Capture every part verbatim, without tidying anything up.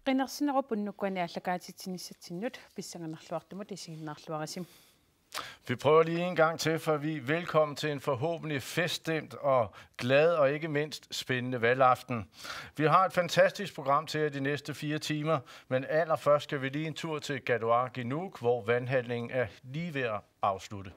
Qinersinerup unnukkuani aallakaatitsinissatsinnut pissanganarluartumut isiginnaarluarisi. Vi prøver lige en gang til, for vi velkommen til en forhåbentlig feststemt og glad og ikke mindst spændende valgaften. Vi har et fantastisk program til jer de næste fire timer, men allerførst skal vi lige en tur til Galoaq i Nuuk, hvor valghandlingen er lige ved at afslutte.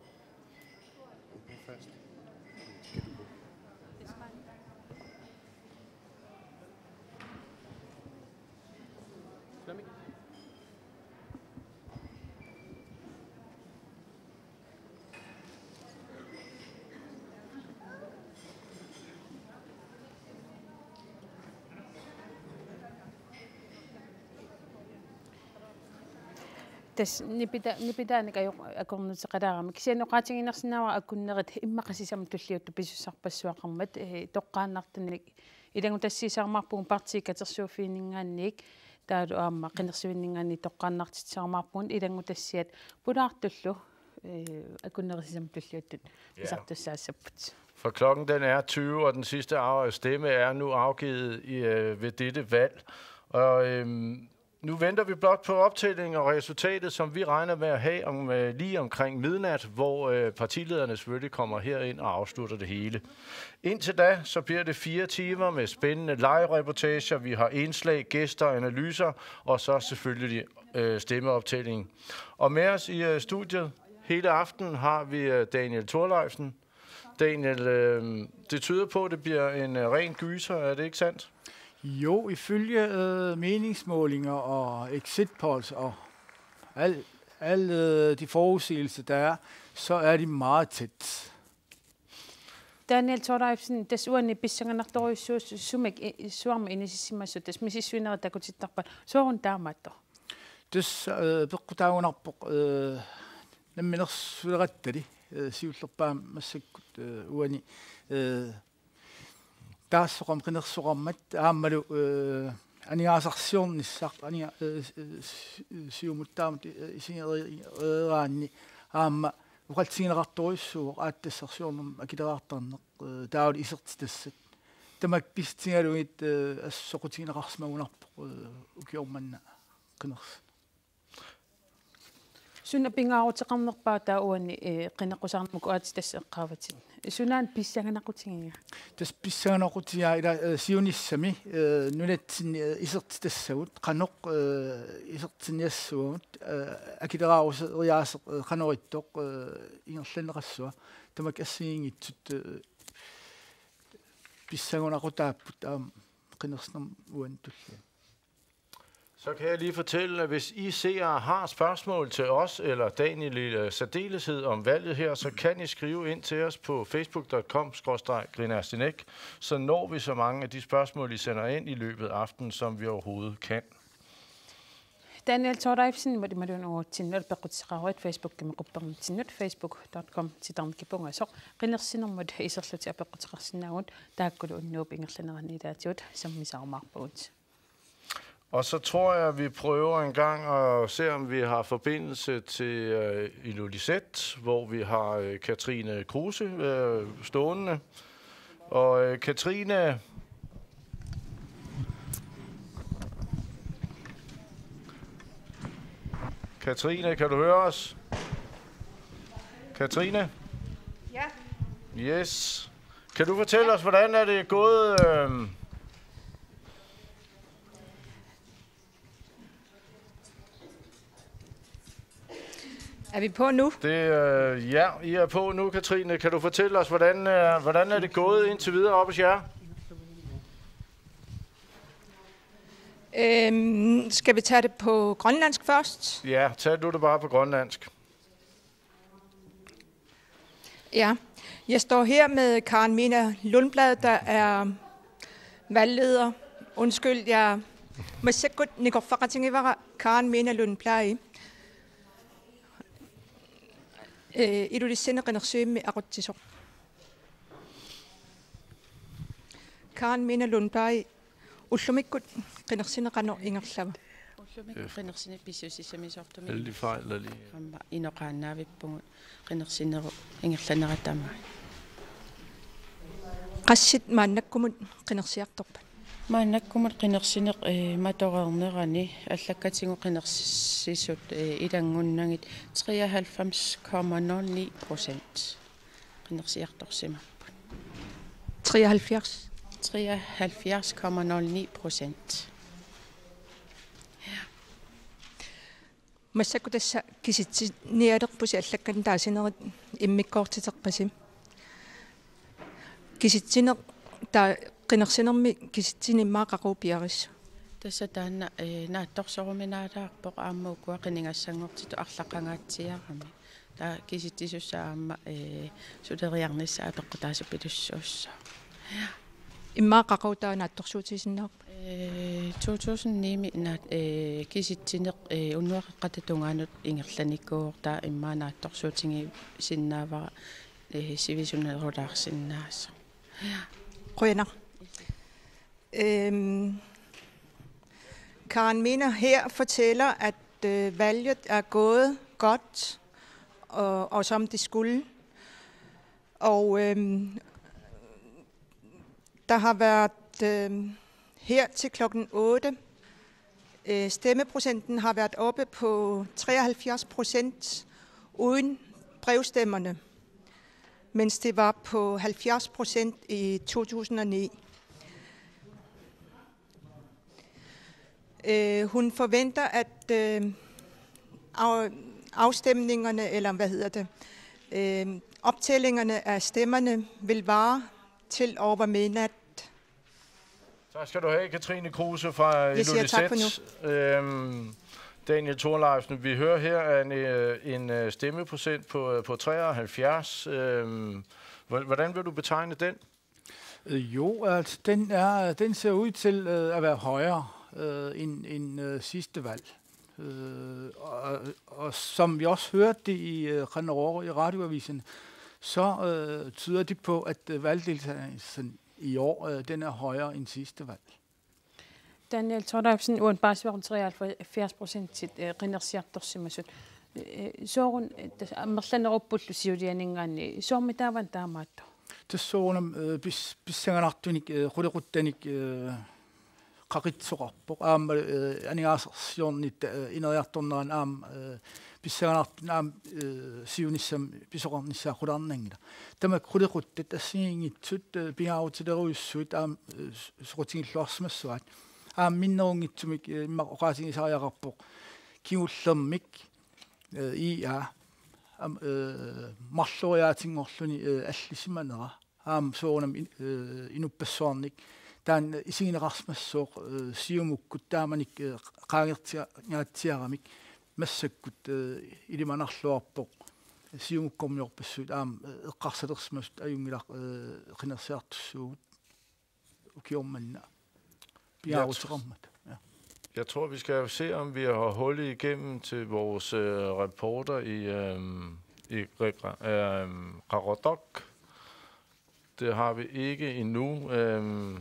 Tassa nipita-, nipitaanik ajo-, akornuteqalaarami. Kisianni oqaatigiinnarsinnaavara akunnerit immaqa sisamat tulliuttut pisussarpassuaqarmat, eh, toqqaannartunik ilanngutassiissarumaarpugut partiit katersuuffiginninngaanniit, taavalu aamma qinersivinninngaanniit toqqaannartitsisorumaarpugut ilanngutassiat pulaartullu, eh, akunnerit sisamat tulliuttut pisartussaassapput. For klokken den er tyve, og den sidste af-, stemme er nu afgivet i, øh, ved dette valg. Og, øhm, nu venter vi blot på optællingen og resultatet, som vi regner med at have om, øh, lige omkring midnat, hvor, øh, partilederne selvfølgelig kommer herind og afslutter det hele. Indtil da, så bliver det fire timer med spændende live-reportager. Vi har indslag, gæster, analyser og så selvfølgelig, øh, stemmeoptælling. Og med os i, øh, studiet hele aftenen har vi, øh, Daniel Thorleifsen. Daniel, øh, det tyder på, at det bliver en, øh, ren gyser, er det ikke sandt? Jo, ifølge, øh, meningsmålinger og exit polls og al, alle, øh, de forudsigelser, der er, så er de meget tæt. Daniel Thorleifsen, tassa uani pissanganartorujussuusoq sumik i-, suarmi inissisimasut, tassa misissuinerit takutittarpata, sooruna taamaattoq? Tassa, øh, peqqutaagunarpoq, øh, namminersulerattali, øh, siullerpaamik massakkut, øh, uani, øh, taassoqarmat qinersoqarmat aammalu, øh, aningaasarsiornissaq, aninga-, øh, øh, si-, Siumut taamatut, øh, isigereeraanni aamma oqaatigineqartorujussuuvoq aatsitassarsiornermut akileraartarneq, øh, taavalu isertitassat. Tamakku pissutigalugit, øh, assut soqutigineqarsimagunarpoq, øh, ukioq manna qinersineq. Suna pingaaruteqarnerpaat taava uani, eh, qineqqusaarnermut aatsitassat eqqaavatit? Sunaana pissanganaqutigiga? Tassa pissanganaqutigiga ila, eh, siunissami, eh, nunatsinni, eh, isertitassagut, qanoq, eh, isertinniassavagut, eh, akileraaruseriaaseq, eh, qanoq ittoq, eh, ingerlanneqassava. Tamakku assigiinngitsut, eh, pissanganaqutaapput aamma qinersinermut uani tulliani. Så kan jeg lige fortælle, at hvis I seere har spørgsmål til os eller Daniel i, øh, særdeleshed om valget her, så kan I skrive ind til os på facebook punktum com skråstreg grinarsinek, så når vi så mange af de spørgsmål, I sender ind i løbet af aftenen, som vi overhovedet kan. Daniel Thorleifsen, Modimalun Uutsin, peqquteqaruit Facebookimi quppernertinnut, facebook punktum com titarnikipungasoq, qinersinermut iserlutit apeqquteqarsinnaavugut, taakkulu unnuup ingerlanerani ilaatigut sammisarumaarpagut. Og så tror jeg, at vi prøver en gang at se, om vi har forbindelse til, øh, Ilulissat, hvor vi har, øh, Katrine Kruse, øh, stående. Og, øh, Katrine, Katrine, kan du høre os? Katrine? Ja. Yes. Kan du fortælle os, hvordan er det gået, øhm, Er vi på nu? Det, øh, ja, I er på nu, Katrine. Kan du fortælle os, hvordan, øh, hvordan er det gået indtil videre oppe hos jer? Øhm, skal vi tage det på grønlandsk først? Ja, tag du det bare på grønlandsk. Ja, jeg står her med Karen Mina Lundblad, der er valgleder. Undskyld, jeg massakkut nikorfaqatigivara. Karen Mina Lundblad. Øh, Ilulissani qinersivimmi aqutsisoq. Karen Mina Lundblad, ullumikkut qinersineq qanoq ingerlava? Ullumikkut qinersineq pissusissamisoortumik. Alle de fejl, der lige. Aamma inoqaannaavippugut qinersinerup ingerlanerata aamma. Qassit maannakkumut qinersiartorpat? Maannakkumut qinersineq, eh, matoreernerani allakkatigut qinersisut, eh, ilanngunnagit treoghalvfems komma nul ni procent. Qinersiartorsimapput. Treoghalvfjerds. Treoghalvfjerds komma nul ni procent. Massakkut tassa kisitsinialerpusi allakkanik taasinerit immikkoortiterpasi. Kisitsineq ta-, qinersinermi kisitsineq immaqa qaqugu piarissavat? Tassa taanna, eh, naatsorsoruminaalaarpoq aamma ukua qinigassanngortitut arlaqangaatsiarami. Taava kisitsisussaat aamma, eh, suleriarnissaat apeqqutaasupilussuussaaq. Immaqa qaqugu taava naatsorsuutigisinnaavit? Eh, to tusind ni-mi naat-, eh, kisitsineq, eh, unnuap qeqqata tungaanut ingerlanikuuvoq, taava immaqa naatsorsuutigisinnaavara, eh, sivisunerulaarsinnaasoq. Qujanaq. Øhm, Karen Miner her fortæller, at øh, valget er gået godt, og, og som det skulle. Og øhm, der har været øhm, her til klokken otte, øh, stemmeprocenten har været oppe på treoghalvfjerds procent uden brevstemmerne, mens det var på halvfjerds procent i to tusind og ni. Øh, hun forventer, at øh, af, afstemningerne, eller hvad hedder det, øh, optællingerne af stemmerne vil vare til over midnat. Tak skal du have, Katrine Kruse fra Jeg siger tak for Ilulissat. Øhm, Daniel Thorleifsen, vi hører her en, øh, en øh, stemmeprocent på, øh, på treoghalvfjerds. Øhm, hvor- hvordan vil du betegne den? Øh, Jo, altså, den, er, den ser ud til øh, at være højere øh, end, end øh, sidste valg. Øh, og, og som vi også hørte det i øh, Qanoq i radioavisen, så øh, tyder det på, at øh, valgdeltagelsen i år øh, den er højere end sidste valg. Daniel Thorleifsen, uani paasivarput treoghalvfjerds procentit, eh, qinersiartorsimasut. Eh, sooruna, eh, tassa amerlaneruppullu siulianinngaanniit, soormitaava taamaattoq? Tassa soorunami øh, pis, pissanganartunik, øh, qulequttanik øh, qaqitsoqarpoq. Aamma øh, aningaasarsiornitta øh, ineriartornerani aamma øh, pissanganartunik aamma øh, siunissami pisoqarnissaa qularnanngilaq. Tamakku qulequttat assigiinngitsut øh, pingaarutilerujussuit aamma øh, soqutigilluarsimassavaat. Aamma minnerunngitsumik øh, immaqa oqaatigisariaqarpoq kingullermik øh, I A aamma øh, marloriaatinngorluni øh, allisimanera. Aamma soorunami in- øh, inuppassuarnik taanna isigineqarsimassooq øh, Siumukkut taamanikkut øh, qaangertingaatsiaramik massakkut øh, ilimanarluarpoq Siumukkormiorpassuit aamma øh, eqqarsalersimasut ajunngilaq øh, qinersiartussuugut ukioq manna pingaaruteqarmata. Ja. Jeg tror, vi skal se, om vi har hul igennem til vores øh, reporter i, øh, i Re- øh, Qaqortoq. Det har vi ikke endnu. Øh,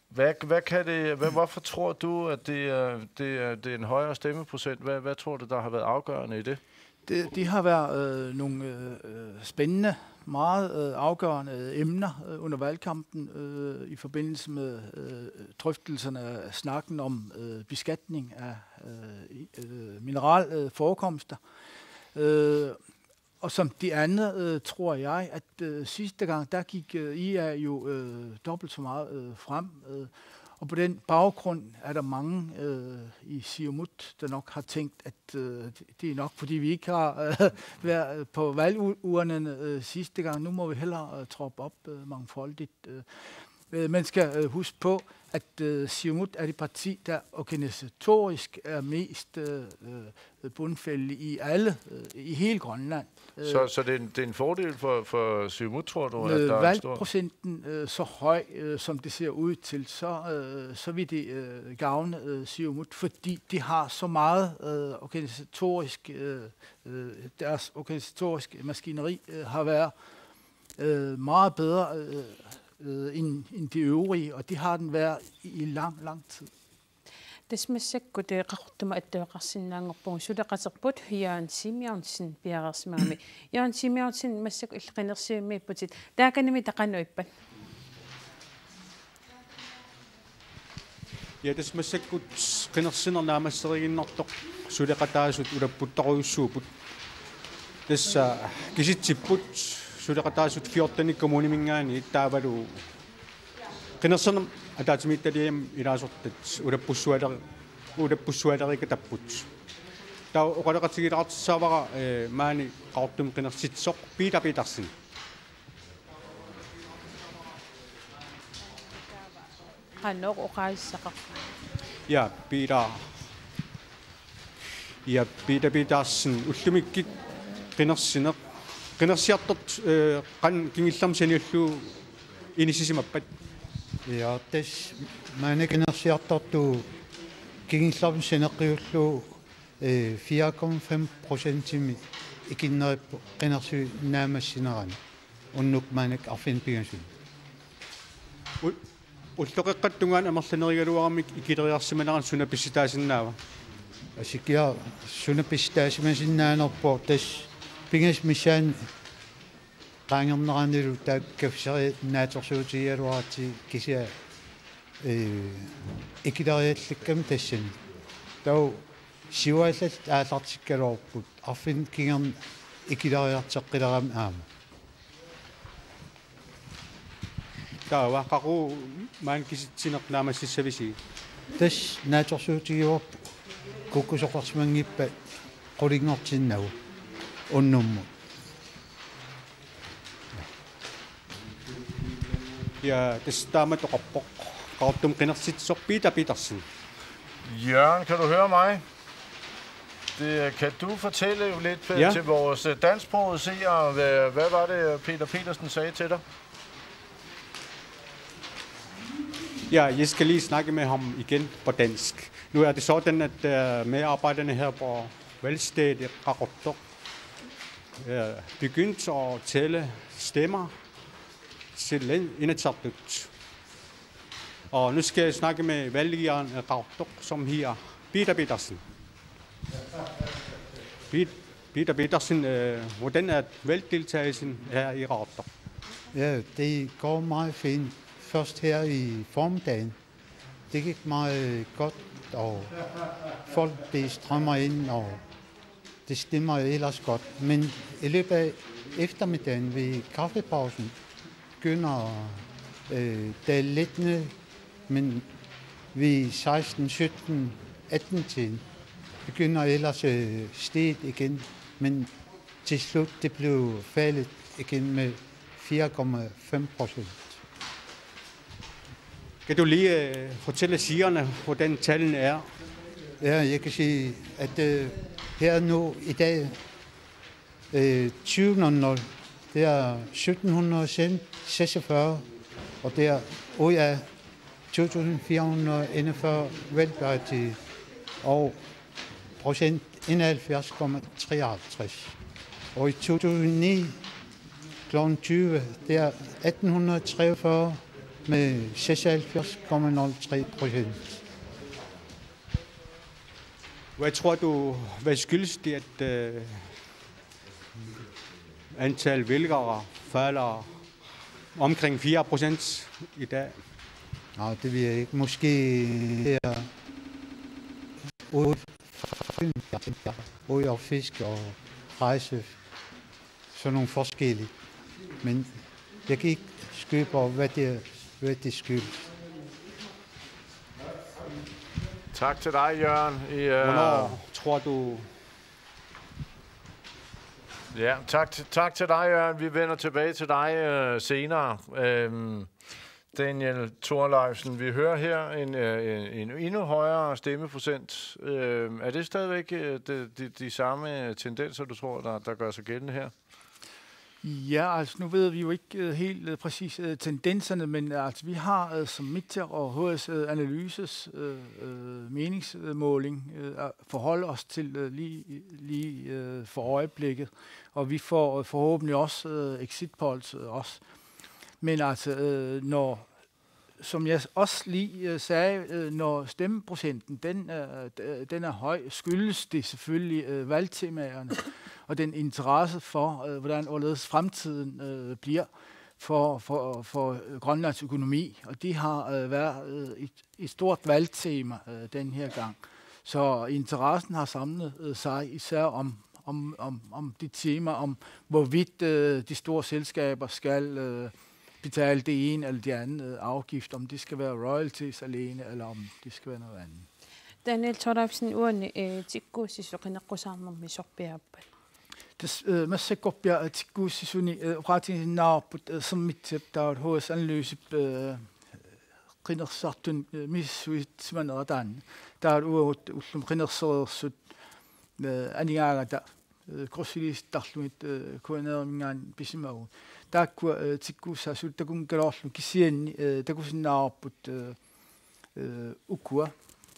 hvad, hvad kan det, hvad, hvorfor tror du, at det er, det, er, det er en højere stemmeprocent? Hvad, hvad tror du, der har været afgørende i det? Det, det har været øh, nogle øh, øh, spændende, meget øh, afgørende øh, emner øh, under valgkampen øh, i forbindelse med øh, drøftelserne af snakken om øh, beskatning af øh, i- øh, mineralforekomster. Øh, og som det andet øh, tror jeg, at øh, sidste gang, der gik øh, I A jo øh, dobbelt så meget øh, frem. Øh, og på den baggrund er der mange øh, i Siumut, der nok har tænkt, at øh, det- det er nok, fordi vi ikke har øh, været på valgurnerne øh, sidste gang. Nu må vi hellere øh, troppe op øh, mangfoldigt. Øh. Øh, man skal øh, huske på, at øh, Siumut er det parti, der organisatorisk er mest øh, øh, bundfældet i alle, øh, i hele Grønland. Øh, Så, så det, er en, det er en fordel for, for Siumut, tror du, at med der er en stor... valgprocenten øh, så høj, øh, som det ser ud til, så, øh, så vil det øh, gavne øh, Siumut, fordi de har så meget øh, organisatorisk, øh, øh, deres organisatoriske maskineri øh, har været øh, meget bedre øh, øh, end, end de øvrige, og det har den været i, i lang, lang tid. Tassa massakkut, eh, Qaqortumi attaveqarsinnaanngorpugut, suleqaterput Jørgen Simeonsen piareersimagami. Jørgen Simeonsen, massakkut illit qinersivimmiipputit. Taakaniimmita qanoq ippat? Ja, tassa massakkut qinersineq naammasseriiginnartoq suleqataasut ulapputtorujussuupput. Tassa kisitsipput suleqataasut fjorten kommuniminngaanniit taavalu qinersineq ataatsimiititaliami ilaasortat ulappussualer-, ulappussualeriikatapput. Taava oqaloqatigilaartussaavara, eh, maani Qaqortumi qinersitsisoq Peter Petersen. Qanoq oqaassaqarpa? Ja, Peter. Ja, Peter Petersen, ullumikkut qinersineq. Qinersiartortut, eh, qanoq kingullermik saniullugu inissisimappat? Ja, tassa maani qinersiartortut kingullermik saneqqiullugu, eh, fire komma fem procentimik ikinnerippoq qinersineq naammassinerani. Unnuk maannakkut arfineq-pingasunut. U-, ulloqeqqata tungaanut amerlanerugaluaramik ikileriarsimanerani suna pissutaasinnaava? Asikkiaq, suna pissutaasimasinnaanerpoq tassa pingasut missaanni qaangerneranilu taakku kaffiseriat naatsorsuutigigaluaratsigu kisianni, eh, ikileriallakkami tassani. Taava siuaallaallit aallartikkaluarput arfineq-kingorna ikileriarteqqilerami aamma. Taava qaqugu maani kisitsineq naammassissavisi? Tassa naatsorsuutigivarput kukkusoqarsimanngippat qulinngortinnagu unnummut. Ja, tassa taamatut oqarpoq Qaqortumi qinersitsisoq Peter Petersen. Jørgen, kan du høre mig? Det, kan du fortælle lidt, øh, Ja. til vores, øh, dansksprogede seere, hvad, hvad var det, Peter Petersen sagde til dig? Ja, jeg skal lige snakke med ham igen på dansk. Nu er det sådan, at, øh, medarbejderne her på valgstedet i Qaqortoq, øh, begyndt at tælle stemmer til Inatsisartut. Og nu skal jeg snakke med vælgeren af Qaqortoq, som hedder Peter Petersen. Pet-, Peter Petersen, øh, hvordan er valgdeltagelsen her i Qaqortoq? Ja, det går meget fint. Først her i formiddagen. Det gik meget godt, og folk, de strømmer ind, og det stemmer ellers godt. Men i løbet af eftermiddagen ved kaffepausen begynder, øh, det lidt ned, men ved seksten, sytten, atten tiden begynder ellers, øh, steget igen. Men til slut, det blev faldet igen med fire komma fem procent. Kan du lige, øh, fortælle seerne, hvordan tallene er? Ja, jeg kan sige, at, øh, her nu i dag, øh, tyve nul nul, det er sytten hundrede seksogfyrre, og det er ud af to tusind fire hundrede enogfyrre valgberettigede, og procent enoghalvfjerds komma treoghalvtreds. Og i to tusind ni, klokken tyve, det er atten hundrede treogfyrre med seksoghalvfjerds komma nul tre procent. Hvad tror du, hvad skyldes det, at, øh, antal vælgere falder omkring fire procent i dag? Nej, det ved jeg ikke. Måske det er ude, ude og fiske og rejse, sådan nogle forskellige. Men jeg kan ikke skyde på, hvad det, hvad det skyldes. Tak til dig, Jørgen. I, øh, Hvornår tror du? Ja, tak til, tak til dig, Jørgen. Vi vender tilbage til dig, øh, senere. Øhm, Daniel Thorleifsen, vi hører her en, øh, en, en endnu højere stemmeprocent. Øhm, er det stadigvæk, øh, de, de, de samme tendenser, du tror, der, der gør sig gældende her? Ja, altså nu ved vi jo ikke, øh, helt, øh, præcis, øh, tendenserne, men, øh, altså vi har, øh, som Midtjek og H S, øh, Analyses, øh, øh, meningsmåling, øh, at forholde os til, øh, lige, lige, øh, for øjeblikket, og vi får, øh, forhåbentlig også, øh, exit polls, øh, også. Men altså, øh, når, som jeg også lige, øh, sagde, øh, når stemmeprocenten, den, øh, d-, den er høj, skyldes det selvfølgelig, øh, valgtemaerne og den interesse for, øh, hvordan, hvorledes fremtiden, øh, bliver. for, for, for Grønlands økonomi, og det har øh, været øh, et, et stort valgtema øh, den her gang. Så interessen har samlet øh, sig især om, om, om, om det tema, om hvorvidt øh, de store selskaber skal øh, betale det ene eller det andet øh, afgift, om det skal være royalties alene, eller om det skal være noget andet. Daniel Thorleifsen, uani eh, tikkuussisut qineqqusaarnermi sorpiaappat? Tassa eh, massakkorpiaq tikkuussisuni eh, oqaatigisinnaarput eh, Sermitsip taava H S Analysip eh, qinersisartuni eh, misissuissimanera taanna. Taava uagut ullumi qinersereersut eh, anigaangata eh, kursilisiittarlugit eh, K N R-iminngaanniit pisimavugut. Taakkua eh, tikkuussaasut takunngikkaluarlugit kisianni eh, takusinnaavarput eh, eh, ukua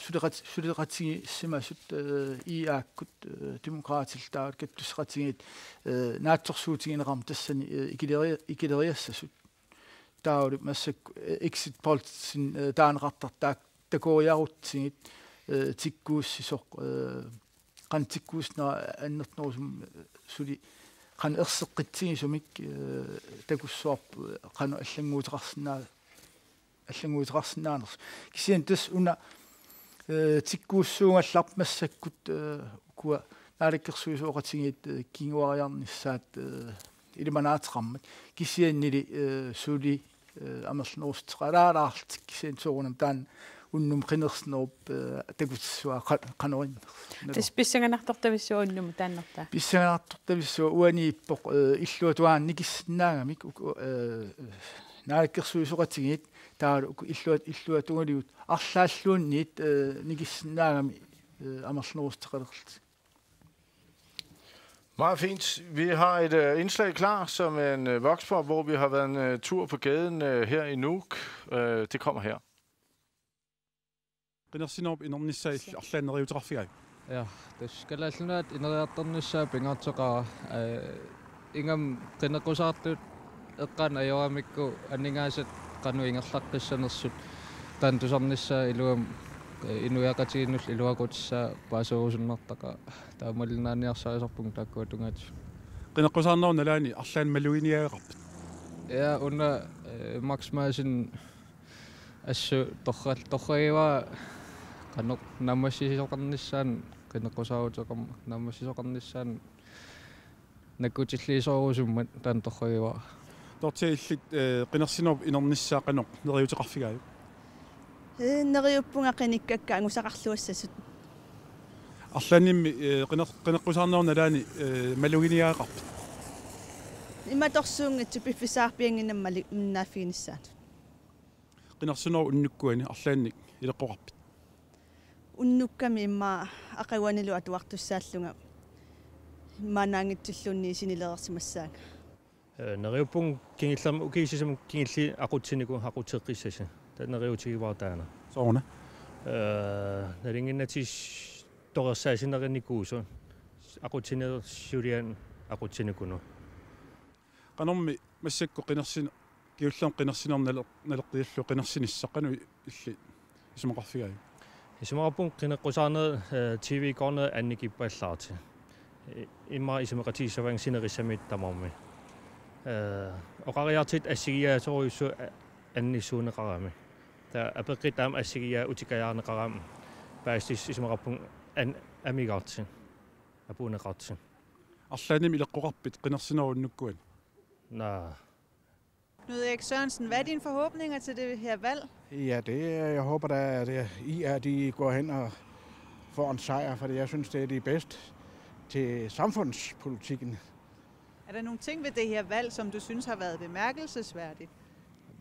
suleqat-, suleqatigiissimasut eh, I A-kkut eh, Demokraatillu taava kattusseqatigiit eh, naatsorsuutigineqarmat tassani eh, ikileria-, ikileriassasut. Taavalu massakkut eh, exit pollsinik eh, taaneqartartut taakku takoriarutsigit eh, tikkuussisoq eh, qanoq tikkuussineq annertunerusumik eh, suli qanoq erseqqitsigisumik eh, takussavarput eh, qanoq allannguuteqarsinnaa-, allannguuteqarsinnaanersoq. Kisianni tassa una eh, tikkuussuugallarput massakkut eh, ukua naalakkersuisooqatigiit eh, kinguariarnissaat eh, ilimanaateqarmat. Kisiannili eh, suli eh, amerlanerussuteqalaalaarlutik kisianni soorunami taanna unnuk qinersinerup eh, takutissuaa qa-, qanoq innersoq. Tassa pissanganartortavissuaq unnuk taannertaa. Pissanganartortavissuaq uaniippoq eh, illuatungaani nikissinnaagami uku eh, naalakkersuisooqatigiit taavalu uku illuat-, illuatungaliut arlaalluunniit eh, nikissinnaagami eh, amerlanerussuteqalerlutik. Meget fint. Vi har et øh, indslag klar, som er en øh, voxpop, hvor vi har været en øh, tur på gaden øh, her i Nuuk. Øh, det kommer her. Qinersinerup inernissaa illit arlaannik neriuuteqarfigaajuk? Ja, tassa Kalaallit Nunaat ineriartornissaa pingaartoqaara. Eh, ingammik qineqqusaartut eqqaanni ajoramikku aningaasat qanoq ingerlaqqissanersut taanna tusarnissaa iluamik eh, inuiaqatigiinnullu iluaqutissaa paaserusunnartaqaaq. Taamalinnaaniarsarisarpunga taakkua tungaatigut. Qineqqusaarnerup nalaani arlaannik maluginiagaqarpit? Ja, una eh, Max Madsen assut torral-, torragivara qanoq naammassisoqarnissaanut qineqqusaaruteqarmat naammassisoqarnissaanut nakkutilliisoorusummat taanna torragivara. Dorthea, illit eh, qinersinerup inernissaa qanoq neriuuteqarfigaajuk? Eh, neriuppunga qinikkakka angusaqarluassasut. Arlaannimmi eh, qineq-, qineqqusaarnerup nalaani eh, maluginiagaqarpit? Imatorsuunngitsoq piffissaqarpiannginnama mali-, minnaaffiginissaanut. Qinersinerup unnukkuani arlaannik ileqqoqarpit? Unnukkami immaqa aqaguanilu atuartussaallunga immaannaanngitsulluunniit sinilereersimassaanga. Eh, neriuppunga kingullermik ukiut sisamat kingulliit aqutsinikut aqutseqqissasut. Taava neriuutigivara taanna. Sooruna? Eh, nalunnginnatut torersaasinerinikuusoq aqutsinerup suliani aqutsinikunut. Qanormi massakkut qinersin-, kingullermik qinersineq nale-, naleqqiullugu qinersinissaq qanoq illit isumaqarfigaajuk? Isumaqarpunga qineqqusaarnerit eh, T V-kkoornerit annikippallaartut. I-, immaqa isumaqatigiissavaanga sinerissami tamarmi. Eh, oqariartuutit assigiiaasorujussuit a-, annissuunneqaramik. Taava apeqqutit aamma assigiiaat utikajaarneqaramik. Paasissutissat isumaqarpunga an-, amigartut. Apuunneqartut. Arlaannimmi ileqqoqarpit qinersinerup unnukkuani? Naa. Knud Erik Sørensen, hvad er dine forhåbninger til det her valg? Ja, det er, jeg håber da, at øh, I R, de går hen og får en sejr, fordi jeg synes, det er de bedste til samfundspolitikken. Er der nogle ting ved det her valg, som du synes har været bemærkelsesværdigt?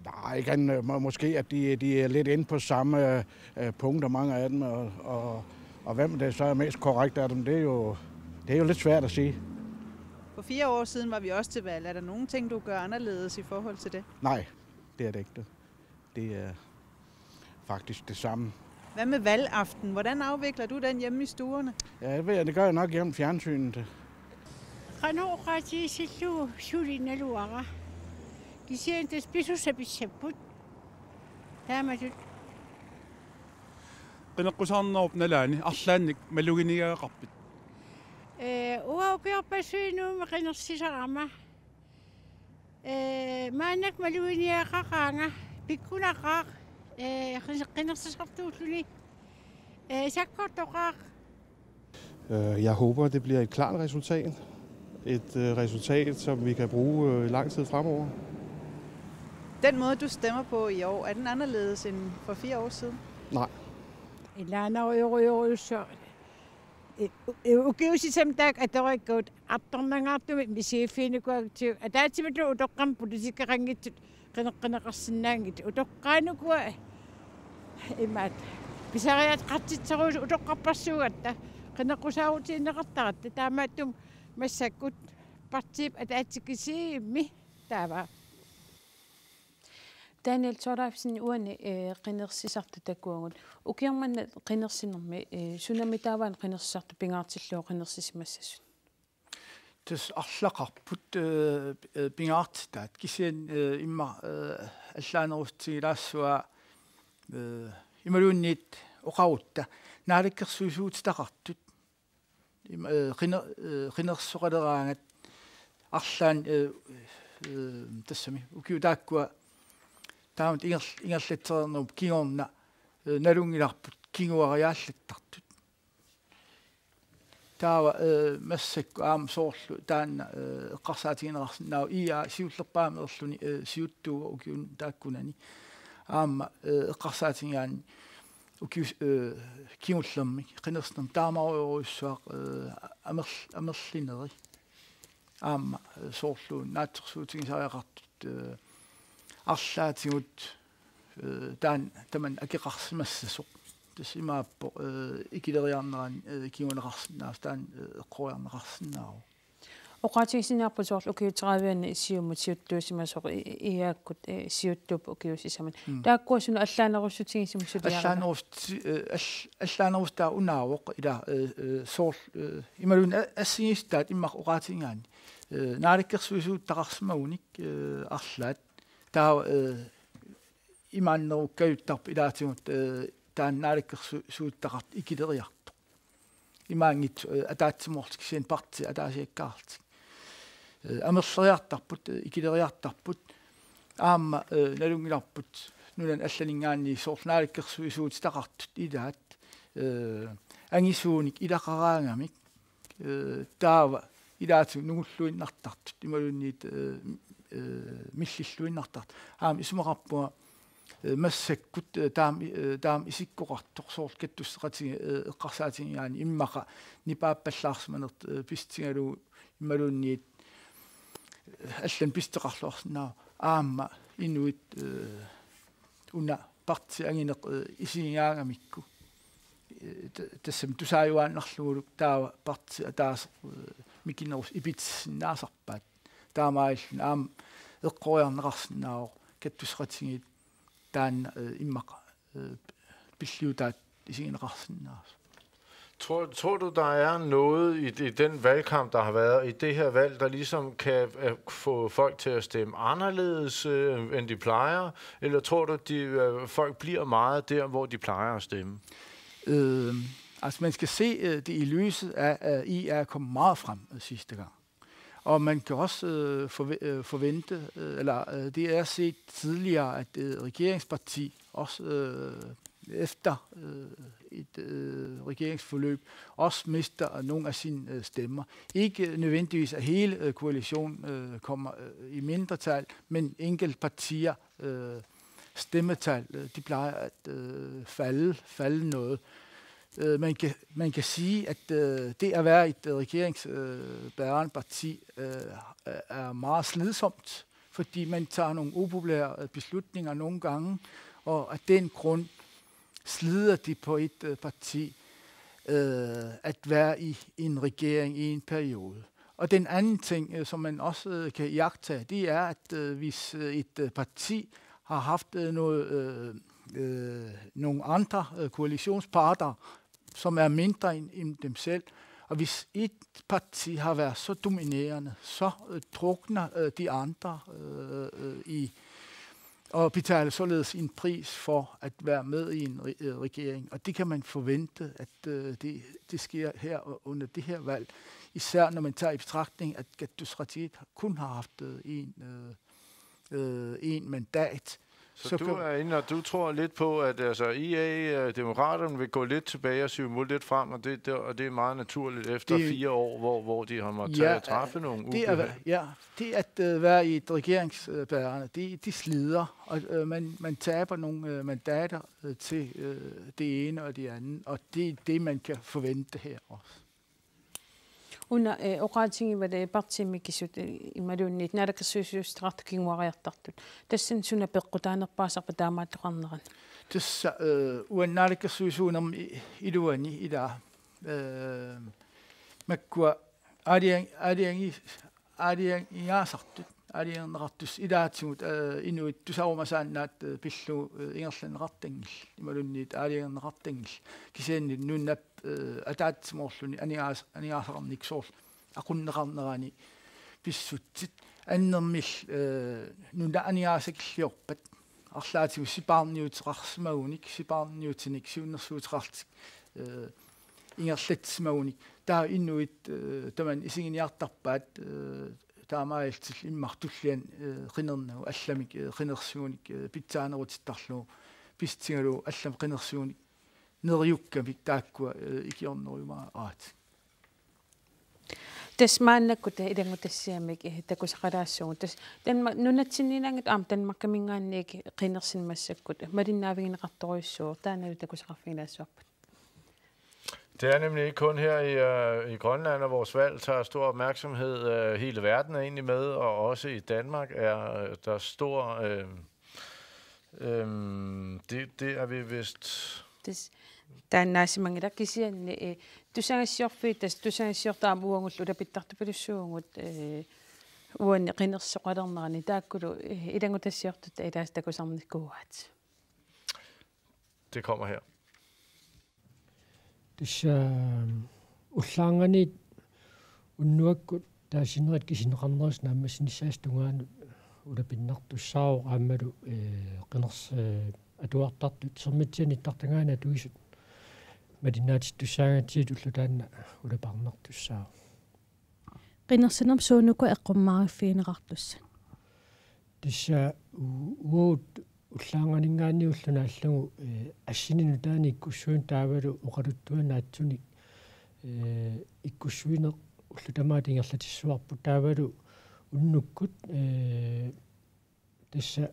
Nej, ikke andet, må-, måske at de, de er lidt inde på samme øh, øh, punkter, mange af dem, og, og, og hvem det så er mest korrekt af dem, det er jo, det er jo lidt svært at sige. For fire år siden var vi også til valg. Er der nogle ting, du gør anderledes i forhold til det? Nej, det er det ikke. Det, det er faktisk det samme. Hvad med valgaften? Hvordan afvikler du den hjemme i stuerne? Ja, det ved jeg, det gør jeg nok gennem fjernsynet. Qanoq oqaatigissallugu suli naluara. Kisianni tassa pisussat pissapput. Taamatut. Qineqqusaarnerup nalaani arlaannik maluginiagaqarpit? Eh, uanga ukiorpassuit Nuummi qinersisarama. Ee, maannakkut maluginiagaqaqaanga, pikkunaqaaq, ee, qiner-, qinersisartuulluni, ee, sakkortoqaaq. Øh, Jeg håber, det bliver et klart resultat. Et øh, resultat, som vi kan bruge øh, i lang tid fremover. Den måde, du stemmer på i år, er den anderledes end for fire år siden? Nej. Ilaanarujorujorujussuaq. Ukiusisamtaak atorikkut artornangaartumik misiiffiinikuatsiu ataatsimatut utoqqami politikeqanngitsut qineqqineqarsinnaanngitsut utoqqaanukua imaat pisariaqartitseruisut utoqqarparsuugatta qineqqusaarutigineqartaratta taamaattumik massakkut partiip ataatsip kisiimi taava. Daniel Thorleifsen, uani eh, qinersisartut takuagut. Ukioq manna qinersinermi eh, sunami taavaana qinersisartut pingaartillugu qinersisimassasut? Tassa arlaqarput eh, eh, pingaartitaat kisianni eh, immaqa eh, allaanerussutigilaassavaa eh, imaluunniit oqarutta naalakkersuisuutitaqartut ima eh, qiner- eh, qinersoqaleraangat arlaanni eh, eh, tassami ukiut taakkua taamatut inger- ingerlatsereernerup kingorna eh, nalunngilarput kinguariaallattartut. Taava eh, massakkut aamma soorlu taanna eh, eqqarsaatigineqarsinnaavoq I A siullerpaamik erluni eh, siuttuuvoq ukiuni taakkunani. Aamma eh, eqqarsaatigigaanni ukius eh, kingullermik qinersinermi taamaarujorujussuaq eh, amerl- amerlineri. Aamma eh, soorlu naatsorsuutigisariaqartut eh, arlaatigut eh, taanna tamanna akeqarsimassasoq. Tassa imaappoq eh, ikileriarnerani eh, kinguneqarsinnaasut taanna eh, eqqoriarneqarsinnaavoq. Oqaatigisinnaavarput soorlu ukiut tredive-anni Siumut siuttuusimasoq I- I A-kkut eh, siuttuupput ukiut sisamat. Mm. Taakkua suna allaanerussutigisumik suliarina? Allaanerussuti- eh, all- allaanerussutaa unaavoq ila eh, eh, soorlu eh, imaluunniit a- assigiissutai immaqa oqaatigigaanni. Eh, naalakkersuisuutitaqarsimagunik eh, arlaat taava eh, imaannerukkajuttarput ilaatigut eh, taanna naalakkersuisuutitaqartut ikileriartoq. Imaanngitsoq eh, ataatsimoorlutik kisianni partiit ataasiakkaarlutik. Eh, amerleriartarput, eh, ikileriartarput, aamma eh, nalunngilarput nunani allaninngaanniit soorlu naalakkersuisuutitaqartut ilaat eh, angisuunik ilaqaraangamik eh, taava ilaatigut nungulluinnartartut imaluunniit eh, eh, millilluinnartartut. Aamma isumaqarpunga eh, massakkut eh, taama eh, taama isikkoqartoq soorlu kattusseqatigiit eh, eqqarsaatigigaanni immaqa nipaappallaarsimanertut eh, pissutigalugu imaluunniit eh, allanik pissuteqarluarsinnaavoq aamma inuit eh, una partiit angineq eh, isigigaangamikku. Eh, ta- tassami tusaajuaannarlugulu taava partiit ataaseq eh, mikinerusumik ipitissinnaasarpaat. Taamaalilluni aamma eqqoriarneqarsinnaavoq kattusseqatigiit taanna eh, immaqa eh, pilliutaat isigineqarsinnaasut. Tror, tror du, der er noget i, i den valgkamp, der har været, i det her valg, der ligesom kan øh, få folk til at stemme anderledes, øh, end de plejer? Eller tror du, de, øh, folk bliver meget der, hvor de plejer at stemme? Øh, altså man skal se øh, det i lyset af, at I R kom meget frem øh, sidste gang. Og man kan også øh, forve- øh, forvente, øh, eller øh, det er set tidligere, at øh, regeringsparti også øh, efter øh, et øh, regeringsforløb også mister nogle af sine øh, stemmer. Ikke nødvendigvis, at hele øh, koalitionen øh, kommer øh, i mindretal, men enkelte partier øh, stemmetal, øh, de plejer at øh, falde, falde noget. Øh, man, kan, man kan sige, at øh, det at være et øh, regeringsbærende øh, parti øh, er meget slidsomt, fordi man tager nogle upopulære øh, beslutninger nogle gange, og af den grund slider det på et øh, parti øh, at være i en regering i en periode. Og den anden ting, øh, som man også øh, kan iagttage, det er, at øh, hvis øh, et øh, parti har haft øh, noget, øh, øh, nogle andre øh, koalitionsparter, som er mindre end, end dem selv, og hvis et parti har været så dominerende, så øh, drukner øh, de andre øh, øh, i og betaler således en pris for at være med i en re- øh, regering. Og det kan man forvente, at øh, det, det sker her under det her valg. Især når man tager i betragtning, at Kattusratit kun har haft øh, en øh, øh, en mandat. Så, så du er inde, og du tror lidt på, at altså, I A, øh, Demokraterne vil gå lidt tilbage og Siumut lidt frem, og det, det, og det er meget naturligt efter det, fire år, hvor, hvor de har måttet ja, træffe nogle det er, ja, det at øh, være i et regeringsbærende, det, det slider, og øh, man, man taber nogle øh, mandater øh, til øh, det ene og det andet, og det er det, man kan forvente her også. Una eh, oqaatigivaat eh, partiimi kisut eh, imaluunniit naalakkersuisuussutaqartut kinguariartartut. Tassani suna peqqutaanerpaasarpa taamaattoqarnerani? Tassa eh, uani naalakkersuisuunermi iluani ilaa eh, makkua aalajangi aalajangi aalajangigaasartut aalajangerneqartussat ilaatigut eh, inuit tusarumasaannaat eh, pillugu eh, ingerlanneqartanngillat imaluunniit aalajangerneqartanngillat kisianni nunap eh, ataatsimoorluni aningaas- aningaasaqarnikkut soorlu aqunneqarnerani pissutsit annermilli eh, nuna aningaasakilliorpat arlaatigut sipaarniuteqarsimagunik sipaarniutinik siunnersuuteqarlutik eh, ingerlatsimagunik taava inuit eh, tamanna isiginiartarpaat eh, taamaalillutillu immaqa tulliani eh, qinernagu allamik eh, qinersiunik eh, pitsaanerutittarlugu pissutigalugu allamik qinersiunik neriukkamik taakkua eh, ikiornerujumaaraat. Tassa maannakkut eh, ilanngutassiamik eh, takusaqalaassuugut. Tassa Danmark nunatsinniinnaanngitsoq aamma Danmarkiminngaanniit qinersineq massakkut malinnaavigineqartorujussuuvoq taannalu takusaqarfigilaassuarput. Det er nemlig ikke kun her i, øh, i Grønland, at vores valg tager stor opmærksomhed. Øh, hele verden er egentlig med, og også i Danmark er øh, der stor øh, Øhm, det, det er vi vist. Tassa taannaasimanngilaq kisianni eh, tusagassiorfiit tassa tusagassiortut aamma uagullu ulapittartupilussuugut eh, uani qinersisoqalernerani taakkulu eh, ilanngutassiortut ilaasa takusarnikuuaat. Det kommer her. Tassa ullaarnganiit unnuakkut taasinerit kisineqarnerisa naammassinissaasa tungaanut ulapinnartussaavoq aammalu eh, qiners- eh, atuartartut Sermitsiani ittartagaanni atuisut malinnaatittussaagatsigu ulloq taanna ulapaarnartussaavoq. Qinersinermi suunuku eqqummaariffigineqartussat? Tassa u- uagut ullaarnganinngaanniit ulloq naallugu eh, assinik nutaanik ikkussuineq taavalu oqaluttuaq naatsunik eh, ikkussuineq ulloq tamaat ingerlatissavarput taavalu unnukkut eh, tassa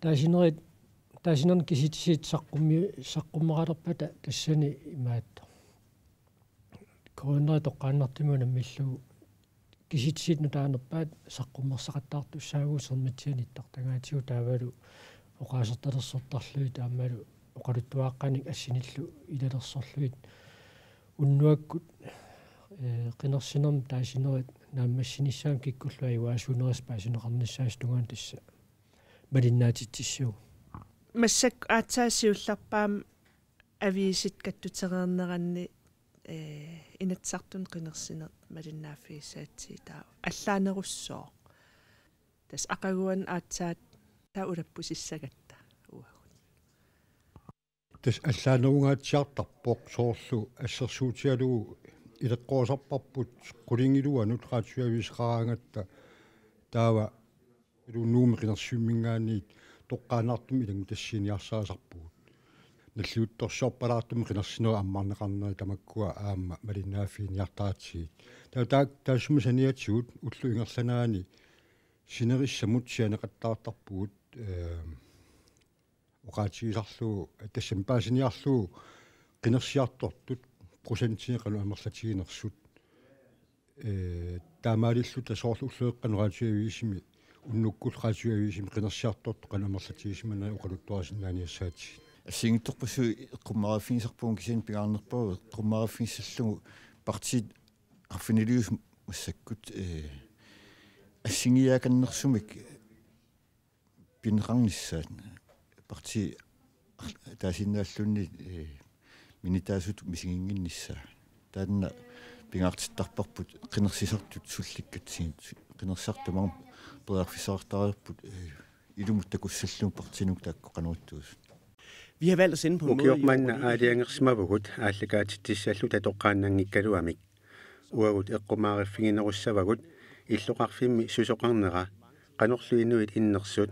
taasinerit taasinerni kisitsisit saqqummi- saqqummeqalerpata tassani imaattoq. Koruunneri toqqaannartumik unammillugu kisitsisit nutaanerpaat saqqummersaqattaartussaavugut Sermitsiani ittartagaatigut taavalu oqaasertalersortarlugit aammalu oqaluttuaqqanik assinillu ilalersorlugit unnuakkut eh, qinersinermi taasinerit naammassinissaanut kikkullu ajugaasuunerisa paasineqarnissaasa tungaanut tassa malinnaatitsissaaq. Massakkut aatsaat siullerpaamik aviisit kattutereerneranni eh, Inatsisartuni qinersineq malinnaaffigissagatsigu taava allaanerussooq. Tassa aqaguani aatsaat taava ulappusissagatta uagut. Tassa allaanerungaatsiartarpoq soorlu assersuutigalugu ileqqorisarparput qulingiluanut radiuaviseqaraangatta taava Nuummi qinersinerminngaanniit toqqaannartumik ilanngutassiiniarsarisarpugut. Nalliuttorsiorpalaartumik qinersinerit ammarneqarneri tamakkua aamma malinnaaffiginiartaratsigit. Taava taak- taassuma saniatigut ullup ingerlanerani sinerissamut sianeqattaartarpugut, eh, oqaatigisarlugu, tassami paasiniarlugu qinersiartortut procentinik qanoq amerlatiginersut. Eh, taamaalilluta soorlu ullueqqaneq radiuaviisimi, unnukkullu radiuaviisimi qinersiartortut qanoq amerlatigisimanerat oqaluttuarisinnaaniassagatsigu. Assigiinngitsorpassuit eqqummaariffigisarpagut kisianni pingaarnerpaavoq eqqummaariffigissallugu partiit arfiniliusut massakkut, eh, assigiiaakannersumik pineqarnissaat partiit taasiinnaalluunniit, eh, minitaasutut misiginnginnissaa. Taanna pingaartittarparput qinersisartut sullikkatsigit, qinersisartut tamaasa periarfissaqartariaqarput, eh, ilumut takussallugu partiinut taakku qanoq ittuusut. Vi har valgt at sende på en Ukioq manna aalajangersimavugut aallakaatitsissalluta toqqaannanngikkaluamik. Uagut eqqumaariffiginerussavagut illoqarfimmi susoqarnera Qanorlu inuit innersut,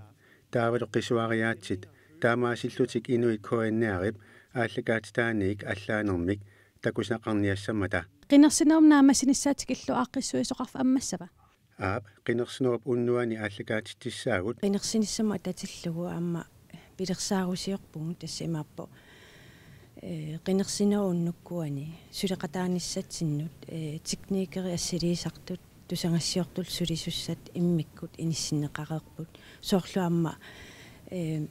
taavalu qisuariaatsit, taamaasillutik inuit K N R-ip aallakaatitaaniit allaanermik takusaqarniassammata. Qinersinerup naammassinissaa tikillugu aaqqissuisoqarfik ammassava? Aap, qinersinerup unnuani aallakaatitsissaagut. Qinersinissamut atatillugu aamma pilersaarusiorpugut, tassa imaappoq, ee, qinersinerup unnukkuani suleqataanissatsinnut, ee, teknikerit assiliisartut tusagassiortut sulisussat immikkut inissinneqareerput. Soorlu aamma, ee,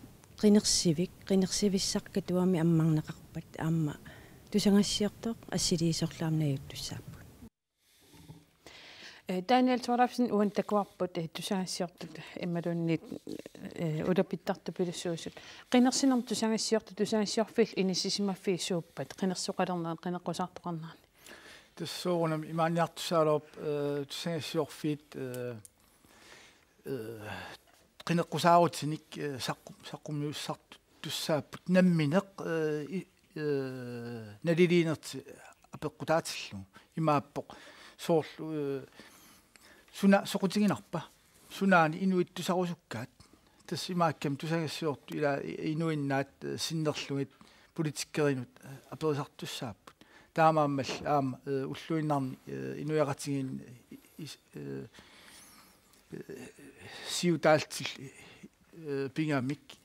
qinersivik, qinersivissaq Katuami ammarneqarpat aamma tusagassiortoq assiliisoq aamma najuttussaapput. Ee, Daniel Thorleifsen, uani takuarput, ee, tusagassiortut imaluunniit, ee, ulapittartupilussuusut. Qinersinermut tusagassiortut tusagassiorfiillu inissisimaffiit suuppat? Qinersoqalernerani, qineqqusaartoqarnerani. Tassa soorunami imaanniartussaalerpoq, ee, tusagassiorfiit, ee, ee, qineqqusaarutinik, ee, saqqu-, saqqummiussisartussaapput nammineq, ee, i-, ee, naliliinertik apeqqutaatillugu. Imaappoq soorlu, ee, suna soqutiginarpa? Sunaana inuit tusarusukkaat? Tassa imaakkami tusagassiortut ila i-, inuinnaat, ee, sinnerlugit politikkerinut, ee, aperisartussaapput. Taamaammalli aamma, ee, ulluinnarni, ee, inuiaqatigiinni, ee, is-, ee, ee, siutaallutik, ee, pigamik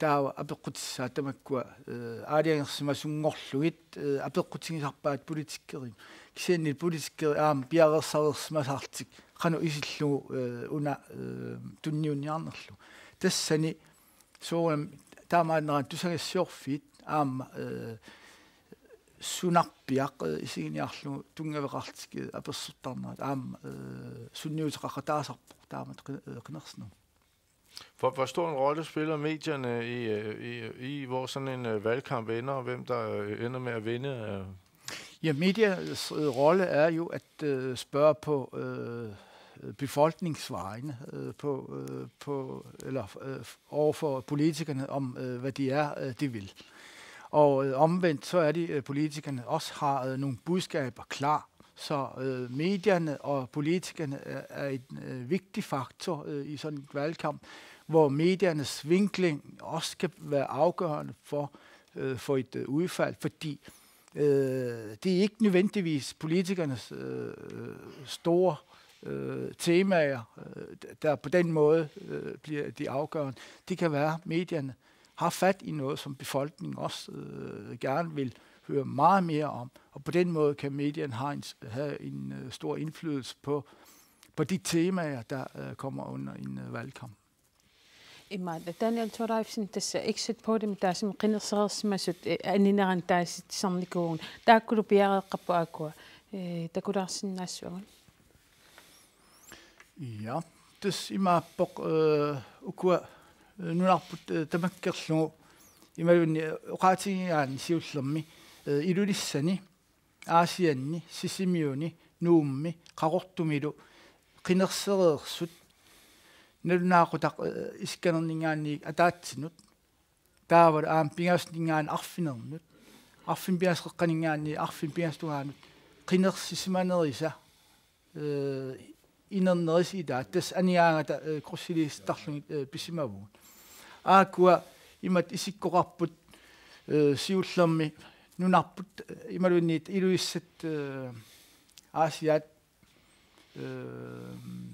taava apeqqutissaat tamakkua, ee, aalajangersimasunngorlugit, ee, apeqqutigisarpaat politikkerinut. Kisianni politikkerit aamma piareersareersimasarlutik qanoq isillugu, ee, una, ee, tunniunniarnerlugu. Tassani soorunami taamaannerani tusagassiorfiit aamma, ee, sunarpiaq, ee, isiginiarlugu tunngaveqarlutik, ee, apersortarnerat aamma, ee, sunniuteqaqataasarpoq taamatut qi-, ee, qinersinerup. Hvor, hvor stor en rolle spiller medierne i, øh, i, i, hvor sådan en, øh, valgkamp ender, og hvem der, øh, ender med at vinde? Øh? Ja, mediers, øh, rolle er jo at, øh, spørge på, øh, befolkningens vegne, øh, på, øh, på, eller, øh, over for politikerne om, øh, hvad de er, øh, de vil. Og, øh, omvendt så er det, øh, politikerne også har, øh, nogle budskaber klar, så, øh, medierne og politikerne er, er en, øh, vigtig faktor, øh, i sådan en valgkamp, hvor mediernes vinkling også kan være afgørende for, øh, for et, øh, udfald, fordi, øh, det er ikke nødvendigvis politikernes, øh, store, øh, temaer, øh, der på den måde, øh, bliver de afgørende. Det kan være, at medierne har fat i noget, som befolkningen også, øh, gerne vil høre meget mere om. Og på den måde kan medierne have en, have en, øh, stor indflydelse på, på de temaer, der, øh, kommer under en, øh, valgkamp. Imaattoq, Daniel Thorleifsen, tassa exit pollimi taassuma qinersereersimasut, eh, aninerani taasitsisarnikuuvugut. Taakkulu piareeqqapput aakkua. Eh, takulaarsinnaassuagut. Ja, tassa imaappoq, eh, ukua, eh, nunarput, eh, tamakkerlugu imaluunniit, eh, oqaatigigaanni siullermi, eh, Ilulissani, Aasianni, Sisimiuni, Nuummi, Qaqortumilu qinersereersut nalunaaqutaq, eh, isikkanerninngaanniit ataatsinut, taavalu aamma pingasuninngaanniit arfinernut, arfineq-pingasut qeqqaninngaanniit arfineq-pingasut tungaanut qinersisimanerisa, eh, inernerisa ilaat, tassa anigaangata, eh, krydsilistittarlugit, eh, pisimavugut. Aakkua imatut isikkoqarput, eh, siullermi nunarput, eh, imaluunniit Ilulissat, eh, Aasiaat, eh,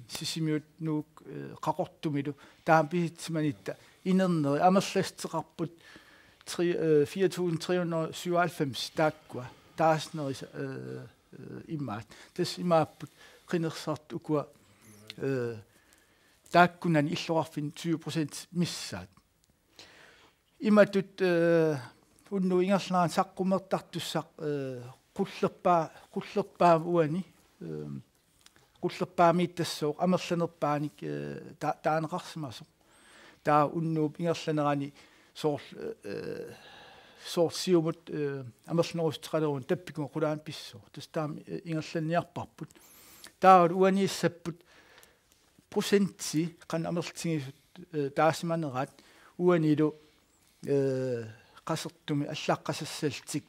Sisimiut, Nuuk, eh, Qaqortumilu taama pisitsimanitta inerneri amerlassuteqarput tre-, eh, fire tusind tre hundrede og syvoghalvfems taakkua taasinerisa, eh, eh, imaat. Tassa imaapput qinersisartut ukua, eh, taakkunani illoqarfinni tyve procent missaat. Imatut, eh, unnuup ingerlanerani saqqummertartussaq, eh, qullerpaa-, qullerpaamik uani, eh, qullerpaamiittassooq amerlanerpaanik, eh, ta-, taaneqarsimasoq. Taava unnuup ingerlanerani soorl-, eh, soorlu siumut, eh, amerlanerussuteqaleruni tappikuma qulaani pissooq. Tassa taama, eh, ingerlanniarparput. Taava uaniissapput procenti qanoq amerlatigisut, eh, taasimaneraat uanilu, eh, qasertumik allaqqasassallutik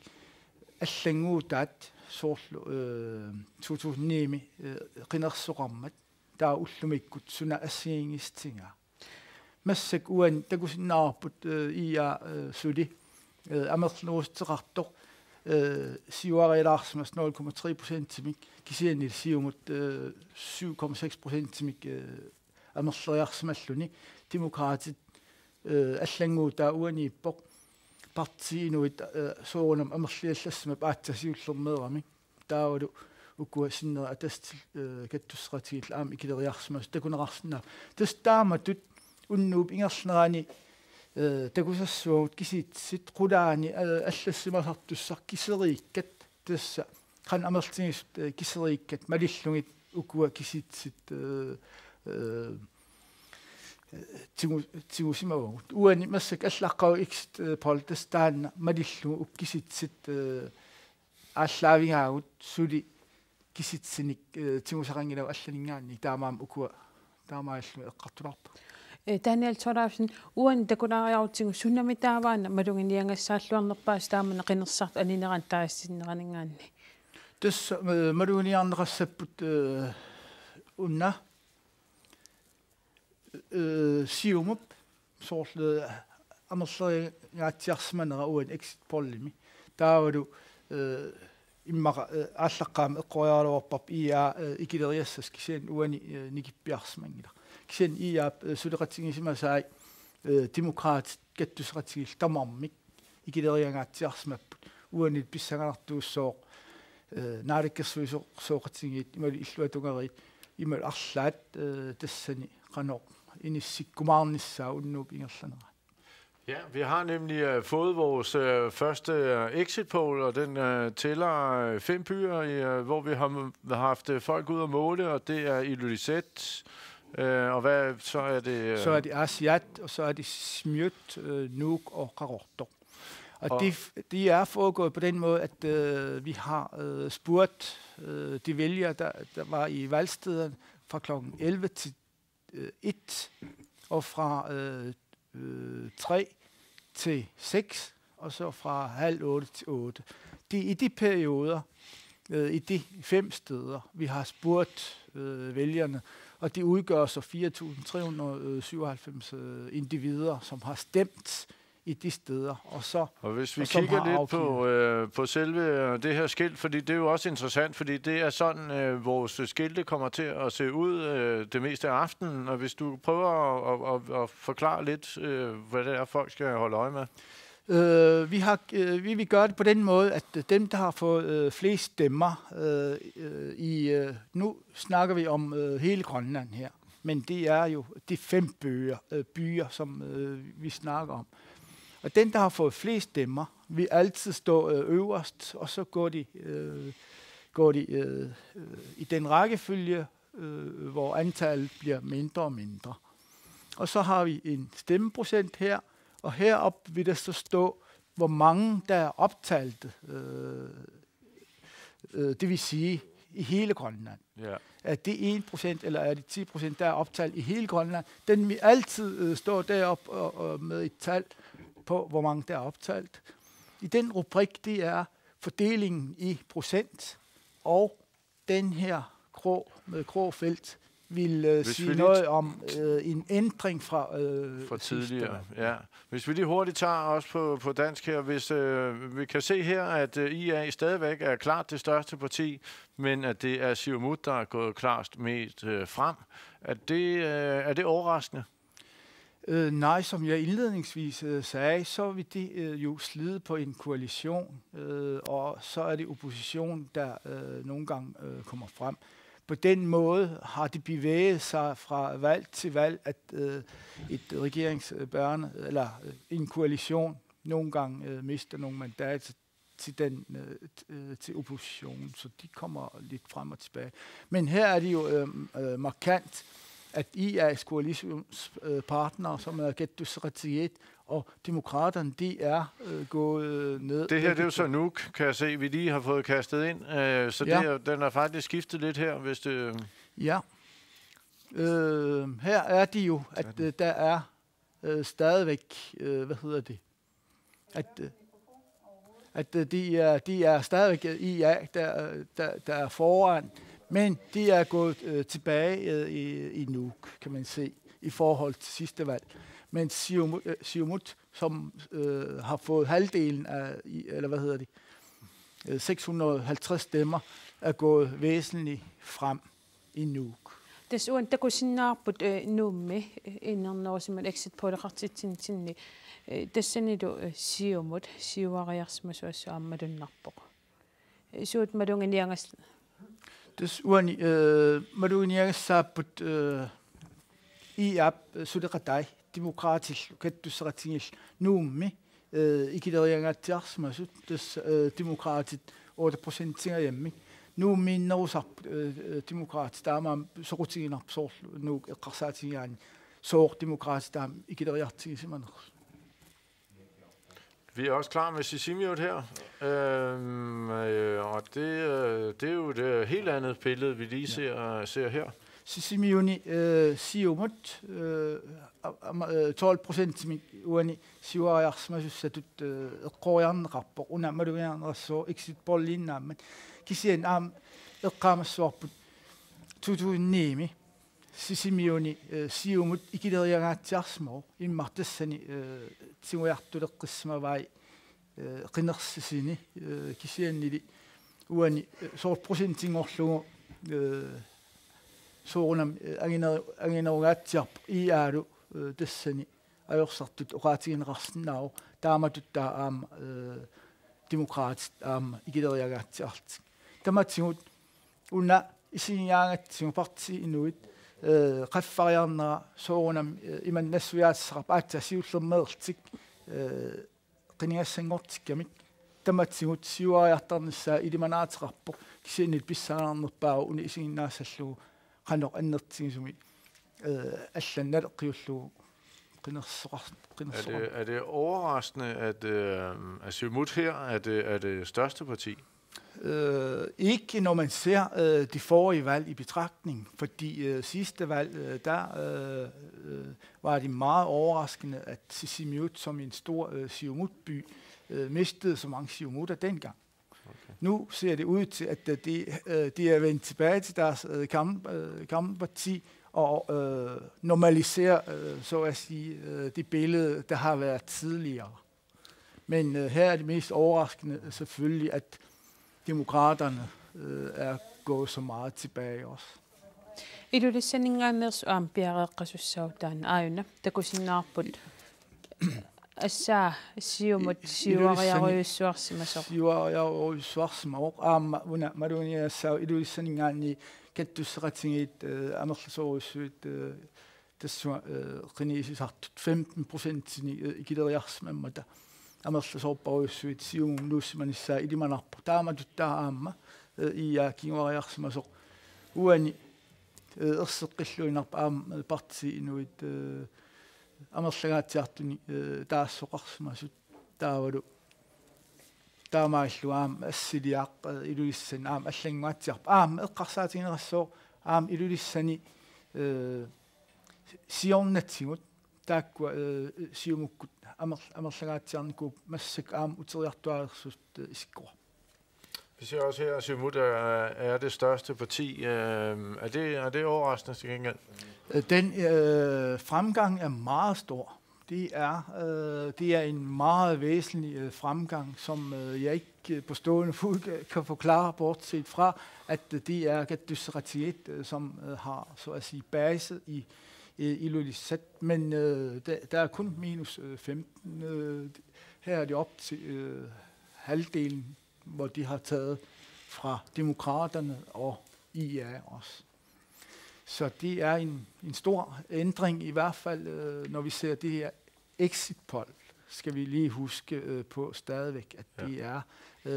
allannguutaat soorlu, eh, to tusind ni-mi, eh, qinersisoqarmat Taava ullumikkut suna assigiinngissutaa. Massakkut uani takusinnaavarput, eh, I A, eh, suli, eh, amerlanerusuteqartoq, eh, siuarilaarsimasoq nul komma tre procentimik, kisianni Siumut, eh, syv komma seks procentimik, eh, amerleriarsimalluni. Demokraatit, eh, allannguutaa uaniippoq. Partii Inuit, eh, soorunami amerliallassimavoq aatsaat siullermeerami. Taavalu ukua sinneri atas-, eh, kattusseqatigiillu aamma ikileriarsimasut takuneqarsinnaapput. Tassa taamatut unnuup ingerlanerani, eh, takusassavagut kisitsisit qulaani, eh, allassimasartussaq kiseriikkat, tassa qanoq amerlatigisut, eh, kiseriikkat malillugit ukua kisitsisit, eh, eh, tigu-, tigusimavagut. Uani massakkut allaqqavoq exit, eh, poll, tassa taanna malillugu uku kisitsisit, eh, aallaavigaagut suli kisitsinik, eh, tigusaqanngilagut allaninngaanniit, taamaammat ukua taamaalillugit eqqartulaarpagut. Eh, Daniel Thorleifsen, uani takulaariarutsigu sunami taava una maluginiagassaalluarnerpaassi taamani qinersisartut aninerani taassinneraninngaanniit? Tassa, eh, maluginiarneqassapput, eh, una, eh, Siumup soorlu amerleriangaatsiarsimanera uani exit pollimi. Taavalu, eh, immaqa, eh, aallaqqaammut eqqoriaraluarparput I A, eh, ikileriassasoq, kisianni uani, eh, nikippiarsimanngilaq. Kisianni I A, eh, suleqatigisimasai, eh, Demokraatit kattusseqatigiillu tamarmik ikileriangaatsiarsimapput. Uani pissanganartuussooq, eh, naalakkersuisooqatigiit imaluunniit illuatungeriit imaluunniit arlaat, eh, tassani qanoq inissikkumaarnissaa unnuup ingerlanerani. Ja, vi har nemlig øh, fået vores øh, første øh, exit poll, og den øh, tæller øh, fem byer, i, øh, hvor vi har, har haft øh, folk ud at måle, og det er Ilulissat, øh, og hvad så er det? Øh... Så er det Aasiaat, og så er det Siumut, øh, Nuuk og Qaqortoq. Og og de, de er foregået på den måde, at øh, vi har øh, spurgt øh, de vælgere, der, der var i valgstederne fra klokken elleve til øh, et, og fra øh, øh, tre til seks, og så fra halv otte til otte. Det er i de perioder, øh, i de fem steder, vi har spurgt øh, vælgerne, og det udgør så fire tusind tre hundrede syvoghalvfems øh, individer, som har stemt i de steder, og så... Og hvis vi og som kigger har lidt på, afgivet. Øh, på selve øh, det her skilt, fordi det er jo også interessant, fordi det er sådan, øh, vores skilte kommer til at se ud øh, det meste af aftenen, og hvis du prøver at, at, at, at forklare lidt, øh, hvad det er, folk skal holde øje med. Øh, vi, har, øh, vi vil gøre det på den måde, at øh, dem, der har fået øh, flest stemmer øh, øh, i... Øh, nu snakker vi om øh, hele Grønland her, men det er jo de fem byer, øh, byer som øh, vi snakker om. Og den, der har fået flest stemmer, vil altid stå øh, øverst, og så går de, øh, går de øh, øh, i den rækkefølge, øh, hvor antallet bliver mindre og mindre. Og så har vi en stemmeprocent her, og heroppe vil der så stå, hvor mange der er optalt, øh, øh, det vil sige i hele Grønland. Ja. Er det en procent eller er det ti procent, der er optalt i hele Grønland? Den vil altid øh, stå deroppe og, og med et tal på, hvor mange der er optalt. I den rubrik, det er fordelingen i procent, og den her grå, med grå felt vil øh, sige vi lige noget om øh, en ændring fra, øh, fra tidligere. Ja. Hvis vi lige hurtigt tager også på, på dansk her, hvis øh, vi kan se her, at øh, I A stadigvæk er klart det største parti, men at det er Siumut, der er gået klart mest øh, frem. Er det, øh, er det overraskende? Øh, nej, som jeg indledningsvis øh, sagde, så vil det øh, jo slide på en koalition, øh, og så er det opposition, der øh, nogle gange øh, kommer frem. På den måde har det bevæget sig fra valg til valg, at øh, et regeringsbærende, eller øh, en koalition nogle gange øh, mister nogle mandater til den øh, t- øh, til oppositionen, så de kommer lidt frem og tilbage. Men her er det jo øh, øh, markant, at I A's koalitionspartnere, som er Kattusseqatigiit og Demokraterne, de er øh, gået ned. Det her, det er jo så Nuuk, kan jeg se, vi lige har fået kastet ind. Øh, så det, ja, er, den er faktisk skiftet lidt her, hvis det... Ja. Øh, her er det jo, at øh, der er øh, stadigvæk, øh, hvad hedder det, at, øh, at øh, de, er, de er stadigvæk øh, I A, der, der, der er foran, Men de er gået øh, tilbage øh, i, i Nuuk, kan man se, i forhold til sidste valg. Men Siumut, øh, Siumut som øh, har fået halvdelen af, i- eller hvad hedder det, øh, seks hundrede og halvtreds stemmer, er gået væsentligt frem i Nuuk. Tassa uani takusinnaavarput, eh, Nuummi, eh, innernerusimat exit polleqartitsinitsinni, eh, tassanilu, eh, Siumut siuariarsimasoq assut aamma malunnarpoq. Eh, suut maluginiagas- Tassa uani, eh, maluginiagassaapput, eh, I A P, eh, suleqatai Demokraatillu kattusseqatigiillu Nuummi, eh, ikileriangaatsiarsimasut, tassa, eh, Demokraatit otte procentingajammik. Nuummiinnerusarput, eh, eh, Demokraatit taamaammat soqutiginarpoq soorlu Nuuk eqqarsaatigigaanni sooq Demokraatit taama ikileriartigisimanersut. Vi er også klar med Sisimiut her, øhm, øh, og det, øh, det er jo et øh, helt andet billede, vi lige ser, ser her. Sisimiuni, eh, Siumut, eh, a- ama- eh, tolv procentimik uani siuariarsimasussatut, eh, eqqoriarneqarpoq, una maluginiarnerassuaq exit polliinnaammat. Kisianni aamma eqqaamassavarput to tusind ni-mi Sisimiuni, eh, Siumut ikileriangaatsiarsimavoq, immaqa tassani, eh, tigujartuleqqissimavai, eh, qinersisini, eh, kisiannili uani, eh, soorlu procentinngorlugu, eh, soorunami, eh, anginer- anginerungaatsiarpoq I A-lu, eh, tassani ajorsartut oqaatigineqarsinnaavoq, taamatut taava aamma, eh, Demokraatit aamma ikileriangaatsiarlutik. Tamatigut una isigigaangatsigu Partii Inuit, eh, qaffariarnera soorunami, eh, imannak nassuiaatissaqarpoq, aatsaat siullermeerlutik, eh, qinigassanngortikkamik, tamatigut siuariartarnissaa ilimanaateqarpoq, kisianni pissanganarnerpaavoq una isiginnaassallugu qanoq annertutigisumik, eh, allanut naleqqiullugu qinersoqar- Er qinersoqar- det, er det overraskende, at, øh, at Siumut her er det, er det største parti? Øh, ikke når man ser øh, det forrige valg i betragtning, fordi øh, sidste valg, øh, der øh, øh, var det meget overraskende, at Sisimiut som en stor øh, Siumut-by øh, mistede så mange Siumutter dengang. Nu ser det ud til, at øh, det, øh, det er vendt tilbage til deres øh, gamle, øh, gamle parti og øh, normalisere, øh, så at sige, øh, det billede, der har været tidligere. Men øh, her er det mest overraskende selvfølgelig, at Demokraterne øh, er gået så meget tilbage også. Ilulissaninngaanneersoq aamma piareeqqasussaavoq taanna, aajuna takusinnaavarput. Assaa Siumut I- Ilulissani- siuariarujussuarsimasoq. Siuariarujussuarsimavoq aamma una maluginiagassaavoq Ilulissaninngaanniit kattusseqatigiit, eh, amerlasoorujussuit, eh, tassunga, eh, qinigisisartut femten procentinik, eh, ikileriarsimammata amerlasoorpassuit Siumumut nuussimanissaa ilimanarpoq. Taamatut taava aamma, eh, I A kinguariarsimasoq uani, eh, erseqqilluinnarpoq aamma, eh, Partii Inuit, eh, amerlangaatsiartunik, eh, taassoqarsimasut taavalu taamaallu aamma assiliaq, eh, Ilulissani aamma allanngortitsiarpoq. Aamma eqqarsaatigineqassaaq aamma Ilulissani, eh, siornatigut taakkua, eh, Siumukkut amer- amerlangaatsiarnikuupput massakkut aamma uteriartuaalersussat, eh, isikkoqarput. Vi ser også her, at Siumut er, er det største parti. Øh, er, det, er det overraskende til gengæld? Øh, Den øh, fremgang er meget stor. Det er, øh, det er en meget væsentlig øh, fremgang, som øh, jeg ikke øh, på stående fod kan- kan forklare, bortset fra, at øh, det er Kattusseqatigiit, øh, som øh, har, så at sige, base i, i Ilulissat. Men øh, der, der er kun minus øh, femten. Øh, her er det op til øh, halvdelen, hvor de har taget fra Demokraterne og I A også. Så det er en, en stor ændring, i hvert fald øh, når vi ser det her exit poll, skal vi lige huske øh, på stadigvæk, at Ja. det er øh,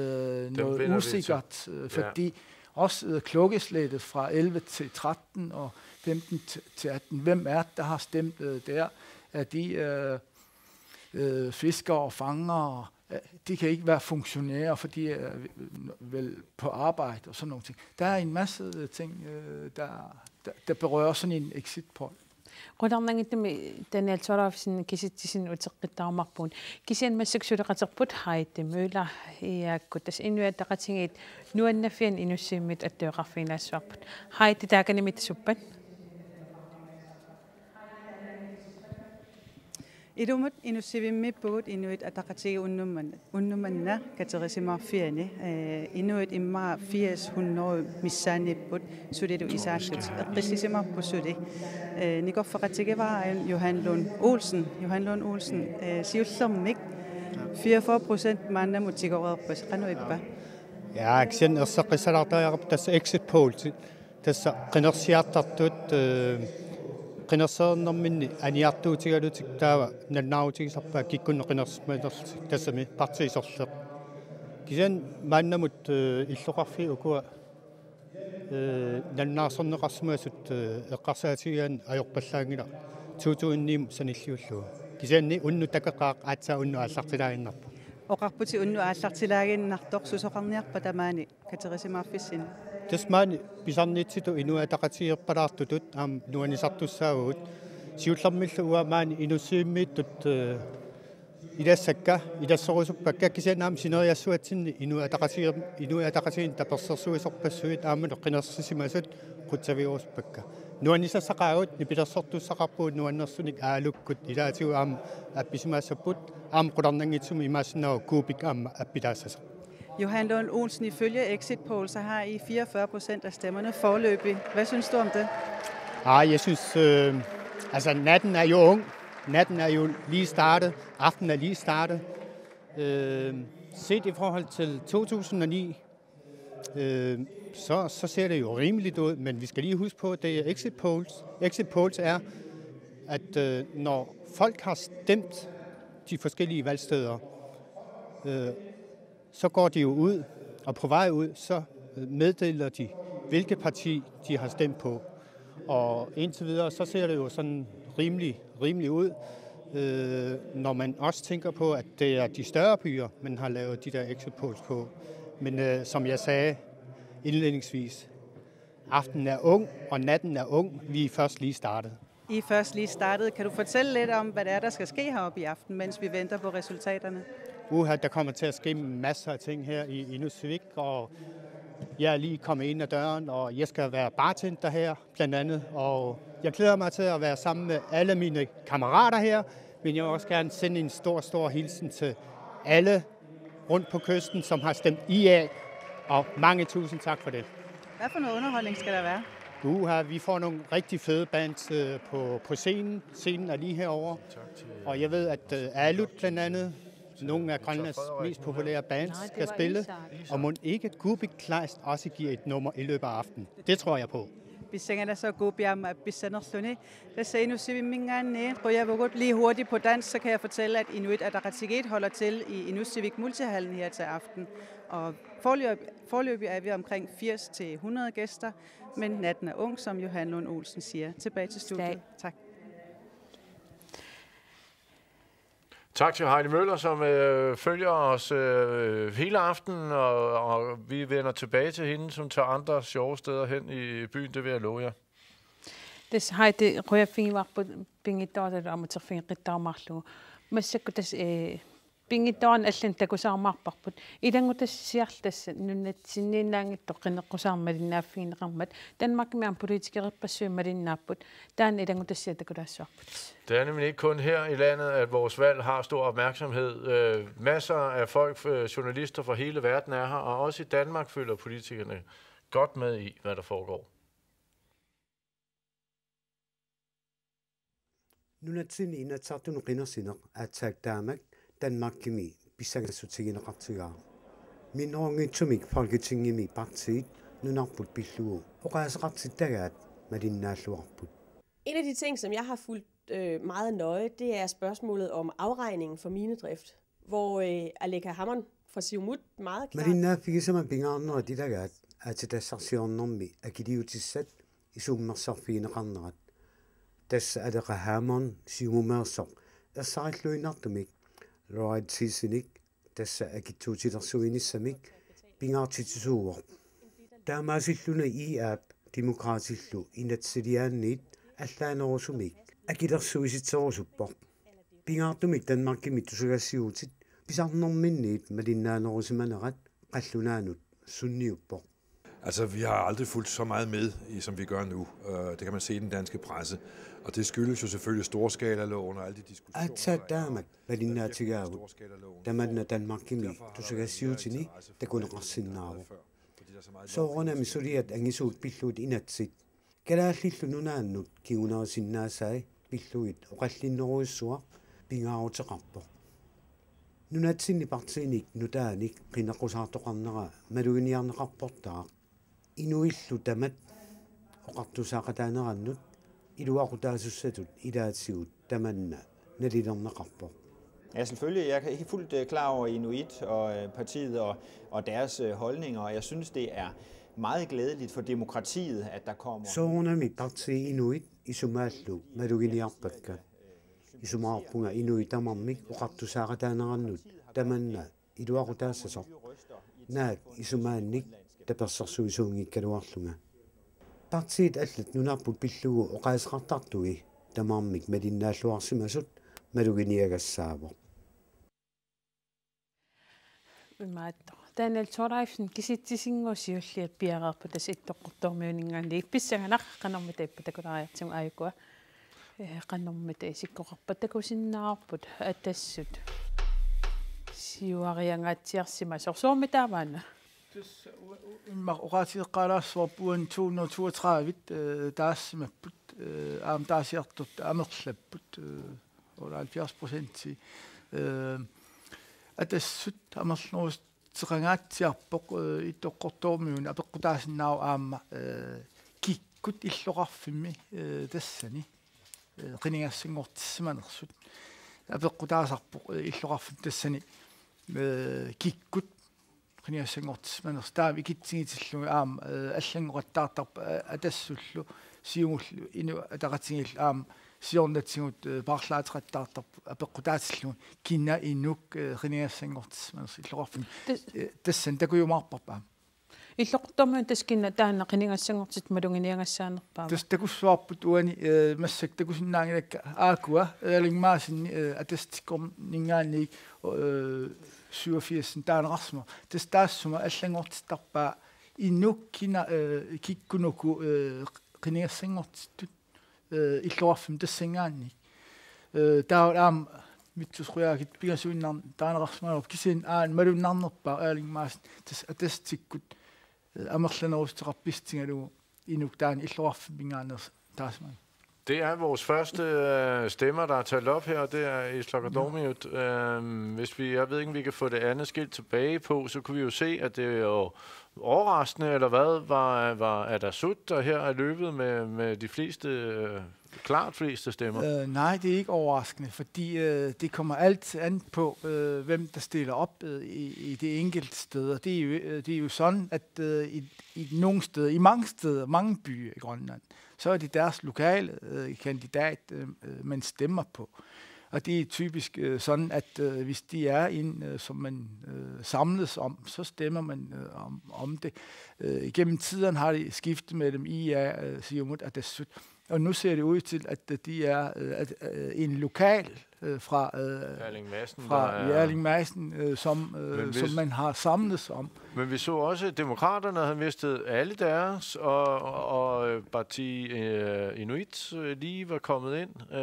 Dem noget vender vi til. Usikkert, øh, Ja. Fordi også øh, klokkeslættet fra elleve til tretten og femten til til atten, hvem er det, der har stemt øh, der? Er det øh, øh, fiskere og fangere? Øh, De kan ikke være funktionærer, for de er øh, vel på arbejde og sådan nogle ting. Der er en masse øh, ting, øh, der, der, der berører sådan en exit poll. Qularnanngitsumik Daniel Thorleifsen kisitsisinnut uteqqittarumaarpugut. Kisianni massakkut suleqaterput Heidi Møller, iaakkut tassa Inuit Ataqatigiit nuannerfianni Inussivimmiittut attueqarfigilaassavarput. Heidi, taakanimittussuppat? Ilumut Inussivimmiippugut, Inuit Ataqatigiit unnuk manna, unnuk manna katerisimaarfianni, eh, inuit immaqa firs hundrede missaanniipput, sulilu isaallutik. Eqqissisimaarput suli. Eh, nikorfaqatigivara aajuna Johan Lund Olsen. Johan Lund Olsen, eh, siullermik fireogfyrre procent maannamut tigoreerpasi. Qanoq ippa? Ja, kisianni erseqqissalaartariaqarpoq tassa exit poll. Tassa qinersiartartut, eh, qinersereernerminni aniartuutigalutik taava nalunaarutigisarpaat kikkunnut qinersimanerlutik, tassami partiit sorleq. Kisianni maannamut, eh, illoqarfiit ukua, eh, nalunaarsorneqarsimasut, eh, eqqarsaatigigaanni ajorpallaanngilaq to tusind ni sanilliullugu. Kisianni unnuk takoqqaaq aatsaat unnuk aallartilaaginnarpoq. Oqarputit unnuk aallartilaaginnartoq, susoqarniarpa tamaani katerisimaarfissinni? Tassa maani pisarnitsitut Inuit Ataqatigiippalaartutut aamma nuannisartussaavagut. Siullermillu uanga maani Inussivimmiittut, eh, ilassakka, ilasserusuppakka, kisianni aamma sineriassuatsinni Inuit Ataqatigiit, Inuit Ataqatigiinni tapersersuisorpassuit aammalu qinersisimasut qutsavigerusuppakka. Nuannisassaqaagut, nipilersortussaqarpugut nuannersunik, aalukkut ilaatigut aamma appisimaassapput, aamma qularnanngitsumik imaassinnaavoq Kuupik aamma appilaassasoq. Johan Lund Olsen, ifølge exit poll, så har I fireogfyrre procent af stemmerne foreløbig. Hvad synes du om det? Ah, jeg synes, øh, altså, natten er jo ung. Natten er jo lige startet. Aftenen er lige startet. Øh, set i forhold til to tusind og ni, øh, så, så ser det jo rimeligt ud, men vi skal lige huske på, at det er exit polls. Exit polls er, at, øh, når folk har stemt de forskellige valgsteder, øh, så går de jo ud, og på vej ud, så, øh, meddeler de, hvilket parti de har stemt på. Og indtil videre, så ser det jo sådan rimelig, rimelig ud, øh, når man også tænker på, at det er de større byer, man har lavet de der exit polls på. Men, øh, som jeg sagde indledningsvis, aftenen er ung, og natten er ung. Vi er først lige startet. I er først lige startet. Kan du fortælle lidt om, hvad det er, der skal ske heroppe i aften, mens vi venter på resultaterne? Uha, der kommer til at ske masser af ting her i Inussivik, og jeg er lige kommet ind ad døren, og jeg skal være bartender her, blandt andet. Og jeg glæder mig til at være sammen med alle mine kammerater her, men jeg vil også gerne sende en stor, stor hilsen til alle rundt på kysten, som har stemt I A, og mange tusind tak for det. Hvad for noget underholdning skal der være? Uha, vi får nogle rigtig fede bands, øh, på, på scenen. Scenen er lige herover. Og jeg ved, at, øh, Alut blandt andet, nogle af Grønlands mest populære bands, skal spille. Og mon ikke Kuupik Kleist også giver et nummer i løbet af aftenen? Det tror jeg på. Pissanganassaaq Kuupik aamma appissanerluni. Tassa Inussivimminngaanniit qujavugut. Lige hurtigt på dansk, så kan jeg fortælle, at Inuit Ataqatigiit holder til i Inussivik Multihallen her til aften. Og foreløb-, foreløbig er vi omkring firs til hundrede gæster, men natten er ung, som Johan Lund Olsen siger. Tilbage til studiet. Tak. Tak til Heidi Møller, som, øh, følger os, øh, hele aftenen, og, og vi vender tilbage til hende, som tager andre sjove steder hen i byen, det vil jeg love jer. Tassa Heidi, qujaffigivarput pinngitsooratalu aamma uterfigeqqittarumaarlugu. Massakkut tassa, eh, pinngitsoorani allanik takusaarumaarparput. Ilanngutassiarlu tassa nunatsinniinnaanngitsoq qineqqusaarneq malinnaaffigineqarmat. Danmarkimi aamma politikerpassuit malinnaapput. Taanna ilanngutassiaq takulaassavarput. Det er nemlig ikke kun her i landet, at vores valg har stor opmærksomhed. Øh, masser af folk, øh, journalister fra hele verden er her, og også i Danmark følger politikerne godt med i, hvad der foregår. Nunatsinni Inatsisartunut qinersineq aatsaat taamak Danmarkimi pissangassutigineqartigaaq. Minnerunngitsumik Folketingimi partiit nunarput pillugu oqaaseqartittagaat malinnaalluarput. En af de ting, som jeg har fulgt, øh, meget nøje, det er spørgsmålet om afregningen for minedrift, hvor, øh, Aleqa Hammond fra Siumut meget klart Malinnaaffigisama pingaarnerit ilagaat aatsitassarsiornermi akiliutissat isummersarfigineqarnerat. Tassa Aleqa Hammond Siumumeersoq ersarilluinnartumik Lloyd Thyssenik, tassa akitsuutilersuinissamik, pingaartitsisuuvoq. Taamaasilluni I A-p Demokraatillu inatsisiliaanniit allaanerusumik akilersuisitserusuppoq. Pingaartumik Danmarkimi tusagassiuutit pisarnerminniit malinnaanerusimanerat qallunaanut sunniuppoq. Altså, vi har aldrig fulgt så meget med, i- som vi gør nu. Øh, Det kan man se i den danske presse. Og det skyldes jo selvfølgelig storskalaloven og alle de diskussioner, Aatsaat taamak malinnaatigaavut tamanna Danmarkimi tusagassiuutini takuneqarsinnaavoq. Soorunami suliat angisuut pillugit inatsit Kalaallillu Nunaannut kingunerisinnaasai pillugit oqallinnerujussuaq pingaaruteqarpoq. Nunatsinni partiinik nutaanik qineqqusaartoqarnera maluginiarneqarportaaq. Inuillu tamat oqartusaaqataanerannut iluaqutaasussatut ilaatigut tamanna nalilerneqarpoq. Ja, selvfølgelig. Jeg er helt fuldt øh, klar over Inuit og øh, partiet og, og deres øh, holdninger, og jeg synes, det er meget glædeligt for demokratiet, at der kommer... Soorunami partii Inuit isumaallu maluginiarpakka. Isumaqarpunga inuit tamarmik oqartusaaqataanerannut tamanna iluaqutaassasoq. Naak isumaannik tapersersuisuunngikkaluarlunga. Partiit allat nunarput pillugu oqaaseqartartui tamarmik malinnaalluarsimasut maluginiagassaavoq. Imaattoq. Daniel Thorleifsen, kisitsisinngooq siulliat piareerput tassa Ittoqqortoormiuninngaanniit, pissanganaq qanormita ippa takulaariartigu aajukua. Eh, qanormita isikkoqarpa takusinnaavarput Atassut siuariangaatsiarsimasoq, soormi taava-una? Tassa u- u- immaqa oqaatigeqqaalaassavarput uani to hundrede og toogtredive, øh, taassimapput, øh, aamma taasiartortut amerlapput, øh, otteoghalvfjerds procent. Øh, Atassut amerlaneruteqangaatsiarpoq, øh, Ittoqqortoormiuni apeqqutaasinnaavoq aamma, øh, kikkut illoqarfimmi, øh, tassani, øh, qinigassanngortissimanersut. Apeqqutaasarpoq, øh, illoqarfimmi tassani, øh, kikkut qinigassanngortissimanersut. Taama ikitsigitillugit aamma, øh, allanngoqattaartarpoq, øh, Atassullu Siumullu Inuit Ataqatigiillu aamma siornatigut, øh, paarlaateqattaartarput apeqqutaatillugu kina inuk, øh, qinigassanngortissimanersoq illoqarfimmi. Tas- Øh, tassani takujumaarparput aamma. Illoqqortoormiut tassa kina taanna qinigassanngortitat maluginiagassaanerpaava? Tassa takussavarput uani, øh, massakkut takusinnaanngilakka aakkua, Erling Madsen, øh, Atassutikkorninngaanniit, øh, syvogfirs taaneqarsimavoq. Tassa taassuma allanngortittarpaa inuk kina, øh, kikkunuku, øh, qinigassanngortittut, øh, illoqarfimmi tassanngaanniit. Øh, taava aamma Vittus Qujaukitsoq pingasuinnarnik taaneqarsimagaluarpoq, kisianni aana malunnarnerpaaq Erling Madsen tassa Atassutikkut, øh, amerlaneruteqarpissutigalugu inuk taanna illoqarfimminngaanneersoq taasimavoq. Det er vores første øh, stemmer, der er talt op her, det er Islagardormiut. Øhm, hvis vi, jeg ved ikke, om vi kan få det andet skilt tilbage på, så kunne vi jo se, at det er jo overraskende, eller hvad, var, var Atassut, der her er løbet med, med de fleste, øh, klart fleste stemmer. Øh, nej, det er ikke overraskende, fordi øh, det kommer altid an på, øh, hvem der stiller op øh, i, i det enkelte sted. Og det er jo, øh, det er jo sådan, at øh, i, i nogle steder, i mange steder, mange byer i Grønland, så er det deres lokale øh, kandidat, øh, øh, man stemmer på. Og det er typisk øh, sådan, at øh, hvis de er en, øh, som man øh, samles om, så stemmer man øh, om, om det. Øh, gennem tiden har det skiftet mellem I A, øh, Siumut og Atassut. Og nu ser det ud til, at øh, de er øh, at, øh, en lokal øh, fra, øh, Erling Madsen, fra der er- Erling Madsen, øh, som, øh, Men som hvis- man har samlet sig om. Men vi så også, at Demokraterne havde mistet alle deres, og, og øh, Parti øh, Inuit øh, lige var kommet ind. Øh,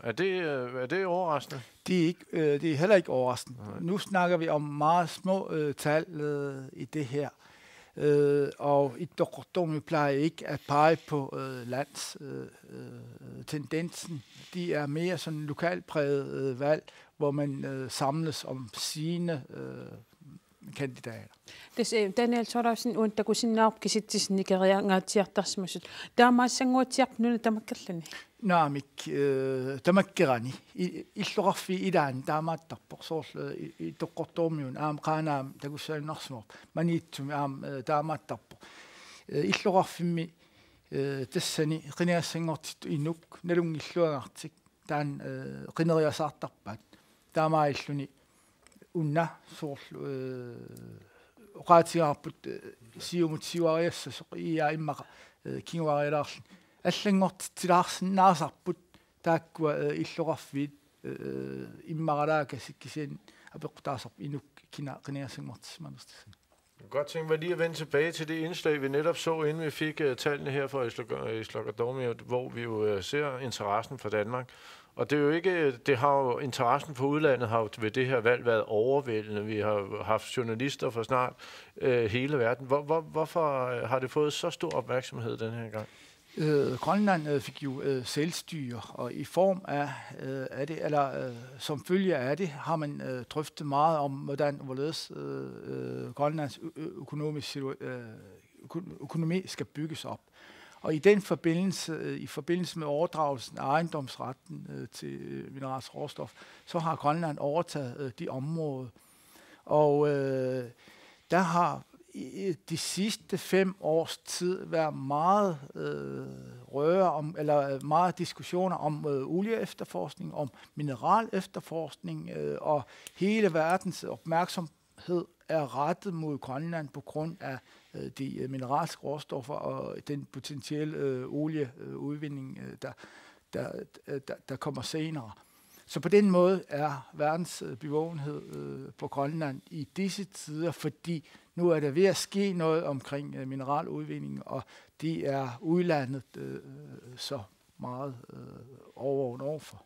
er, det, øh, er det overraskende? Det er, ikke, øh, det er heller ikke overraskende. Nej. Nu snakker vi om meget små øh, tal øh, i det her. Øh, og Ittoqqortoormiut plejer ikke at pege på øh, lands øh, øh, tendensen. De er mere sådan lokalpræget øh, valg, hvor man øh, samles om sine øh, kandidater. Tassa, eh, Daniel Thorleifsen, uani takusinnaavarput kisitsisit nikeriangaatsiartarsimasut. Taamaassanguatsiarpoq nuna tamakkerluni? Naamik, øh, tamakkerani. I- illoqarfiit ilaanni taamaattarpoq, soorlu øh, i- Ittoqqortoormiuni aamma Qaanaami takussaaginnarsimavoq, Maniitsumi aamma øh, taamaattarpoq. Øh, illoqarfimmi øh, tassani qinigassanngortittut inuk nalunngilluagartik taanna øh, qineriasaartarpaat. Taamaalilluni una soorlu øh, oqaatigaarput øh, Siumut siuariassasoq, I A immaqa øh, kinguarialaarluni. Allanngortitsilaarsinnaasarput Taakkua, øh, illoqarfiit, øh, immaralaakasik kisianni apeqqutaasarpoq inuk kina qinigassanngortissimanersoq tassani. Jeg kunne godt tænke mig lige at vende tilbage til det indslag, vi netop så, inden vi fik uh, tallene her fra Islok- Islokadormi, hvor vi jo uh, ser interessen for Danmark. Og det er jo ikke, det har jo, interessen for udlandet har jo ved det her valg været overvældende. Vi har jo haft journalister fra snart uh, hele verden. Hvor, hvor, hvorfor uh, har det fået så stor opmærksomhed den her gang? Øh, Grønland øh, fik jo øh, selvstyre, og i form af, øh, af det, eller øh, som følge af det, har man øh, drøftet meget om, hvordan, hvorledes øh, øh, Grønlands ø- ø- økonomiske situa- øh, øko- økonomi skal bygges op. Og i den forbindelse, øh, i forbindelse med overdragelsen af ejendomsretten øh, til øh, mineralske råstof, så har Grønland overtaget øh, de områder. Og øh, der har i de sidste fem års tid været meget øh, røre om, eller meget diskussioner om øh, olieefterforskning, om mineralefterforskning, øh, og hele verdens opmærksomhed er rettet mod Grønland på grund af øh, de øh, mineralske råstoffer og den potentielle øh, olieudvinding, øh, der, der, der, der kommer senere. Så på den måde er verdens øh, bevågenhed øh, på Grønland i disse tider, fordi nu er der ved at ske noget omkring øh, mineraludvinding, og det er udlandet øh, så meget øh, overvågen overfor.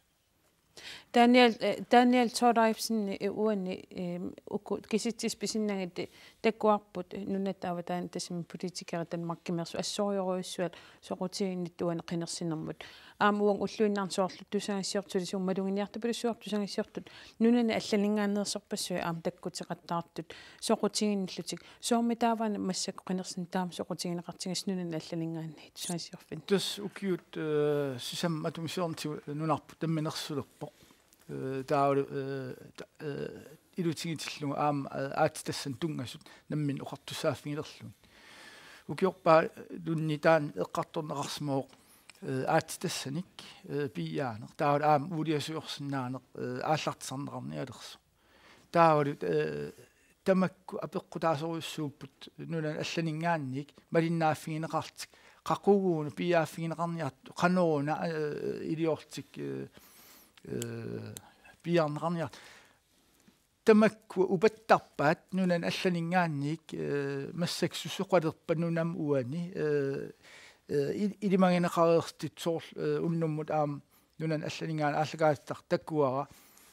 Daniel, eh, Daniel Thorleifsen, eh, uani, eh, uku kisitsisit pisinnagit takuarput, eh, nunatta avataani tassami politikerit Danmarkimeersut assorujorujussuat soqutiginnittut uani qinersinermut. Aamma uanga ulluinnarni soorlu tusagassiortut, sulisoq maluginiartupilussuarput tusagassiortut nunani allaninngaanneersorpassuit aamma takkuteqattaartut soqutiginnillutik. Soormi taava massakkut qinersineq taama soqutigineqartigisoq nunani allaninngaanniit tusagassiorfinni? Tassa ukiut, øh, sisamat atumisoornitigut nunarput namminersulerpoq. Øh, taavalu, øh, ta- øh, ilutigitillugu aamma øh, aatsitassani tunngasut nammineq oqartussaaffigilerlugit. Ukiorpaalunni taanna eqqartorneqarsimavoq øh, aatsitassanik øh, piiaaneq. Taavalu aamma uuliasiorsinnaaneq øh, aallartisarneqarnialersoq. Taavalu øh, tamakku apeqqutaasorujussuupput nunani allaninngaanniit malinnaaffigineqarlutik. Qaquguuna piiaaffigineqarniartut, qanoruna øh, iliorlutik øh, øh, piiarneqarniartut. Tamakku upattarpaat nunani allaninngaanniit øh, massakkut susoqalerpat nunami uani øh, øh, il- ilimagineqareersut soorlu øh, unnummut aamma nunani allaninngaanniit aallakaatitaq takuara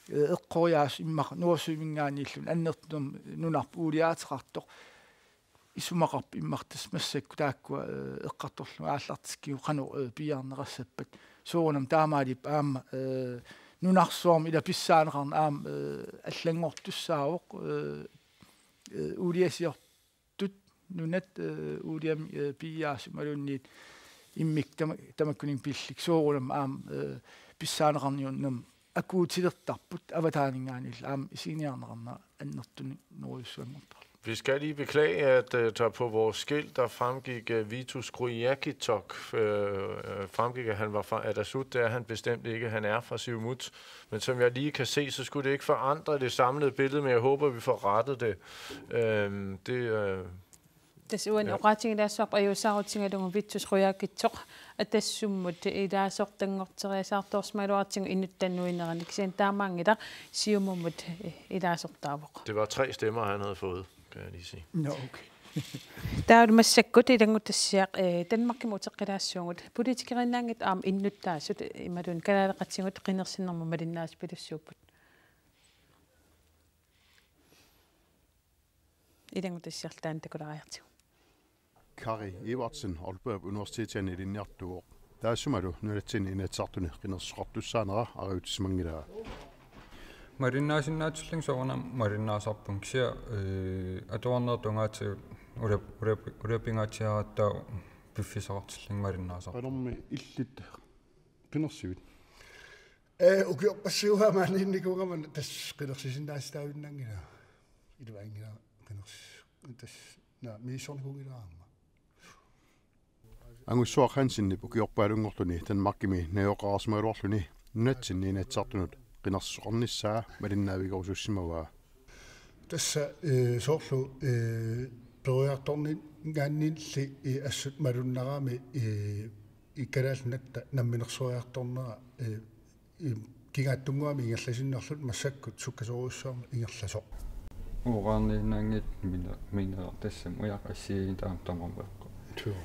øh, eqqoriaaseq immaqa Nordsøminngaanniilluunniit annertunermut nunarput uuliaateqartoq isumaqarpoq immaqa tassa massakkut taakkua øh, eqqartorlugit aallartikkigut qanoq øh, piiarneqassappat. Soorunami taamaalipput aamma øh, nunarsuarmi ila pissaaneqarneq aamma øh, allanngortussaavoq øh, øh, uuliasiortut nunat øh, uuliamik øh, piiaasut imaluunniit immikkut tama- tamakkuninnga pillit soorunami aamma øh, pissaaneqarniunnermik akuutilertarput avataaninngaanniillu aamma isiginiarneqarnera annertunerujussuanngortarlugu. Vi skal lige beklage, at øh, der på vores skilt, der fremgik øh, Vitus Krujakitok, øh, øh, fremgik, at han var fra Atasut. Det er han bestemt ikke. Han er fra Siumut. Men som jeg lige kan se, så skulle det ikke forandre det samlede billede, men jeg håber, vi får rettet det. Øhm, det øh, Tassa uani ja. Oqaatigilaassavarput ajuusaarutigalugu Vitus Krujakitok Atassummut ilaasortanngorteriasaartoorsimaluartigu inuttannuineranik, kisianni taamaanngilaq Siumumut ilaasortaavoq. Det var tre stemmer, han havde fået, kan jeg lige sige. Nå, okay. Taava massakkut ilanngutassiaq eh, Danmarkimut uteqqilaassuugut politikerinnaanngitsut aamma innuttaasut imaluunniit kalaaleqatigut qinersinermut malinnaasupilussuupput. Ilanngutassiaq taanna takulaariartigu. Kari Ivertsen Aalborg Universitetiani ilinniartuuvoq. Taassumalu nunatsinni Inatsisartuni qinersisoqartussaanera ariutsisimanngilara. Malinnaasinnaatillunga soorunami malinnaasarpunga kisianni eh, atuarneq tungaatigut ulap- ulap- ulapingaatsiaratta piffissaqartillunga malinnaasarpunga. Qanormi illit qinersivit? Eh, ukiorpassuit maaniinnikuugama tassa qinersisinnaassutaavinnanngilanga. Iluanngilanga qiners- tassa naa misissornikuunngilara aamma. Angussuaq Hansenip ukiorpaalunngorluni Danmarkimi najugaqarsimagaluarluni nunatsinni Inatsisartunut qinersisoqarnissaa malinnaavigerusussimavaa. Tassa eh, soorlu eh, peroriartorninngaanniilli eh, assut malunnarami eh, i Kalaallit Nunatta namminersoriartornera eh, Kigaattunnguamik ingerlasinnarluta massakkut sukkasoorujussuarmik ingerlasoq. Uraninaanngit mina-, mina tassami ujaq assigiinngitsoq aamma tamarmi. Joo.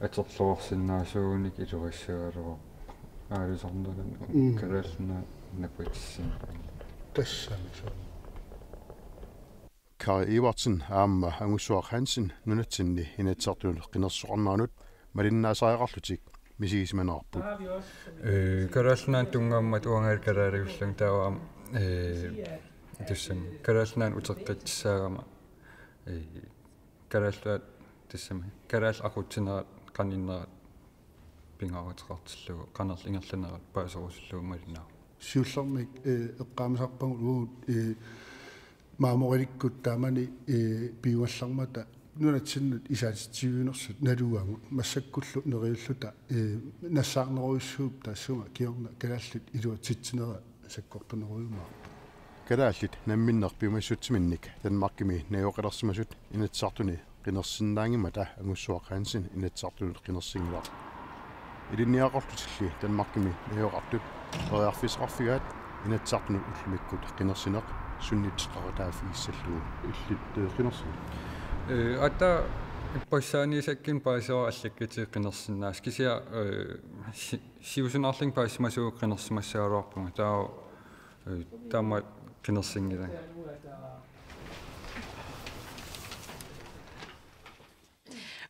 Atorluarsinnaasuunik iluassagaluarpoq. Aalisarnerani. Mm. Kalaallit Nunaat napatissinnaaneq. Tassami suu. Kari Iversen aamma Angussuaq Hansen nunatsinni Inatsisartunut qinersisoqarneranut malinnaasariaqarlutik misigisimanerarput. Ee, Kalaallit Nunaannut tunngammata uangalu kalaaliullunga taava aamma, ee, tassami Kalaallit Nunaannut uteqqitsissaagama, ee, kalaallit tassami kalaallit aqutsinerat qaninnerat pingaaruteqartillugu qanorlu ingerlanerat paaserusullugu malinnaavoq. Siullermik, ee, eqqaamasarpagut uagut, ee, Maamorilikkut taamani, ee, piuallarmata nunatsinnut isaatitsiviunersut nalugagut massakkullu neriulluta, ee, nassaarnerujussuupput taassuma kingorna kalaallit iluatsitsinera sakkortunerujumaarpoq. Kalaallit namminneq piumassutsiminnik Danmarkimi najugaqalersimasut Inatsisartuni qinersinnaanngimmata Angussuaq Hansen Inatsisartunut qinersinngilaq. Ilinniagaqarlutilli Danmarkimi najugaqartut periarfissaqarfigaat Inatsisartunut ullumikkut qinersineq sunniuteqarataaffigissallugu. Illit, ee, qinersineq? Ee, ata ippassaanisakkin paasisoq allakkatit qinersinnaasut kisianni, ee, si-, siusinaarlunga paasisimasuugut qinersimassagaluarpunga. Taava, ee, taama qinersinngilanga.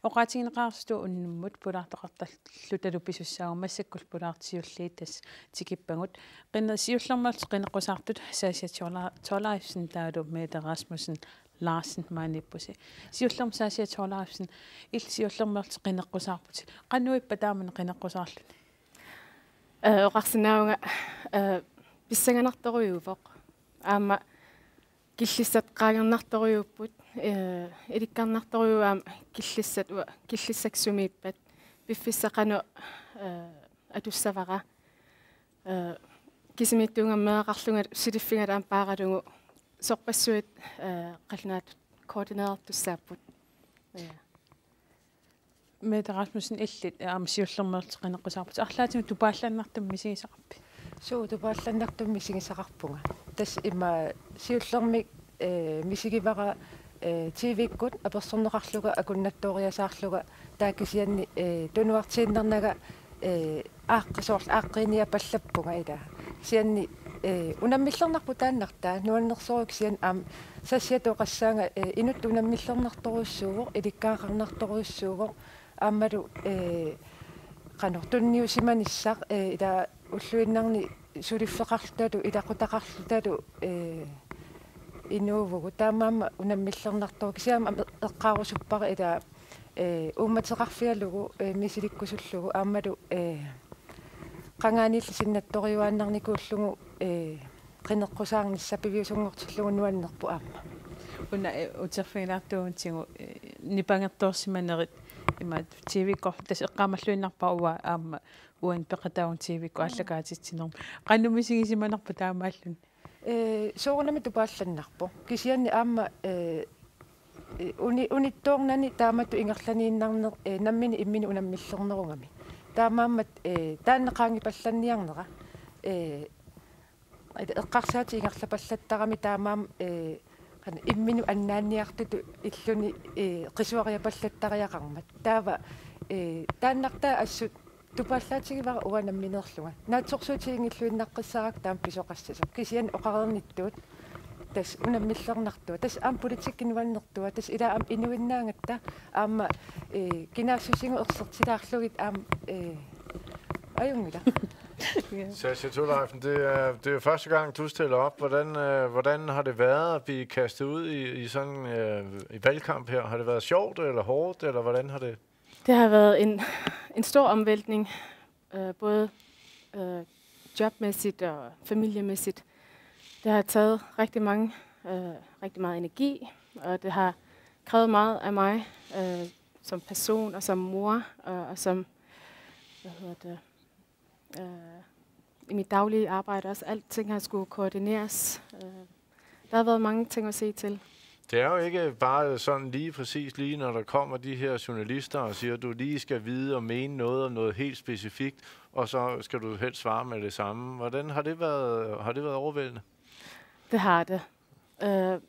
Oqaatigineqarsimasut unnummut pulaartoqartarlutalu pisussaagut, massakkut pulaartiulliit tassa tikippagut. Qiner-, siullermeerlutik qineqqusaartut Sasha Thorla-, Thorleifsen taavalu Mette Rasmussen Larsen maaniippusi. Siullermik Sasha Thorleifsen, illit siullermeerlutit qineqqusaarputit. Qanoq ippa taamani qineqqusaarluni? Ee, oqarsinnaavunga, ee, pissanganartorujuuvoq. Aamma killissat qaangernartorujuupput, ee, ilikkarnartorujuuvoq aamma killissat ua-, killissakka sumiippat, piffissaq qanoq, ee, atussavara, ee, kisimiittuugamik meeraqarlunga suliffigalugu aamma paaralugu sorpassuit, ee, qallunaatut koordineertussaapput. Ee. Mette Rasmussen, illit aamma siullermeerlutit qineqqusaarputit. Arlaatigut tupaallannartumik misigisaqarpit? Suu, tupaallannartumik misigisaqarpunga. Tassa ima siullermik, ee, misigivara, ee, T V-kkut apersorneqarlunga akunnattooriasaarlunga taava kisianni, ee, tunuartiinnarnaga, ee, aaqqi-, soorlu aaqqiiniapallappunga ilaa. Kisianni, ee, unammillernarpoq taannartaa, nuannersorujuk kisianni aamma Sashiap oqassaanga, ee, inuttut unammillernartorujussuuvoq, ilikkagaqarnartorujussuuvoq, aammalu, ee, qanoq tunniusimanissaq, ee, ilaa ulluinnarni suliffeqarlutalu, ilaqutaqarlutalu, ee, inuuvugut. Taamaammat unammillernartoq kisianni aamma eqqaarusuppara ilaa, ee, uummateqarfigalugu, ee, misilikkusullugu aammalu, ee, qangaaniilli sinnattoriuaannarnikuullugu, ee, qineqqusaarnissaq piviusunngortillugu nuannerpoq aamma. Una, ee, uterfigilaartuutigut, ee, nipangertoorsimanerit imaattoq T V-kkut tassa eqqaamalluinnarpara uanga aamma uani peqataavugut T V-kkut aallakaatitsinermi. Qanoq misigisimanerpa taamaalluni? Ee, soorunami tupaallannarpoq. Kisianni aamma, ee, ee, uni-, unittoornani taamatut ingerlaniinnarneq, ee, nammineq imminut unammillernerugami. Taamaammat, ee, taanna qaangiupallanniarnera, ee, eqqarsaatit ingerlapallattarami taamaammat, ee, qanoq imminut annaanniartutut illuni, ee, qisuariapallattariaqarmat. Taava, ee, taannartaa assut tupaallaatigivara uanga nammineerlunga. Naatsorsuutiginngilluinnartussaagakkit taama pisoqassasoq. Kisianni oqareernittut tassa unammillernartua. Tassa aamma politikki nuannertua. Tassa ilaa aamma inuinnaagatta aamma, ee, kinaassusigut ersertilaarlugit aamma, ee, ajunngilaq. Ja. Sasha Thorleifsen, det er, det er første gang, du stiller op. Hvordan, øh, hvordan har det været at blive kastet ud i, i sådan, øh, i valgkamp her? Har det været sjovt eller hårdt, eller hvordan har det? Det har været en, en stor omvæltning, øh, både, øh, jobmæssigt og familiemæssigt. Det har taget rigtig mange, øh, rigtig meget energi, og det har krævet meget af mig, øh, som person og som mor, og, og som, hvad hedder det, øh, i mit daglige arbejde også. Alting har skulle koordineres. Øh, der har været mange ting at se til. Det er jo ikke bare sådan lige præcis lige, når der kommer de her journalister og siger, at du lige skal vide og mene noget om noget helt specifikt, og så skal du helst svare med det samme. Hvordan har det været, har det været overvældende? Det har det. Øh,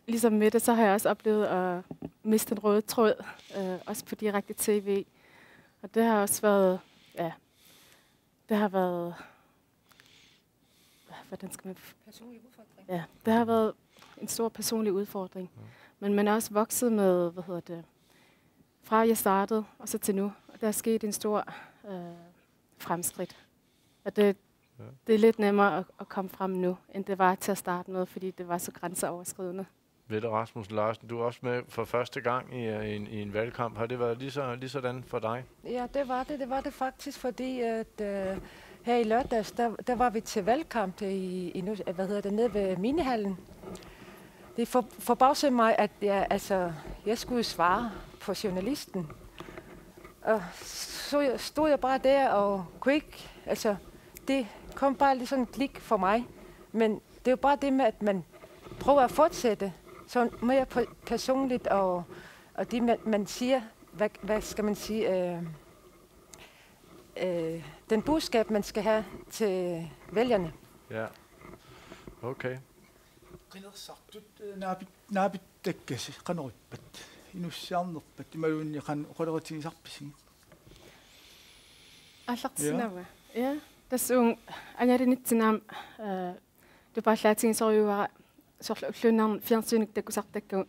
ligesom med det, så har jeg også oplevet at miste den røde tråd, øh, også på direkte tv. Og det har også været, ja, det har været, hvordan skal man... Personlig udfordring. Ja, det har været en stor personlig udfordring. Men man er også vokset med, hvad hedder det, fra jeg startede og så til nu. Og der er sket en stor øh, fremskridt. Og det, det er lidt nemmere at, at komme frem nu, end det var til at starte med, fordi det var så grænseoverskridende. Mette Rasmussen Larsen, du er også med for første gang i, i, en, i en valgkamp. Har det været lige, så, lige sådan for dig? Ja, det var det. Det var det faktisk, fordi at, øh, her i lørdags, der, der var vi til valgkamp i, i nu, hvad hedder det, nede ved Minehallen. Det for, forbavsede mig, at jeg, altså, jeg skulle svare på journalisten. Og så stod jeg bare der og kunne ikke, altså, det kom bare ligesom klik for mig. Men det er jo bare det med, at man prøver at fortsætte, så mere personligt, og, og det, man, man siger, hvad, hvad skal man sige, øh, øh, den budskab, man skal have til vælgerne. Ja. Okay. Qinersisartut, eh, naapit-, naapittakkasi qanoq ippat? Inussiarnerpat imaluunniit qanoq oqaloqatigisarpisigit? Aallartissinnaavat? Ja. Tassa uunga angalanitsinni aamma, øh, tupaallaatigisorujussuuara soorlu ulluinnarni fjernsynikkut takusartakkagut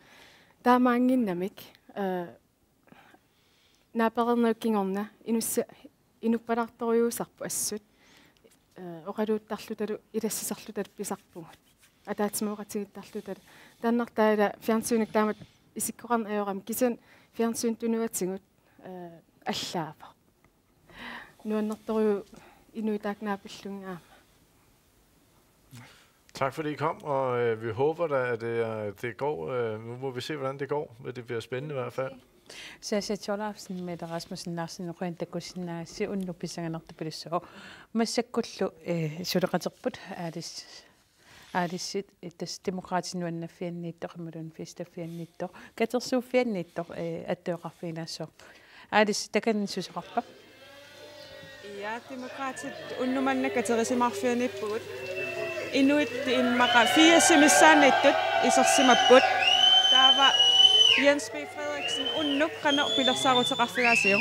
taamaannginnamik, øh, naapereernerup kingorna inussi-, inuppalaartorujussuusarput assut, øh, oqaluuttarlutalu ilassisarlutalu pisarpugut. Ataatsimooqatigiittarlutalu. Taannartaa ila fjernsynikkut taamatut isikkoqarneq ajorami kisianni fjernsynip tunuatigut, øh, allaavoq. Nuannertorujuuvoq inuit taakku naapillugit aamma. Tak fordi I kom, og øh, vi håber da, at det, er, det går. Øh, nu må vi se, hvordan det går, men det bliver spændende i hvert fald. Sasha Thorleifsen, Mette Rasmussen Larsen, qujanaq takusinnaagassi, unnuk pissanganartupilussuuvoq. Massakkullu, eh, suleqaterput, Aalissi, Aalissi, eh, tassa Demokraatit nuannaffianniittoq, imaluunniit Festaffianniittoq, katersuuffianniittoq, eh, attueqarfiginaassavarput. Aalissi, takanna susoqarpa? Ja, Demokraatit unnuk manna katerisimaarfianniippugut. Inuit immaqa firsit missaanniittut isersimapput. Taava Jens B. Frederiksen unnuk qanoq pilersaaruteqarfigaasiuk?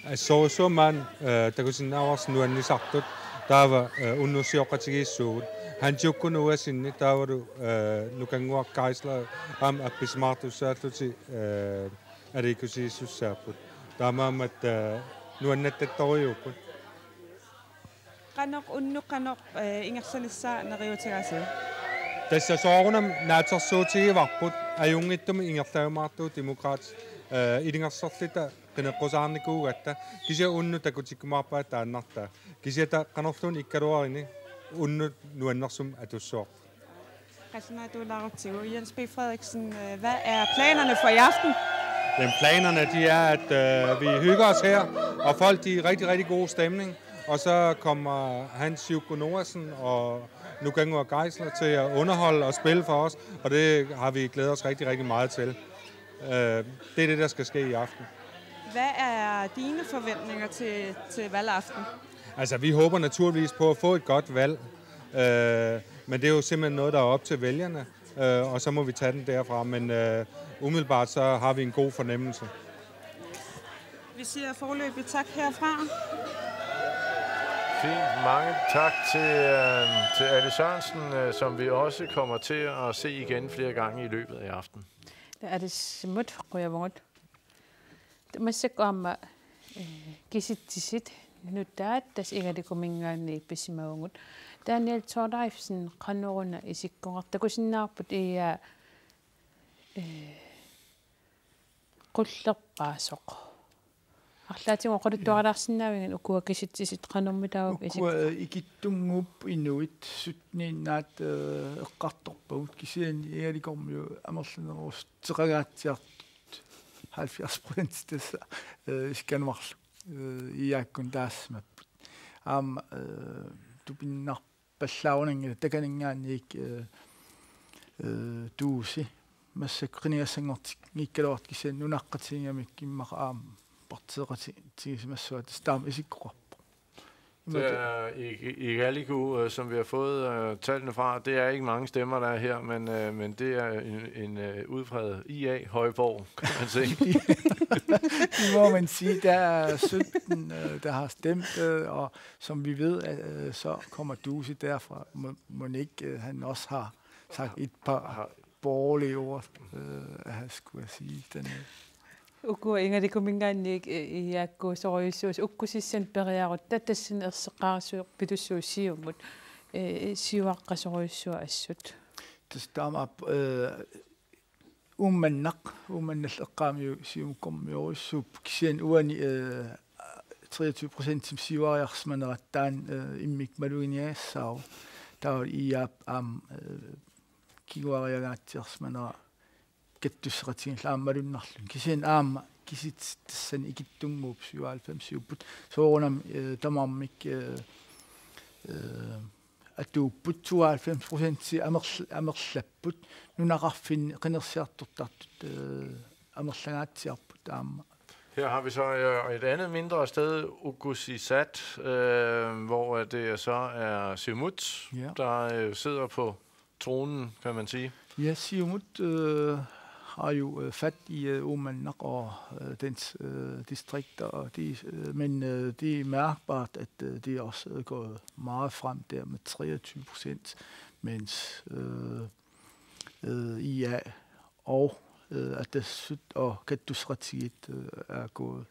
Assorsuaq maani, eh, takusinnaavarsi nuannisartut, taava, eh, unnussiooqatigiissuugut. Hans Juukko Noahsenni taavalu, eh, Nukannguaq Geisler aamma appisimaartussaallutik, eh, aliikkusiisussaapput. Taamaammat, eh, nuannaaruttorujussuupput. Qanoq unnuk qanoq, eh, ingerlanissaa neriuutigaasiuk? Tassa soorunami naatsorsuutigivarput, ajunngitsumik ingerlajumaartugut Demokraatit, eh, ilungersorluta qineqqusaarnikuugatta, kisianni unnuk takutikkumaarpaa taannartaa. Kisianni taava qanorluunniit ikkaluarini unnuk nuannersumik atussavarput. Qassinatuulaarutsigu. Jens B. Frederiksen, øh, hvad er planerne for i aften? Jamen, planerne, de er, at øh, vi hygger os her, og folk, de er i rigtig, rigtig god stemning. Og så kommer Hans Juukko Noahsen og Nukannguaq Geisler til at underholde og spille for os, og det har vi glædet os rigtig, rigtig meget til. Øh, det er det, der skal ske i aften. Hvad er dine forventninger til, til valgaften? Altså, vi håber naturligvis på at få et godt valg, øh, men det er jo simpelthen noget, der er op til vælgerne, øh, og så må vi tage den derfra. Men øh, umiddelbart så har vi en god fornemmelse. Vi siger foreløbig tak herfra. Fint. Mange tak til, øh, til Aalissi Sørensen, øh, som vi også kommer til at se igen flere gange i løbet af aftenen. Aalissimut qujavugut. Massakkut aamma, eh, kisitsisit nutaat tassa Igalikuminngaanniit pisimavugut. Daniel Thorleifsen, qanoruna isikkoqarpa? Takusinnaavarput IA, eh, qullerpaasoq. Arlaatigut oqaluttuarilaarsinnaaviuk ukua kisitsisit qanormitaava? Ukua, eh, ikittunnguupput inuit sytteniinnaat, eh, eqqartorpagut, kisianni Igalikormiut amerlanerussuteqangaatsiartut halvfjerds procent tassa, eh, isikkanukarlugit, eh, IA-kkut taassimapput. Aamma, eh, tupinnarpallaarunanngilaq, takaninngaanniit, eh, eh, tuusi. massakkut qinigassanngortinngikkaluartut kisianni nunaqqatigigamik immaqa aamma partiiqatigisimasuat tassa taama isikkoqarpoq. Ima ta- Der, i, i Igaliku, øh, som vi har fået øh, tallene fra, det er ikke mange stemmer, der er her, men, øh, men det er en, en øh, udpræget I A-højborg, kan man se. Det må man sige. Der er sytten, øh, der har stemt, øh, og som vi ved, øh, så kommer Dusi derfra. Må, må ikke, øh, han også har sagt et par borgerlige ord, øh, at han skulle sige den. Øh. Uku Igalikuminngaanniit, eh, iakkuusorujussuusoq ukkusissanik periarutta tassani erseqqaarsuerpilussuuvoq Siumut, eh, siuaqqasorujussuaq assut. Tassa taamaappoq, øh, Uummannaq, Uummannallu eqqaamiu Siumukkormiorujussuupput kisianni uani, øh, treogtyve procent siuariarsimanerat taanna, øh, immikkut maluginiagassaavoq. Taava I A-p aamma, øh, kinguariagaatsiarsimanera kattusseqatigiillu aamma malunnarluni. Kisianni aamma kisitsisit tassani ikittunnguupput syvoghalvfemsiupput. Soorunami, øh, tamarmik, øh, øh, atuupput tooghalvfems procent amerl-, amerlapput. Nunaqarfinni qinersiartortartut, øh, amerlangaatsiarput aamma. Her har vi så øh, et andet mindre sted, Ukusisat, øh, hvor at det så er Siumut, Ja. der øh, sidder på tronen, kan man sige. Ja, Siumut øh, har jo øh, fat i øh, Uummannaq og øh, dens øh, distrikter, og det, øh, men øh, det er mærkbart, at øh, det er også øh, gået meget frem der med treogtyve procent, mens øh, øh, I A og øh, Atassut og Kattusseqatigiit øh, er gået,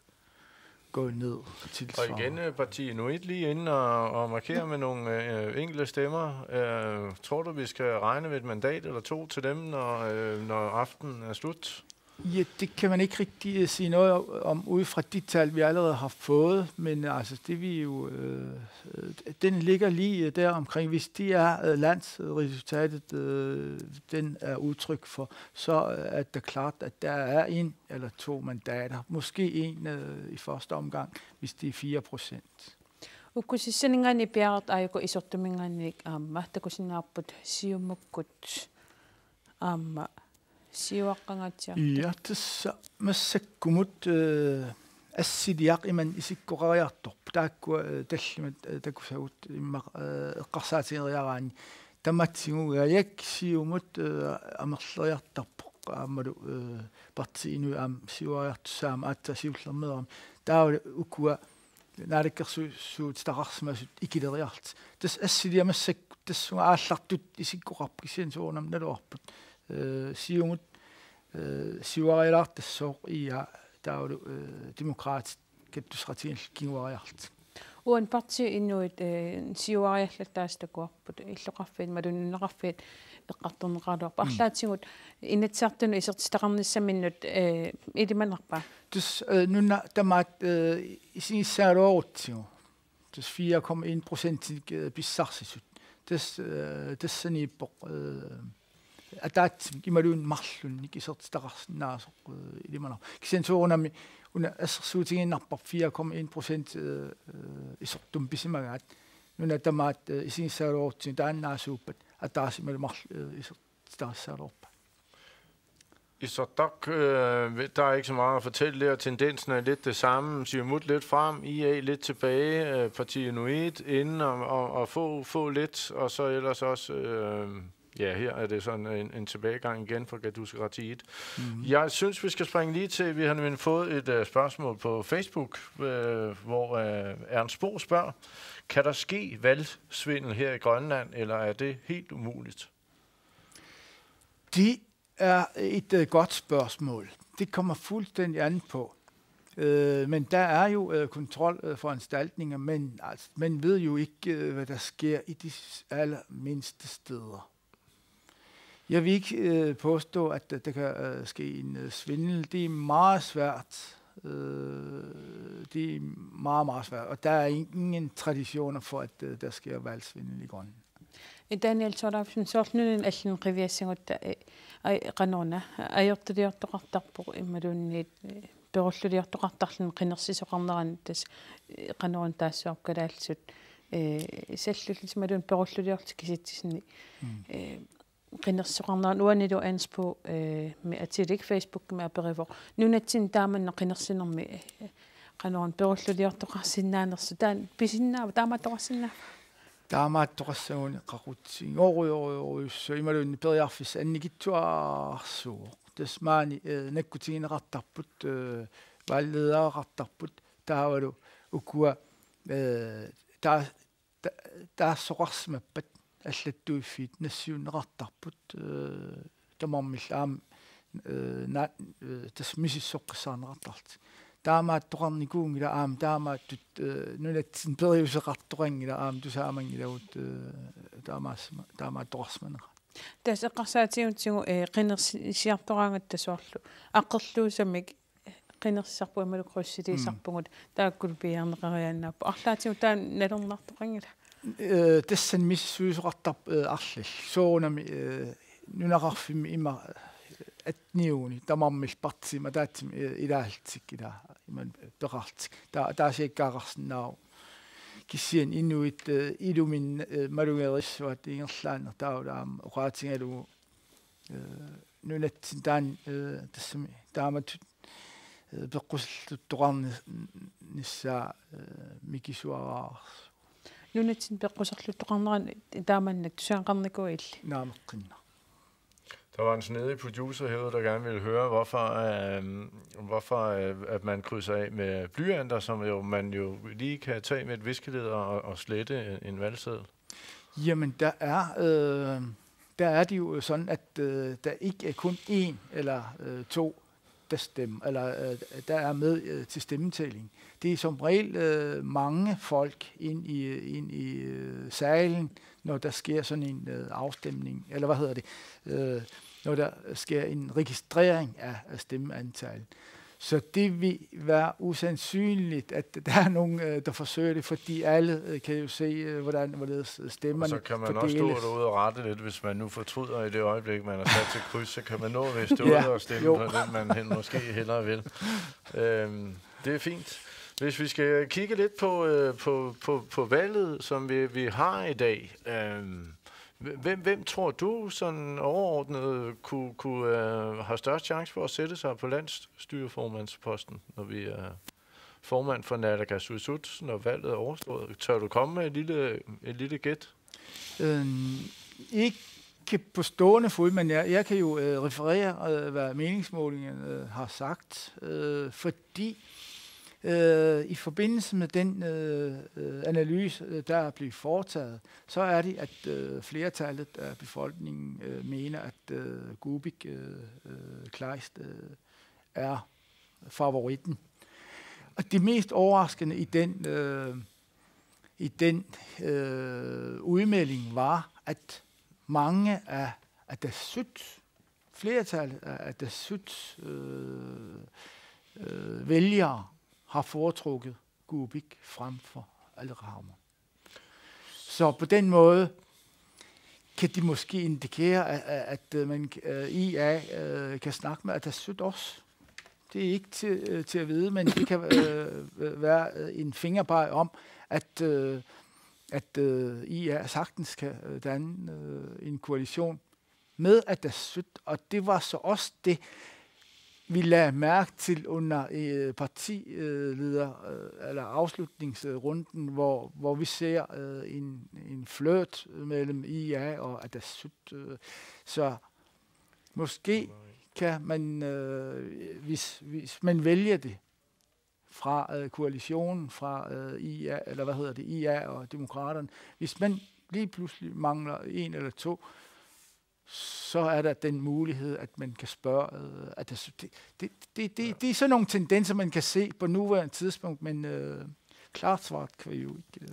gået ned Og tilsvarende. igen øh, Partii Inuit lige inde og, og markere med nogle øh, enkelte stemmer. Øh, tror du, vi skal regne med et mandat eller to til dem, når, øh, når aftenen er slut? Ja, det kan man ikke rigtig øh, sige noget om ud fra de tal, vi allerede har fået, men altså det vi jo, øh, øh, den ligger lige øh, der omkring. Hvis det er øh, landsresultatet, øh, den er udtryk for, så øh, er det klart, at der er en eller to mandater. Måske en øh, i første omgang, hvis det er fire procent. Ukkusissaninngaanniit piareertut aajuku isortuminngaanniit aamma takusinnaavarput Siumukkut aamma siuaqqangaatsiartoq. Ja, tassa massakkumut øh, assiliaq imannak isikkoqariartorpoq. Taakkua øh, tallimat øh, takusagut immaqa øh, eqqarsaatigeriaraanni. Tamatsigu Ajak Siumut øh, amerleriartarpoq aammalu øh, Partii Inuit aamma siuariartussaammat aatsaat siullermeerami. Taavalu ukua naalakkersuisuutitaqarsimasut ikileriarlutik. Tassa assiliaq massakkut tassunga aallartutut isikkoqarpoq kisianni soorunami naluarput. Øh, Siumut øh, siuarialaartassooq I A taavalu øh, Demokraatit Kattusseqatigiillu kinguariarlutik. Uani Partii Inuit eh, siuariallattaasut takuarput illoqarfiit imaluunniit nunaqarfiit eqqartorneqaraluarput. Arlaatigut Inatsisartunut isertitaqarnissaminnut eh, ilimanarpa? Tassa øh, nuna tamaat øh, isigissagaluarutsigu. Tassa fire komma en procent øh, pissarsisut. Tassa øh, tassaniippoq øh, ataatsimik imaluunniit marlunnik isertitaqarsinnaasoq øh, ilimanarpoq. Kisianni soorunami una assersuutigiinnarparput fire komma en procent øh, øh, isertumik pisimagaat. Nuna tamaat øh, isigissagaluarutsigu taannaasuuppat ataaseq imaluunniit marluk øh, isertitaqarluarpaat. Isortaq, øh, der er ikke så meget at fortælle der. Tendensen er lidt det samme. Siumut lidt frem, I A lidt tilbage, øh, Partii Inuit inde og, og, og få, få lidt, og så ellers også, øh, ja, her er det sådan en, en tilbagegang igen for Kattusseqatigiit. Mm. Jeg synes, vi skal springe lige til, vi har nemlig fået et uh, spørgsmål på Facebook, uh, hvor uh, Ernst Bo spørger, kan der ske valgsvindel her i Grønland, eller er det helt umuligt? Det er et øh, godt spørgsmål. Det kommer fuldstændig an på. Øh, men der er jo øh, kontrolforanstaltninger, men altså, man ved jo ikke, øh, hvad der sker i de allermindste steder. Jeg vil ikke øh, påstå, at der, der kan øh, ske en øh, svindel. Det er meget svært. Øh, det er meget, meget svært. Og der er ingen traditioner for, at øh, der sker valgsvindel i Grønland. Daniel Thorleifsen, soorlu nunani allani qiviassagutta, eh, ai-, qanoruna, ajortuliortoqartarpoq imaluunniit, eh, perulluliortoqartarluni qinersisoqarnerani tassa, eh, qanoruna taassuarput kalaallisut, eh, sallullutik imaluunniit perulluliorlutik kisitsisinni, eh, qinersisoqarneranut uanilu Ansbo, eh, mi atilik Facebookimi aperivoq. Nunatsinni taamanna qinersinermi, eh, qanoq una perulluliortoqarsinnaanersoq. Taanna pisinnaava, taamaattoqarsinnaava? Taamaattoqassaguni qaqutsinngorujorujorujussuaq imaluunniit periarfissaq annikitsuararsuuvoq. Tassa maani, eh, nakkutigineqartarput, eh, valgledereqartarput, taavalu ukua, eh, taa-, ta-, taassoqarsimappat allattuiffiit nassiunneqartarput, eh, tamarmillu aamma, eh, na-, eh, tassa misissoqqissaarneqartarlutik. Taamaattoqarnikuunngilaq aamma taamaattut, eh, nunatsinni periuseqartoqanngilaq aamma tusaamanngilagut, eh, taamaassima-, taamaattoqarsimanera. Tassa eqqarsaatigigatsigu, eh, qinersi-, siartoraangatta soorlu aqerluusamik qinersisarput imaluunniit krydsiliisarpugut, mm, taakkulu piiarneqariaannaapput. Arlaatigut taanna nalornartoqanngilaq. Eh, tassani misissuisoqartarpoq, eh, arlallit. Soorunami, eh, nunaqarfimmi ima, eh, atniuguni tamarmillu partiimi ataatsimik, eh, ilaallutik ilaa, imaluunniit peqarlutik. Ta-, taasiakkaaqqaarsinnaavoq. Kisianni inuit, eh, iluminni, eh, malugerissuat ingerlaannaq taavalu aamma oqaatigalugu, eh, nunatsinni taanna, eh, tassami taamatut, eh, peqquserluttoqarnissaa, eh, mikisuaraarsuuvoq. Nunatsinni peqquserluttoqarnerani taamannak tusagaqarnikuuilli? Naameqqinnaq. Der var en snedig producer herude, der gerne ville høre, hvorfor, øhm, hvorfor øh, at man krydser af med blyanter, som jo, man jo lige kan tage med et viskelæder og, og slette en, en valgseddel. Jamen, der er, øh, der er det jo sådan, at øh, der ikke er kun én eller øh, to, der stemmer, eller øh, der er med øh, til stemmetælling. Det er som regel øh, mange folk ind i, ind i øh, salen, når der sker sådan en øh, afstemning, eller hvad hedder det, øh, når der sker en registrering af, af stemmeantallet. Så det vil være usandsynligt, at der er nogen, øh, der forsøger det, fordi alle øh, kan jo se, øh, hvordan, hvorledes øh, Og stemmerne så kan man også stå fordeles. Derude og rette lidt, hvis man nu fortryder i det øjeblik, man er sat til kryds, så kan man nå at viste ud Ja, og stemme jo. På den, man hen, måske hellere vil. Øhm, det er fint. Hvis vi skal kigge lidt på, øh, på, på, på valget, som vi, vi har i dag, øhm, hvem, hvem tror du sådan overordnet kunne, kunne øh, have størst chance for at sætte sig på landsstyreformandsposten, når vi er formand for Naalakkersuisut, når valget er overstået? Tør du komme med et lille, et lille gæt? Øhm, ikke på stående fod, men jeg, jeg kan jo øh, referere, øh, hvad meningsmålingerne øh, har sagt, øh, fordi øh, i forbindelse med den øh, øh, analyse, øh, der er blevet foretaget, så er det, at øh, flertallet af befolkningen øh, mener, at øh, Kuupik øh, øh, Kleist øh, er favoritten. Og det mest overraskende i den, øh, i den øh, udmelding var, at mange af Atassut, flertallet af Atassut øh, øh, vælgere har foretrukket Kuupik frem for Aleqa Hammond. Så på den måde kan de måske indikere, at, at øh, man, øh, I A øh, kan snakke med Atassut også. Det er ikke til, øh, til at vide, men det kan øh, være øh, en fingerpeg om, at, øh, at øh, I A sagtens kan øh, danne øh, en koalition med Atassut, og det var så også det, vi lagde mærke til under øh, partileder, øh, eller afslutningsrunden, hvor, hvor vi ser øh, en, en flirt mellem I A og Atassut. Øh. Så måske kan man, øh, hvis, hvis man vælger det fra øh, koalitionen, fra øh, I A, eller hvad hedder det, I A og Demokraterne, hvis man lige pludselig mangler en eller to, så er der den mulighed, at man kan spørge, øh, at det, det, det, det, det er sådan nogle tendenser, man kan se på nuværende tidspunkt, men øh, klart svaret kan vi jo ikke. Øh,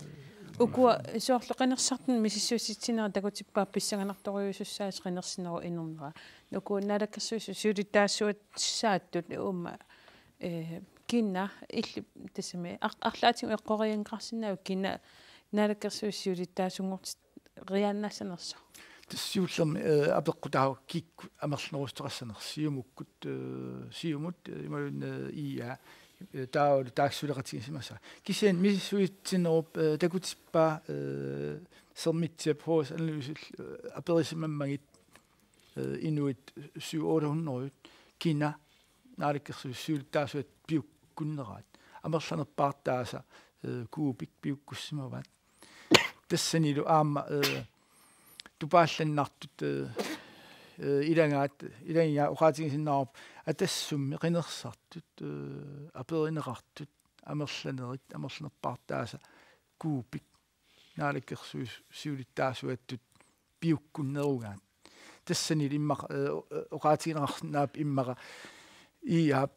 Ukua soorlu qinersisartunut misissuisitsinerat takutippaa pissanganartorujussuussaasi qinersinerup inernera. Ukua Naalakkersuisut siulittaasuat saattut uuma, eh, kina illi tassami ar-, arlaatigut eqqorianngikkaluarsinnaavoq kina Naalakkersuisut siulittaasunngorti- riaannaassanersoq. Tassa siullermik, eh, apeqqutaavoq kikkut amerlanerussuteqassanersut, Siumukkut, eh, Siumut, eh, imaluunniit, eh, I A, eh, taavalu taakku suleqatigisimasaat. Kisianni misissuitsinerup, eh, takutippaa, eh, Sermitsiap H S Analyse, eh, aperisimammagu øh, inuit syv otte hundrede kina Naalakkersuisut siulittaasuattut piukkunneraat. Amerlanerpaartaasa, øh, kuupik piukkussimavaat. Tassanilu aamma, øh, tupaallannartut, øh, øh, ilagaat, ilagiga oqaatigisinnaavarput Atassummi qinersisartut, øh, aperineqartut, amerlanerit, amerlanerpaartaasa kuupik Naalakkersuisut siulittaasuattut piukkunnerugaat. Tassanilu immaqa, øh, øh, oqaatigineqarsinnaapput immaqa I A-p,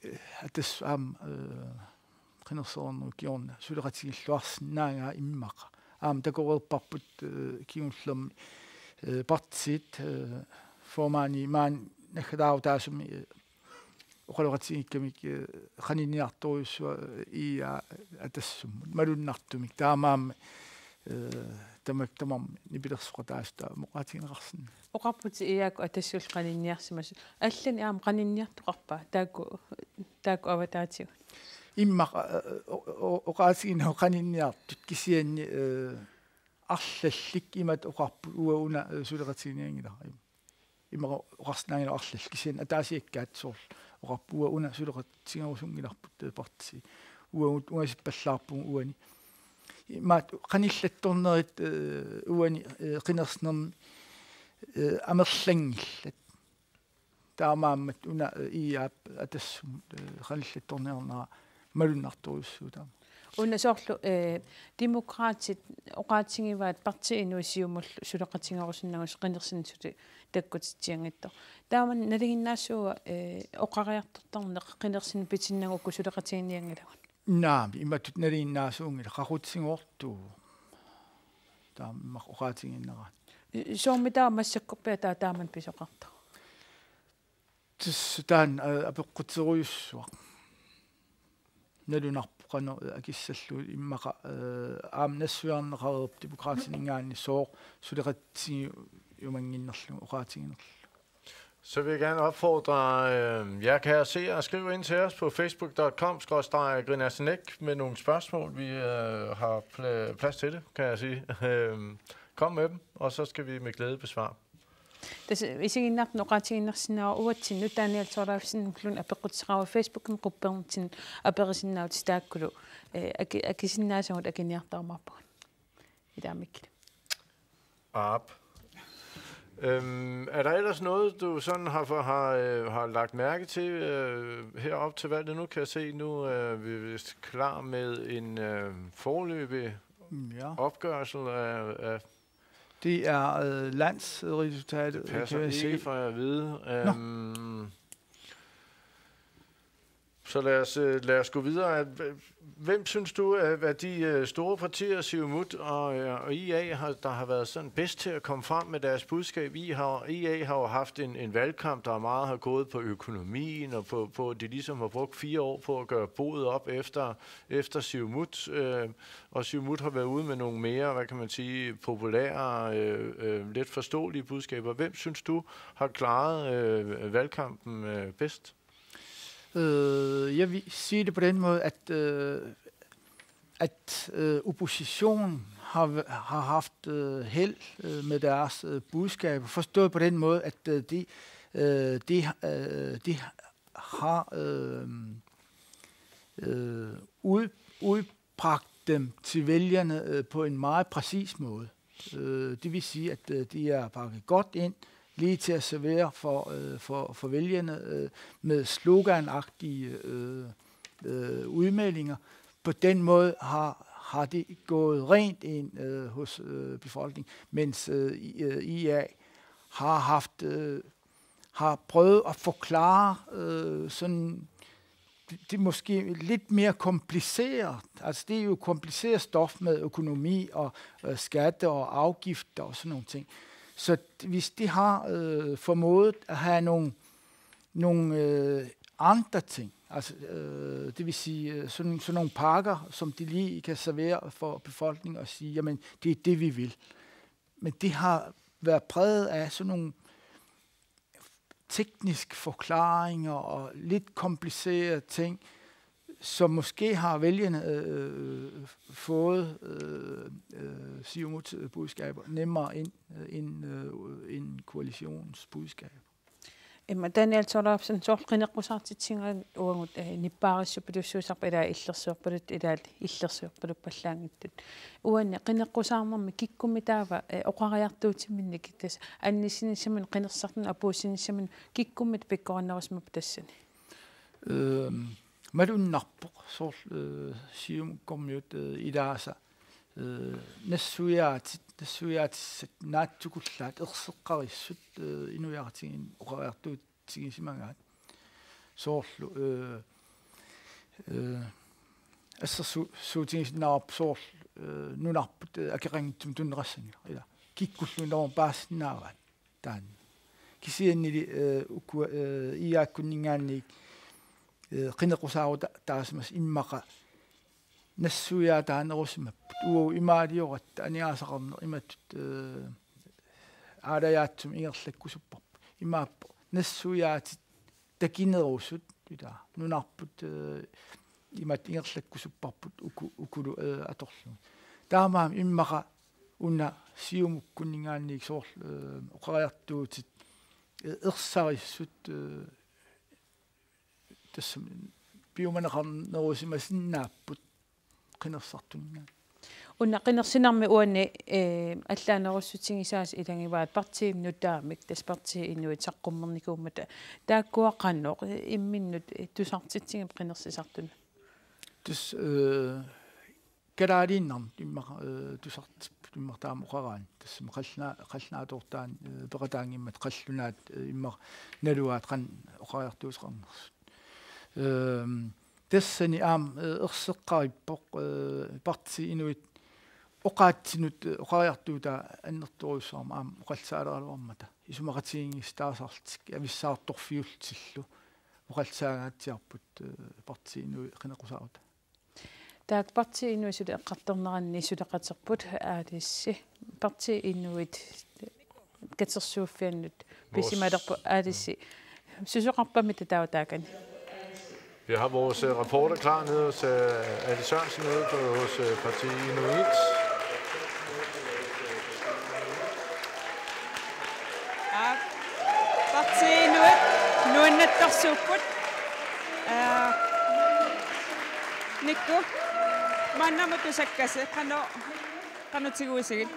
øh, Atassut aamma, øh, qinersinerup kingorna suleqatigilluarsinnaagaa immaqa. Aamma takoreerparput, øh, kingullermi, øh, partiit, øh, formandi maani naggataarutaasumik, øh, oqaloqatigiikkamik, øh, qaninniartorujussuaq, øh, I A Atassummut malunnartumik, taamaammat, øh, tamak-, tamarmik nipilersoqataasut taama oqaatigineqarsinnaavoq. Oqarputit I A-kkut Atassullu qaninniarsimasut. Allanik aamma qaninniartoqarpa taakku, taakku avataatigut? Immaqa, øh, o-, o-, oqaatigineq qaninniartut kisianni, øh, arlallit imatut oqarput uanga una, øh, suleqatiginianngilara. Immaqa oqarsinnaanngilara arlallit kisianni ataasiakkaat soorlu oqarput uanga una suleqatigerusunngilarput, øh, partii. Uagut ungasippallaarpugut uani. Imaattoq qanillattornerit, øh, uani, øh, qinersinermi, øh, amerlanngillat. Taamaammat una, øh, I A-p Atassumut, øh, qanillattorniarnera malunnartorujussuuvoq taama. Una soorlu, øh, Demokraatit oqaatigivaat partiinut Siumullu suleqatigerusunnagu qinersineq suli takkutitsianngitsoq. Taamani nalinginnaasuuva, øh, oqariartortarneq qinersineq pitinnagu uku suleqatiginianngilagut? Naamik, imatut nalinginnaasuunngilaq, qaqutigoortuuvoq. Taama oqaatigiinnaraat. Soormi taava massakkorpiaq taava taamani pisoqartoq? Tassa taanna, øh, apeqquterujussuaq. Nalunarpoq qanoq, øh, akissallugu immaqa, øh, aamma nassuiarneqareerpoq Demokraatininngaanniit sooq suleqatigiumannginnerlugu oqaatiginerlugu. Så vil jeg gerne opfordre øh, jer, kære seere, at skrive ind til os på facebook dot com skråstreg grinasnek med nogle spørgsmål. Vi øh, har pla- plads til det, kan jeg sige. Øh, kom med dem, og så skal vi med glæde besvare. Tassa isiginnaartunut oqaatigiinnarsinnaavoq uatsinnut Daniel Thorleifsenimullu apeqqutissaqaruit Facebookimi quppernertinnut aperisinnaavutit taakkulu, øh, aki-, akisinnaasagut akiniartarumaarpagut. Ilaammikkili. Aap. Øhm, er der ellers noget, du sådan har, har, øh, har lagt mærke til øh, herop til valget? Nu kan jeg se, nu er vi vist klar med en øh, foreløbig Ja. opgørelse af, af Det er øh, landsresultatet, Det passer kan jeg ikke, se. Får jeg at vide. Nå. Øhm, så lad os, øh, lad os gå videre. Hvem synes du af, af de øh, store partier, Siumut og, øh, og I A, har, der har været sådan bedst til at komme frem med deres budskab? I har, I A har jo haft en, en valgkamp, der meget har gået på økonomien og på, på, at de ligesom har brugt fire år på at gøre boet op efter, efter Siumut. Øh, og Siumut har været ude med nogle mere, hvad kan man sige, populære, øh, øh, let forståelige budskaber. Hvem synes du har klaret øh, valgkampen øh, bedst? Øh, jeg vil sige det på den måde, at, øh, at øh, oppositionen har, v- har haft øh, held øh, med deres øh, budskaber. Forstået på den måde, at øh, de, øh, de, øh, de har øh, øh, ud, udbragt dem til vælgerne øh, på en meget præcis måde. Øh, det vil sige, at øh, de er pakket godt ind, lige til at servere for, øh, for, for vælgerne øh, med sloganagtige øh, øh, udmeldinger. På den måde har, har det gået rent ind øh, hos øh, befolkningen, mens øh, I- øh, I A har haft øh, har prøvet at forklare øh, sådan det, det er måske lidt mere kompliceret. Altså, det er jo kompliceret stof med økonomi og øh, skatter og afgifter og sådan nogle ting. Så hvis de har øh, formået at have nogle, nogle øh, andre ting, altså, øh, det vil sige øh, sådan, sådan nogle pakker, som de lige kan servere for befolkningen og sige, jamen, det er det, vi vil. Men det har været præget af sådan nogle tekniske forklaringer og lidt komplicerede ting, Så måske har vælgerne øh, fået øh, øh, Siumuts budskaber nemmere ind øh, end, øh, end koalitionens budskaber. Immaqa Daniel Thorleifsen, soorlu qineqqusaartitsigaanni uagut, eh, nippaarissuppilussuusarput ilaa illersuerpaluttoq ilaa illersuerpaluppallaanngitsut. Uani qineqqusaarnermi kikkummi taava, eh, oqariartuutiminnik tassa annissinissaminut qinersisartunut apuussinissaminut kikkummi pikkorinnerusimappat tassani? Øhm, malunnarpoq soorlu øh, Siumukkormiut øh, ilaasa øh, nassuiaatit, nassuiaatissat naatsukullaat erseqqarissut øh, inuiaqatigiinni oqariartuutigisimagaat. Soorlu øh, øh, assersuutigisinnaarpoq soorlu øh, nunarput øh, akeqanngitsumik tunineqassanngilaq. Ila kikkulluunniit paasisinnaavaat taanna. Kisiannili øh, ukua øh, I A K-kunninngaanniit øh, qineqqusaarutaasimasut immaqa nassuiaataanerusimapput. Uagut imaalioratta aningaasaqarneq imatut øh, aalajaatsumik ingerlakkusupparput. Imaappoq nassuiaatit takinerusut ilaa nunarput øh, imatut ingerlakkusupparput uku, ukulu øh, atorlugit. Taamaammat immaqa una Siumukkunninngaanniit soorlu øh, oqariartuutit øh, ersarissut øh, tassami piumaneqarnerusimasinnaapput qinersisartuninngaanniit. Una qinersinermi uani, eh, allaanerussutigisaasa ilagivaat partiimi nutaamik, tassa partii inuit saqqummernikuummata. Taakkua qanoq, eh, imminnut, eh, tusartitsigit qinersisartunut? Tassa, eh, kalaaliinnarmut immaqa, eh, tusartipput immaqa taama oqaraanni. Tassami qallunaa-, qallunaatoortaani, eh, peqataanngimmat qallunaat, eh, immaqa naluaat qanoq oqariartuuteqarnersut. Ehm, tassani aamma, eh, erseqqarippoq, eh, partii inuit oqaatsinut, eh, oqariartuutaa annertoorujussuarmik aamma oqallisaaleruarmata. Isumaqatigiinngisitaasarlutik avissaartorfiullutillu oqallisaangaatsiarput, eh, partii inuit qineqqusaarutaat. Taakku partii inuit suli eqqartorneranni suleqaterput aalissi. Partii inuit katersuuffiannut pisimalerput aalissi. Susoqarpa mitaava taakani? Vi har vores øh, reporter klar nede hos øh, Ali Sørensen nede på, hos øh, Partii Inuit. Ja. Partii Inuit nuannersorsuupput. Eh, Nikku, maannamut tusakkasi, qanoq, qanoq tiguisigit?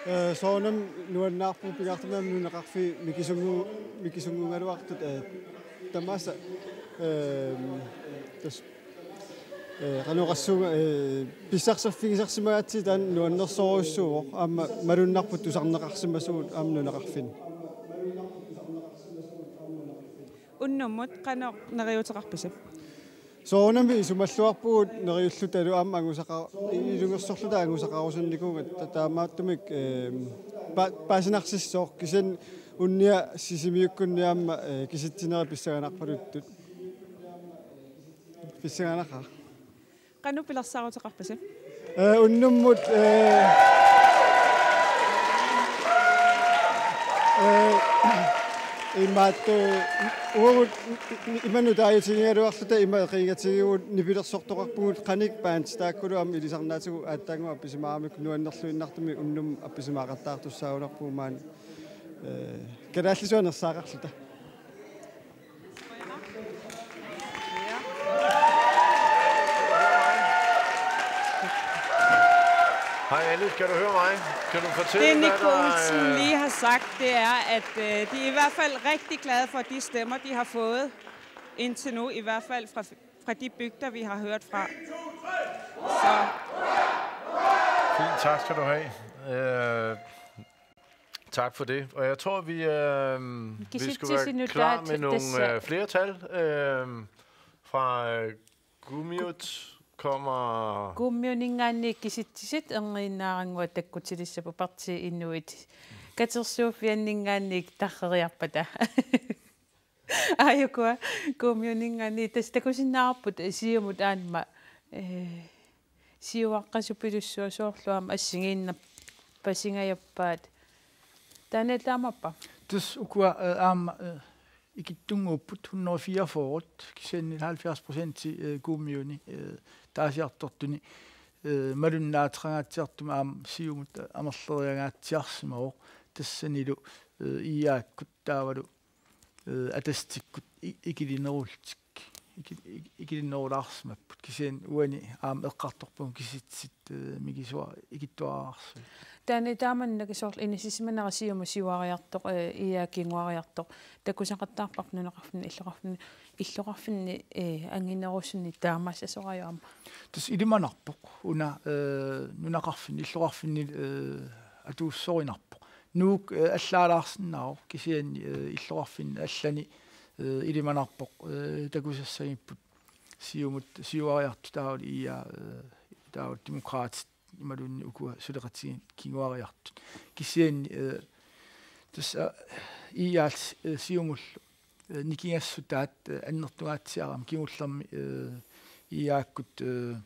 Eh, soorunami nuannaarpugut pingaartumik nunaqarfiit mikisungu-, mikisunnguugaluartut, eh, tamaasa, eh, tassa, eh, qanoq oqassuunga, eh, pissarserfigisarsimagaatsigit taanna nuannersorujussuuvoq, aamma malunnarpoq tusarneqarsimasugut aamma nunaqarfinni. Unnummut qanoq neriuuteqarpisi? Soorunami isumalluarpugut neriullutalu aamma angusaqa-, ilungersorluta angusaqarusunnikuugatta ta-, taamaattumik, eh, pa-, paasinarsissooq kisianni unnia Sisimiukkunni aamma, eh, kisitsinerit pissanganarpaluttut. Pissanganaqaaq. Qanoq pilersaaruteqarpisi? Eh, unnummut, eh, eh, imaattoq, eh, uagut i-, i-, imannak taajutigigaluarluta ima eqiingatigiivugut nipilersortoqarpugut qanoq bands taakkulu aamma ilisarnaatigut aatsaannguaq appisimaaramik nuannerluinnartumik unnummut appisimaaqattaartussaagunarpugut maani, eh, kalaallisut anersaaqarluta. Hej Alice, kan du høre mig? Kan du fortælle, Det hvad Nick der Olsen øh, lige har sagt, det er, at øh, de er i hvert fald rigtig glade for de stemmer, de har fået indtil nu, i hvert fald fra, fra de bygder, vi har hørt fra. Så Fint, tak skal du have. Øh, tak for det. Og jeg tror, vi, øh, vi skal være klar med nogle øh, flere tal øh, fra øh, Kuummiut kommer. Kuummiuninngaanniit kisitsisit erniinnaarannguaq takkutilissapput Partii Inuit katersuuffianninngaanniit tarreriarpata. Aajukua Kuummiuninngaanniit tassa takusinnaavarput Siumut aamma, eh, siuaqqasuppilussuaq soorlu aamma assigiinnarpasinngajappaat. Taanna taamaappa? Tassa ukua, eh, aamma, eh, ikittunnguupput hundrede fireogfyrre, kisianni halvfjerds procent, øh, Kuummiuni, øh, taasiartortuni, øh, malunnaateqangaatsiartumik aamma Siumut amerleriangaatsiarsimavoq, tassanilu, øh, I A-kkut taavalu, øh, Atassutikkut i-, ikilinerullutik, iki-, iki-, ikilinerulaarsimapput, kisianni uani aamma eqqartorpunga kisitsisit, øh, mikisua-, ikittuararsuit. Taanna taamani soorlu inissisimanera Siumut siuariartoq, øh, I A kinguariartoq, takusaqattaarparput nunaqarfinni, illoqarfinni, illoqarfinni, øh, anginerusuni taamaassasorajuk aamma? Tassa ilimanarpoq una, øh, nunaqarfinni, illoqarfinni, øh, atuussorinarpoq. Nuuk, øh, allaalaarsinnaavoq, kisianni, øh, illoqarfinni allani, øh, ilimanarpoq, øh, takusassagipput Siumut siuariartut taavalu I A, øh, taavalu Demokraatit imaluunniit ukua suleqatigiit kinguariartut. Kisianni, øh, tassa, øh, I A-llu, øh, Siumullu, øh, nikingassutaat, øh, annertungaatsiarami, kingullermi, øh, I A-kkut, øh,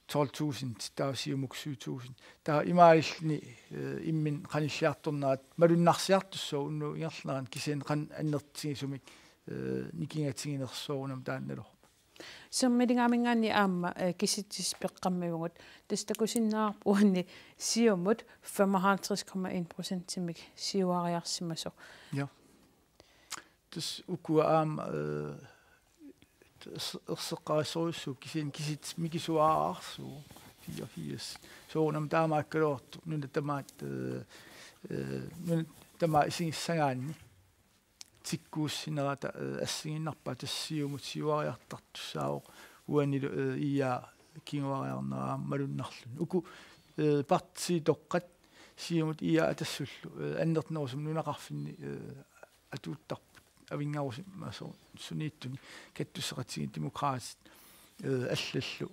tolv tusind, taava Siumukkut syv tusind. Taava imaalluni, øh, imminut qanilliartornerat malunnarsiartussooq unnuup ingerlanerani, kisianni qanoq annertutigisumik, øh, nikingatiginersoorunami taannalu. Sermiligaaminngaanniit aamma, øh, kisitsisit peqqammivugut. Tassa takusinnaavarput uani Siumut femoghalvtreds komma en procentimik siuariarsimasoq. Ja. Tassa ukua aamma, øh, ers-, erseqqarissorujussuupput, kisianni kisitsisit mikisuararsuupput, fireogfirs. Soorunami taamaakkaluartoq nunat tamaat, øh, øh, nunat tamaat isigissagaanni tikkuussinerata, øh, assigiinnarpaa, tassa Siumut siuariartartussaavoq uanilu, øh, I A kinguariarnera aamma malunnarluni. Uku, øh, partiitoqqat Siumut, I A Atassullu, øh, annertunerusumik nunaqarfinni, øh, atuuttarput avinngarusimasunniittuni, kattusseqatigiit Demokraatit, øh, allallu,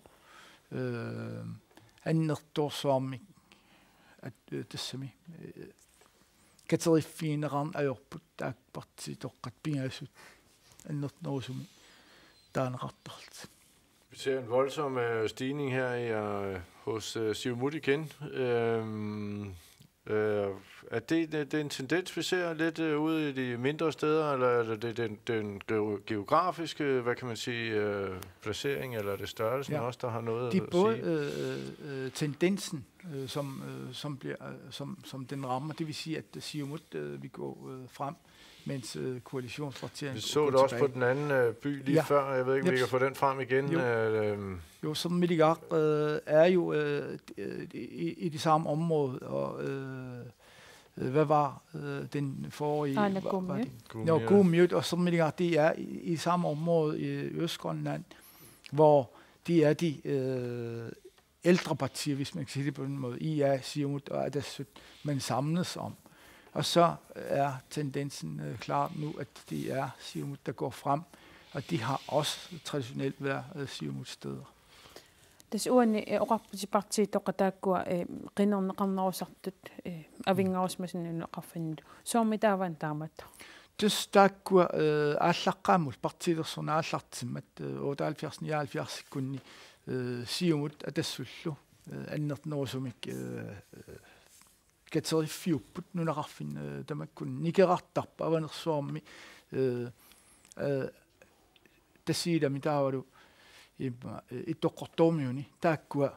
øh, annertoorsuarmik at-, øh, tassami, øh, kateriffigineqarneq ajorput, taakku partiitoqqat pingasut annertunerusumik taaneqartarlutik. Vi ser en voldsom, øh, stigning her i, øh, hos, øh, Siumut igen. Øhm, øh, er det, det, det er en tendens, vi ser lidt, øh, ude i de mindre steder, eller er det den, den geo-, geografiske, hvad kan man sige, øh, placering, eller er det størrelsen Ja. også, der har noget Det er at både sige? øh, øh, tendensen, øh, som, øh, som, bliver, øh, som, som den rammer. Det vil sige, at Siumut øh, vil gå øh, frem, mens øh, koalitionspartierne Vi så går det også på tilbage. Den anden øh, by lige Ja. før. Jeg ved ikke, om vi Jeps. Kan få den frem igen. Jo. Øh, øhm. Jo, Sermiligaaq øh, er jo øh, i, i det samme område, og øh, øh, hvad var øh, den forrige? Aana Var, var Kuummiut. Det? Kuummiut. Nå, Kuummiut og Sermiligaaq, det er i, i samme område i Østgrønland, hvor det er de øh, ældre partier, hvis man kan sige det på den måde, I A, Siumut og Atassut, man samles om. Og så er tendensen øh, klar nu, at det er Siumut, der går frem, og de har også traditionelt været øh, Siumut-steder. Tassa uani øh, oqarputit partiitoqqat taakkua øh, qinerneqarnerusartut øh, avinngarusimasunut nunaqarfinnut. Soormi taava taamatut? Tassa taakkua øh, aallaqqaammullu partiilersorneq aallartimmat øh, otteoghalvfjerds nioghalvfjerds-ikkunni øh, Siumut Atassullu øh, annertunerusumik øh, øh, kateriffiupput nunaqarfinni øh, tamakkunani. Nikerartarpoq Avanersuarmi øh, øh, Tasiilami taavalu imma øh, Ittoqqortoormiuni, taakkua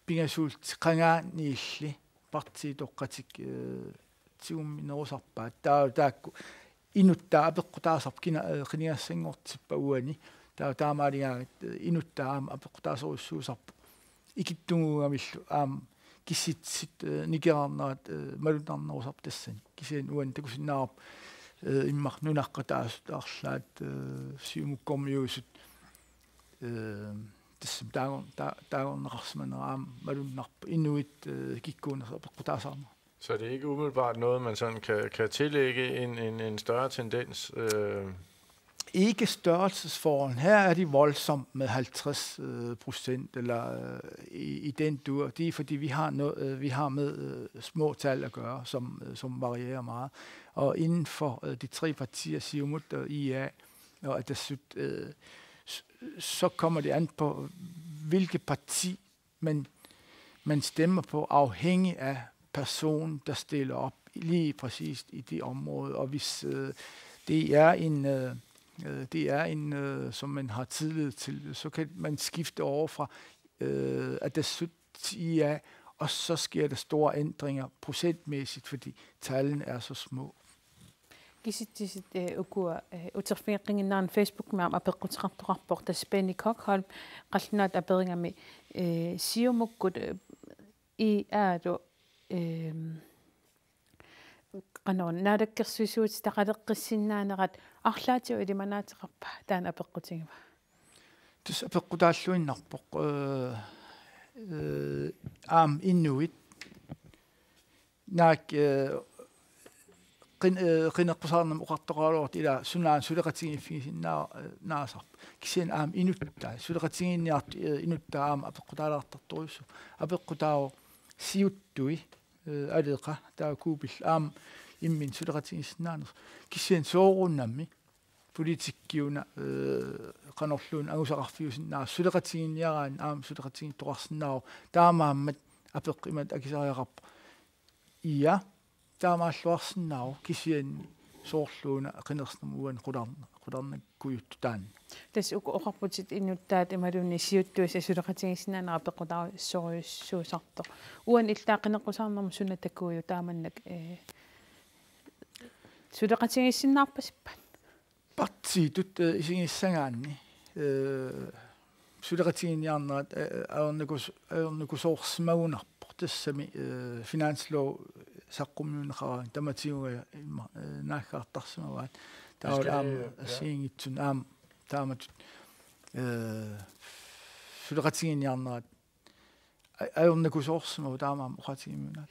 pingasuullutik qangaaniilli partiitoqqatik øh, tigumminerusarpaat. Taava taakku inuttaa apeqqutaasarpoq, kina øh, qinigassanngortippa uani. Taava taamaaligaangat øh, inuttaa aamma apeqqutaasorujussuusarpoq. Ikittunnguugamillu aamma kisitsisit øh, nikerarnerat øh, malunnarnerusarpoq tassani. Kisianni uani takusinnaavarput øh, immaqa nunaqqataasut arlaat øh, Siumukkormiuusut øh, tassami taagor-, taa-, taagorneqarsimanera aamma malunnarpoq, inuit øh, kikkuunersut apeqqutaasarnerat. Så det er ikke umiddelbart noget, man sådan kan, kan tillægge en, en, en større tendens? Øh. Ikke størrelsesforhold. Her er de voldsomt med halvtreds øh, procent eller øh, i, i den dur. Det er fordi, vi har, noget, øh, vi har med øh, små tal at gøre, som, øh, som varierer meget. Og inden for øh, de tre partier, Siumut og I A, og at der, øh, s- så kommer det an på, hvilket parti man, man stemmer på, afhængig af personen, der stiller op lige præcis i det område. Og hvis øh, Det er en, øh, øh, det er en, øh, som man har tillid til. Så kan man skifte over fra, øh, Atassut til I A, og så sker der store ændringer procentmæssigt, fordi tallene er så små. Kisitsisit, eh, ukua, eh, uterfigeqqinnginnerani Facebookimi aamma apeqquteqartoqarpoq, tassa Benny Kokholm qallunaatut aperigami, eh, Siumukkut, eh, I A-lu, eh, qanoq naalakkersuisuutitaqaleqqissinnaanerat arlaatigut ilimanaateqarpa, taanna apeqqutigivaa. Tassa apeqqutaalluinnarpoq, eh, eh, aamma inuit naak, eh, qin-, eh, qineqqusaarnermut oqartoqaraluartut ilaa sunaana suleqatigiiffigisinnaa-, eh, -naasarput. Kisianni aamma inuttai suleqatigiinniartut, eh, inuttai aamma apeqqutaalaartartorujussuupput. Apeqqutaavoq siuttui, eh, Aleqa, taava Kuupillu aamma imminut suleqatigiissinnaanersut. Kisianni soorunami politikkiuna, eh, qanorluunniit angusaqarfiusinnaasoq, suleqatigiinniaraanni aamma suleqatigiittoqarsinnaavoq, taamaammat apeqqut imatut akisariaqarpoq: IA, taamaalluarsinnaavoq, kisianni soorluuna qinersisarnermut uani qularna-, qularnakkujuttut taanna. Tassa uku oqarputit inuttaat imaluunniit siuttuisa suleqatigiissinnaaneq apeqqutaassorujussuusartoq. Uani illit qineqqusaarnermut suna takuujuk taamannak, eh, suleqatigiissinnaarpasippat? Partiitut, eh, isigissagaanni, eh, suleqatigiinniarnerat, eh, ajornakus-, ajornakusoorsimagunarpoq, tassami, eh, finanslov saqqummiunneqaraangat tamatigut ima, eh, naaggaartarsimavaat. Taava aamma, ja, assigiinngitsunik aamma taamatut, eh, suleqatigiinniarnerat a-, ajornakusoorsimavoq, taamaammat oqaatigimmata.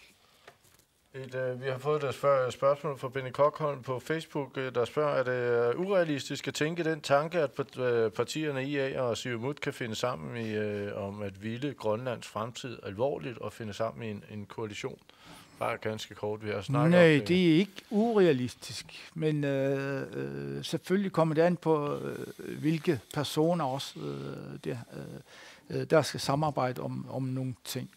Et, øh, vi har fået et spørg-, spørgsmål fra Benny Kokholm på Facebook, øh, der spørger: Er det, øh, urealistisk at tænke den tanke, at part-, øh, partierne I A og Siumut kan finde sammen i, øh, om at ville Grønlands fremtid alvorligt og finde sammen i en, en koalition? Bare ganske kort, vi har snakket om det. Nej, det er ikke urealistisk, men, øh, øh, selvfølgelig kommer det an på, øh, hvilke personer også, øh, det, øh, øh, der skal samarbejde om, om nogle ting.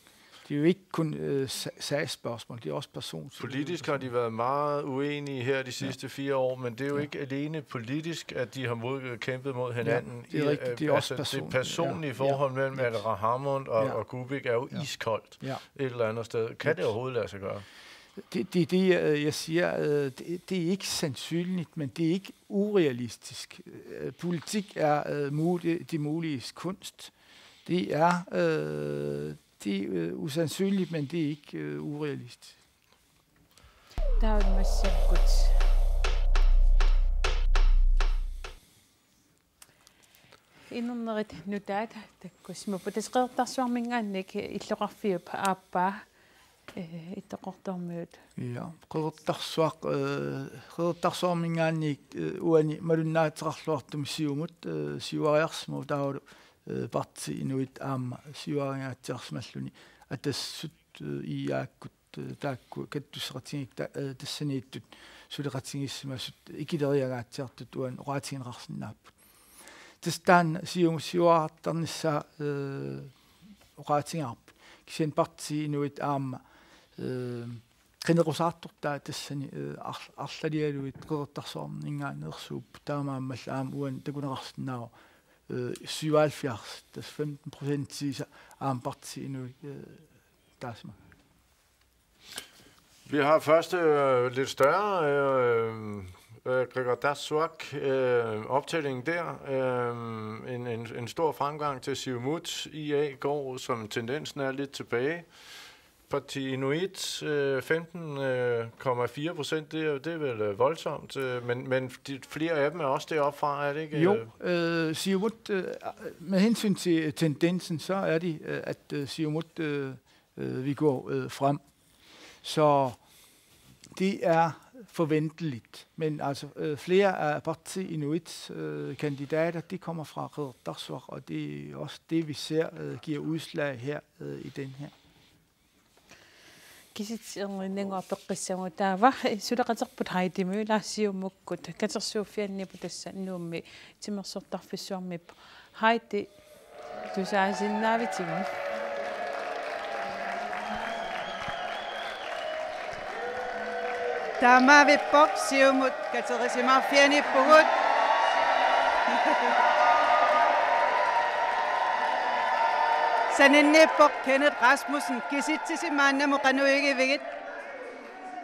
Det er jo ikke kun, øh, sa-, sagsspørgsmål, det er også person-, politisk har de været meget uenige her de sidste fire år, men det er jo ikke alene politisk, at de har mod-, kæmpet mod hinanden. Ja, det er rigtigt. Det er også, altså, det personlige forhold mellem Aleqa Hammond og, og Kuupik er jo iskoldt et eller andet sted. Kan det overhovedet lade sig gøre? Det, det, det, øh, jeg siger, øh, det, det er ikke sandsynligt, men det er ikke urealistisk. Øh, politik er, øh, mul-, det muliges kunst. Det er, øh, det er, øh, usandsynligt, men det er ikke, øh, urealistisk. Taava massakkut inernerit nutaat takkussimapput. Tassa Qeqertarsuarminngaanniit illoqarfiup aappaa, eh, Ittoqqortoormiut. Ja, Qeqertarsuaq, eh, Qeqertarsuarminngaanniit, eh, uani malunnaateqarluartumik Siumut, eh, siuariarsimavoq, taavalu, eh, Partii Inuit aamma siuariangaatsiarsimalluni Atassut, eh, IA-kkut, eh, taakku kattusseqatigiikkut ta-, eh, tassaniittut suleqatigiissimasut ikileriangaatsiartut uani oqaatigineqarsinnaapput. Tassa taanna Siumut siuariartarnissaa, eh, oqaatigaarput. Kisianni Partii Inuit aamma, eh, qinequsaartortaa tassani, eh, ar-, arlalialuit Qeqertarsuarminngaanneersuupput, taamaammallu aamma uani takuneqarsinnaavoq, eh, syvoghalvfjerds, tassa femten procentiisa aamma Partii Inuit, eh, taasimagaat. Vi har første, øh, lidt større, øh, øh, Qeqertarsuaq, øh, optælling der. Øh, en, en, en stor fremgang til Siumut. IA går, som tendensen er, lidt tilbage. Partii Inuit, øh, femten komma fire procent, det er, det er vel, øh, voldsomt, øh, men, men de, flere af dem er også deroppe fra, er det ikke? Jo, øh, Siumut, øh, med hensyn til tendensen, så er det, øh, at, øh, Siumut, øh, øh, vi går, øh, frem. Så det er forventeligt, men altså, øh, flere af Partii Inuits, øh, kandidater, de kommer fra Qeqertarsuaq, og det er også det, vi ser, øh, giver udslag her, øh, i den her. Kisitsisit erniinnannguaq apeqqissagut, taava suleqaterput Heidi Møller Siumukkut, katersuuffianniippoq tassa Nuummi timersortarfissuarmiippoq. Heidi, tusaasinnaavitigut. Taamaavippoq, Siumut katerisimaarfianiippugut. Saninniippoq Kenneth Rasmussen, kisitsisit maannamut qanoq igivigit?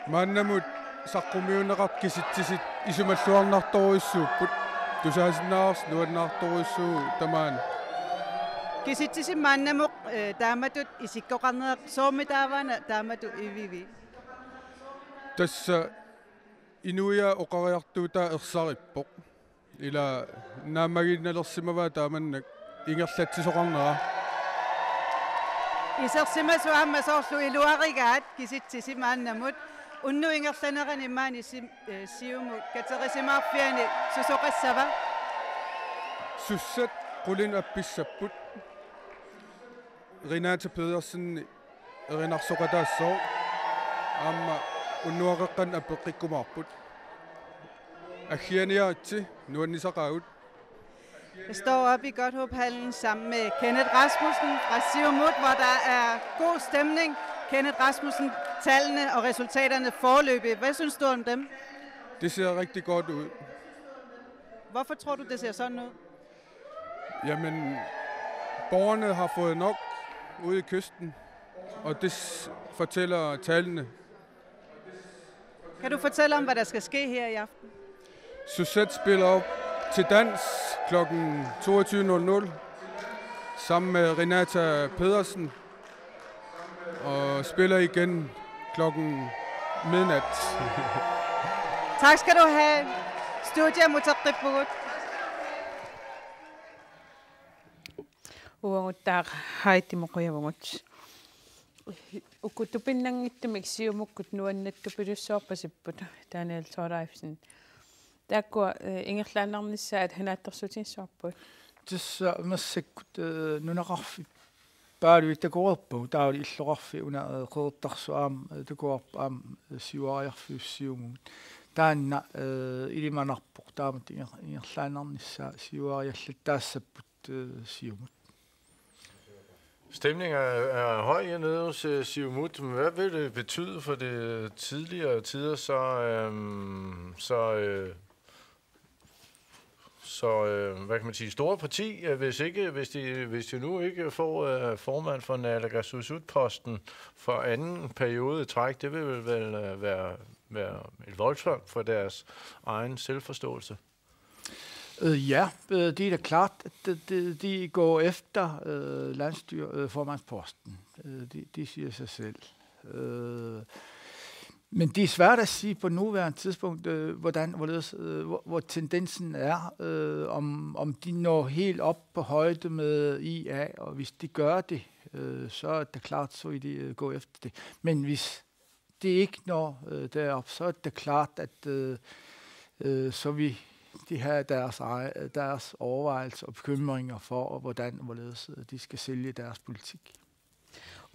Maannamut saqqummiunneqartut kisitsisit isumalluarnartorujussuupput. Tusaasinnaavarsi nuannaartorujussuuvoq tamaani. Kisitsisit maannamut, eh, taamatut isikkoqarneq soormi taavaana taamatut ivivii? Tassa inuiaat oqariartuutaa ersarippoq. Ila naammagiinnalersimavaa taamannak ingerlatsisoqarnera. Isersimasut aamma soorlu iluarigaat kisitsisit maannamut. Unnuk ingerlanerani maani Sim-, eh, Siumut katerisimaarfiani susoqassava? Sussat qulinut appissapput. Renata Pedersen erinarsoqataassooq. Aamma unnuaqeqqanut apeqqikkumaarput. Aggianiaritsi, nuannisaqaagut. Jeg står oppe i Godthåbhallen sammen med Kenneth Rasmussen fra Siumut, hvor der er god stemning. Kenneth Rasmussen, tallene og resultaterne foreløbig. Hvad synes du om dem? Det ser rigtig godt ud. Hvorfor tror du, det ser sådan ud? Jamen, borgerne har fået nok ude i kysten, og det s-, fortæller tallene. Kan du fortælle om, hvad der skal ske her i aften? Suzette spiller op til dans klokken toogtyve nul nul sammen med Renata Pedersen og spiller igen klokken midnat. Tak skal du have. Studier muteqqippugut. Uaguttaaq Heidimut qujavugut. Uku tupinnanngitsumik Siumukkut nuannaartupilussuarpasipput, Daniel Thorleifsen. Taakkua, eh, ingerlaannarnissaat hinaattorsuutigissavarput. Tassa massakkut, eh, nunaqarfiit paaluit takoreerpagut, taavalu illoqarfiit una, eh, Qeqertarsuaq aamma, eh, takoreerpoq aamma, eh, siuariarfiup Siumumut. Taanna, eh, ilimanarpoq taamatut inger-, ingerlaannarnissaa siuariallattaassapput, eh, Siumut. Stemningen er, er høj hernede hos, øh, Siumut, men hvad vil det betyde for det tidligere tider, så, øhm, så, øh, så øh, hvad kan man sige, store parti, øh, hvis ikke, hvis de, hvis de nu ikke får øh, formand for Naalakkersuisut-posten for anden periode i træk? Det vil vel øh, være, være et voldsomt for deres egen selvforståelse. Øh, ja, øh, det er da klart, at de, de, de går efter øh, landsstyreformandsposten. Øh, det, det siger sig selv. Øh, men det er svært at sige på nuværende tidspunkt, øh, hvordan, hvorledes, øh, hvor, hvor tendensen er, øh, om, om de når helt op på højde med I A, og hvis de gør det, øh, så er det klart, så vil de øh, gå efter det. Men hvis det ikke når øh, derop, så er det klart, at øh, øh, så vil de have deres, ej- deres overvejelser og bekymringer for, hvordan og hvorledes øh, de skal sælge deres politik.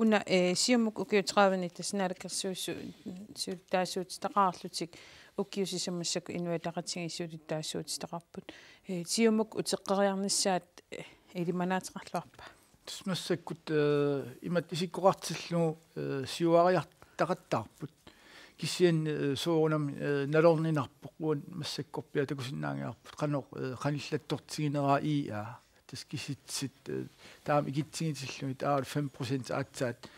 Una, eh, Siumut ukiut tredive-nit tassa naalakkersuisu-, suuttaasuutitaqarlutik ukiut sisamat massakkut inuit ataqatigiit suuttaasuutitaqarput. Eh, Siumut uteqqeriarnissaat, eh, ilimanaateqarluarpa? Tassa massakkut, eh, imatut isikkoqartillugu, eh, siuariartaqattaarput. Kisianni, eh, soorunami, eh, nalorninarpoq uani massakkorpiaq takusinnaanngilarput qanoq, eh, qanillattortigineraat I A. Tassa kisitsisit, eh, taama ikitsigitillugit, taavalu fem procent aatsaat,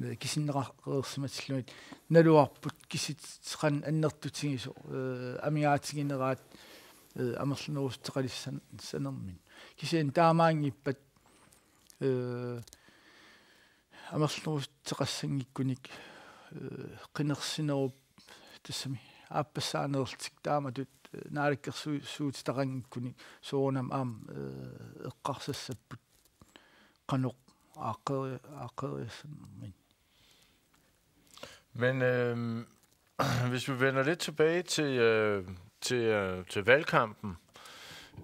eh, kisinneqareersimatillugit, naluarput kisitsisit qanoq annertutigisoq, eh, amigaatigineraat, eh, amerlanerussuteqalissan-, sanermini. Kisianni taamaanngippat, eh, amerlanerussuteqassanngikkunik, eh, qinersinerup tassami aappassaaneerlutik taamatut, eh, naalakkersuisuutitaqanngikkunik soorunami aamma, eh, eqqarsassapput qanoq aaqqeri-, aaqqeriassanermini. Men øhm, hvis vi vender lidt tilbage til, øh, til, øh, til valgkampen,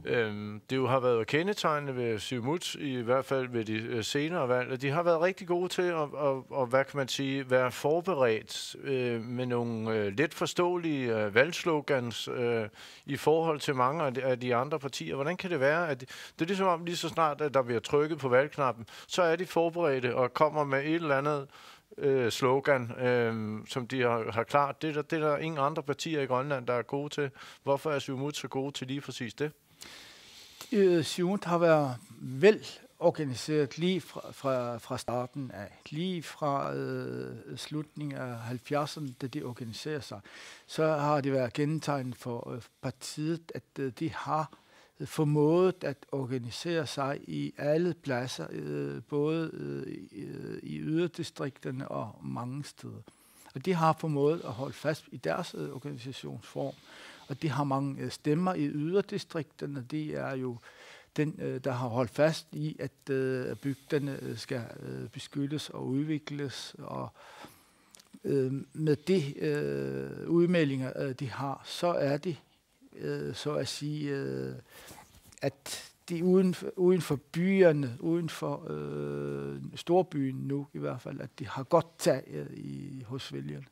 øhm, det jo har været kendetegnende ved Siumut, i hvert fald ved de øh, senere valg, at de har været rigtig gode til at, at, at hvad kan man sige, være forberedt øh, med nogle øh, let forståelige øh, valgslogans øh, i forhold til mange af de, af de andre partier. Hvordan kan det være, at det, det er ligesom om lige så snart, at der bliver trykket på valgknappen, så er de forberedte og kommer med et eller andet øh, slogan, øh, som de har, har klart. Det er, der, det er der ingen andre partier i Grønland, der er gode til. Hvorfor er Siumut så gode til lige præcis det? Øh, Siumut har været vel organiseret lige fra, fra, fra starten af. Lige fra øh, slutningen af halvfjerdserne, da de organiserede sig, så har det været kendetegn for øh, partiet, at øh, de har formået at organisere sig i alle pladser, øh, både øh, i, øh, i yderdistrikterne og mange steder. Og de har formået at holde fast i deres øh, organisationsform. Og de har mange øh, stemmer i yderdistrikterne. De er jo den, øh, der har holdt fast i, at øh, bygderne øh, skal øh, beskyttes og udvikles. Og øh, med de øh, udmeldinger, øh, de har, så er det øh, så at sige, øh, at de uden, uden for byerne, uden for øh, storbyen nu i hvert fald, at de har godt tag øh, i, hos vælgerne.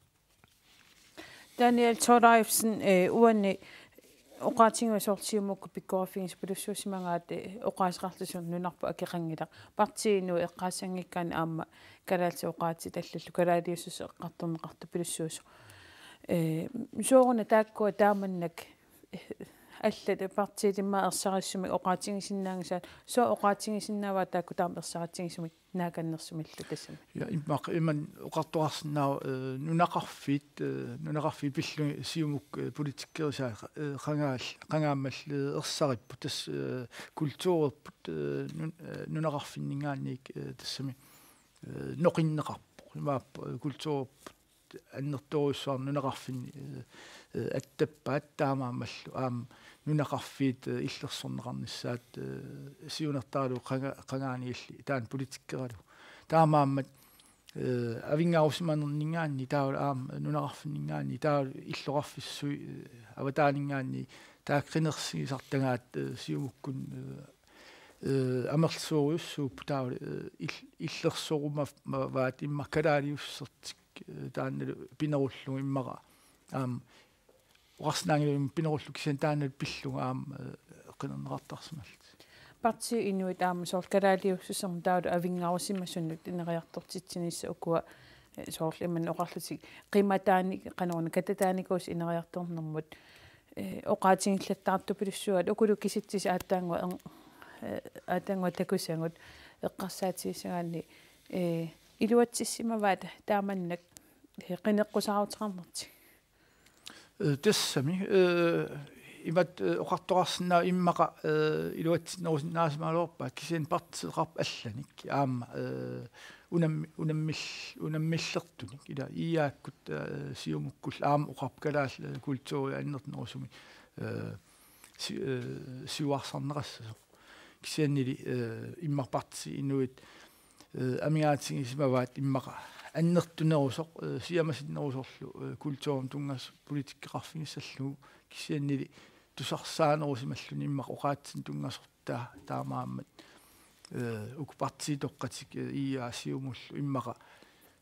Daniel Thorleifsen, øh, uanni oqaatigigassat soorlu Siumukkut pikkoriffigisapalussuussimagaat, øh, oqaaseqarlusi nunarput akeqanngilaq. Partiinut eqqaassanngikkaanni aamma kalaallisut oqaatsit allallu kalaaliussuseq eqqartorneqartupilussuusoq. Øh, sooruna taakkua taamannak allat partiit immaqa ersarissumik oqaatigisinnaagisaat, sooq oqaatigisinnaavaat taakku taama ersaritsigisumik naakannersumillu tassami? Ja, immaqa iman oqartoqarsinnaavoq øh, nunaqarfiit, øh, nunaqarfiit pillugit Siumuk øh, politikkerisaat øh, qangaal-, qangaammalli øh, ersaripput tassa øh, kulturerput øh, nun-, øh, nunaqarfinninngaanniit øh, tassami øh, noqinneqarpoq. Imaappoq øh, kulturerput annertoorujussuarnik nunaqarfinni øh, øh, attappaat taamaammallu aamma nunaqarfiit øh, illersorneqarnissaat øh, siunertaralugu qanga-, qangaaniilli taanna politikkeralugu. Taamaammat øh, avinngarusimanerninngaanniit taavalu aamma nunaqarfinninngaanniit taavalu illoqarfissuit øh, avataaninngaanniit taakku qinersigisartagaat øh, Siumukkut øh, øh, amerlasoorujussuupput taavalu øh, il-, illersorumavaat immaqa kalaaliussertik øh, taannalu pinerullugu immaqa aamma oqarsinnaanngilagut pinerullugu kisianni taannalu pillugu aamma øh, qinerneqartarsimallutik. Partii Inuit aamma soorlu kalaaliussusermut taavalu avinngarusimasunut ineriartortitsinissaq ukua øh, soorlu imannak oqarlutik qimataanik qanoruna katataanikuusoq ineriartornermut øh, oqaatigillattaartupilussuugaat ukulu kisitsisit aatsaannguaq ern-, øh, aatsaannguaq takusagut eqqarsaatigissagaanni øh, iluatsissimavaat taamannak øh, qineqqusaaruteqarnertik. Øh, tassami øh, imatut øh, oqartoqarsinnaavoq immaqa øh, iluatsinnerusinnaasimagaluarpaat kisianni partiiqarput allanik aamma øh, unammi-, unammil-, unammillertunik ila I A-kkut øh, Siumukkullu aamma oqarput kalaallit øh, kulturi annertunerusumik øh, si-, øh, siuarsarneqassasoq. Kisiannili øh, immaqa partii Inuit øh, amigaateqarsimavaat immaqa annertunerusoq øh, siammasinnerusorlu øh, kulturimut tunngasoq politikkeqarfigissallugu kisiannili tusarsaanerusimalluni immaqa oqaatsinik tunngasortaa taamaammat øh, uku partiitoqqatik øh, I A Siumullu immaqa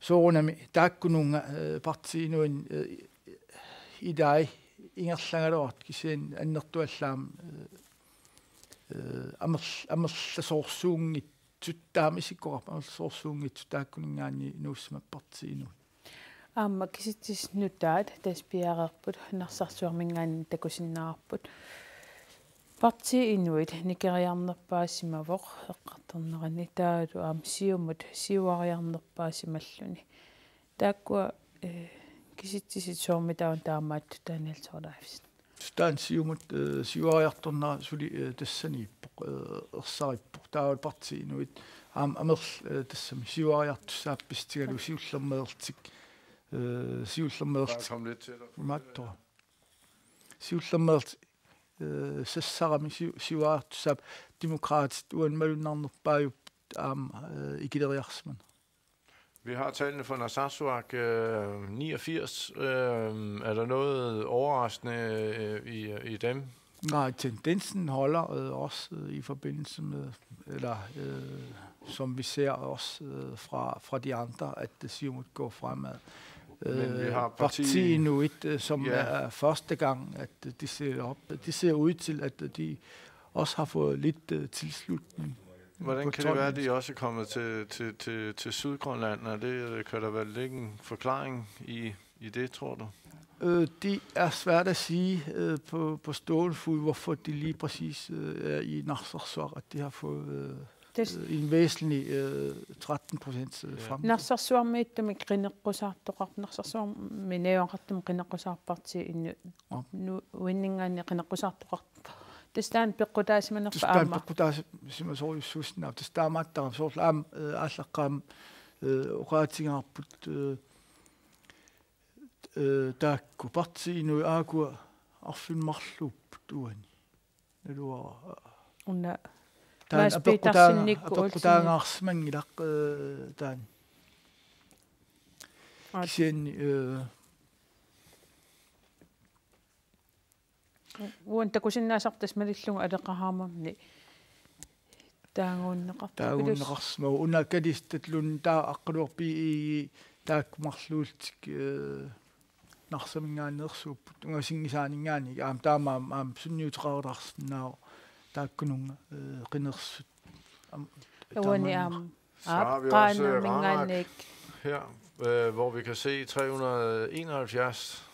soorunami taakkununnga øh, partii Inuit øh, ilai ingerlagaluartut kisianni annertuallaamik øh, øh, amerl-, amerlasoorsuunngitsut taama isikkoqarpoq amerlasoorsuunngitsut taakkuninngaanniit nuussimappartiinut. Aamma kisitsisit nutaat tassa piareerput Narsarsuarminngaanniit takusinnaavarput. Partii Inuit nikeriarnerpaasimavoq eqqartornerani taavalu aamma Siumut siuariarnerpaasimalluni. Taakkua øh, kisitsisit soormitaava taamaattut Daniel Thorleifsen? Taanna Siumut øh, siuariartornera suli øh, tassaniippoq øh, ersarippoq. Taavalu partii Inuit aamma amerl øh, tassami siuariartussaapput pissutigalugu siullermeerlutik øh, siullermeerlutik. Bare kom lidt tættere på. Imaattoq. Siullermeerlutik øh, sassarami siu-, siuariartussaapput Demokraatit uani malunnarnerpaajupput aamma øh, ikileriarsimanerat. Vi har tallene for Narsarsuaq øh, niogfirs. Øh, er der noget overraskende øh, i, i dem? Nej, tendensen holder øh, også øh, i forbindelse med, eller øh, som vi ser også øh, fra, fra de andre, at det Siumut går fremad. Men vi har partiet Inuit, øh, som ja. Er første gang, at øh, de ser op. De ser ud til, at øh, de også har fået lidt øh, tilslutning. Hvordan på kan det være, at tolv de også er kommet til, til, til, til Sydgrønland? Er det, kan der være ligge en forklaring i, i det, tror du? Øh, det er svært at sige øh, på, på stående fod, hvorfor det lige præcis øh, er i Narsarsuaq, at de har fået øh, Tassa øh, en væsentlig øh, tretten procent øh, Ja. fremgang. Narsarsuarmiittumik qineqqusaartoqar-, Narsarsuarmi najugaqartumik qineqqusaarpartiit innu-, Aap. nu-, uinninngaanniit qineqqusaartoqarpoq. Tassa taanna peqqutaasimanerpa Tassa taanna aamma? Peqqutaasimasorujussuussinnaapput. Tassa taamaattarami soorlu aamma øh, aallaqqaammut øh, oqaatigaarput øh, øh, taakku Partii Inuit aajuku arfineq-marluupput uani. Naluara. Una Taanna Mads apeqqutaanga-, Petersenip apeqqutaangaarsimanngilaq øh, taanna. Aap. Kisianni øh, Uani takusinnaasarput tassa malillunga Aleqa Hammondip taaguunneqartoq. Taaguunneqarsimavoq una kalistat Lunde taava Aqqaluaq B E G taakku marluullutik øh, Narsaminngaanneersuupput ungasinngisaaninngaanniit aamma taamaammat aamma sunniuteqartarsinnaavoq taakkununnga øh, qinersut. Am-, Uani taamaammat. aamma. Så har vi også øh, Ranak Aaqqaannanninngaanniit. her, øh, hvor vi kan se tre hundrede enoghalvfjerds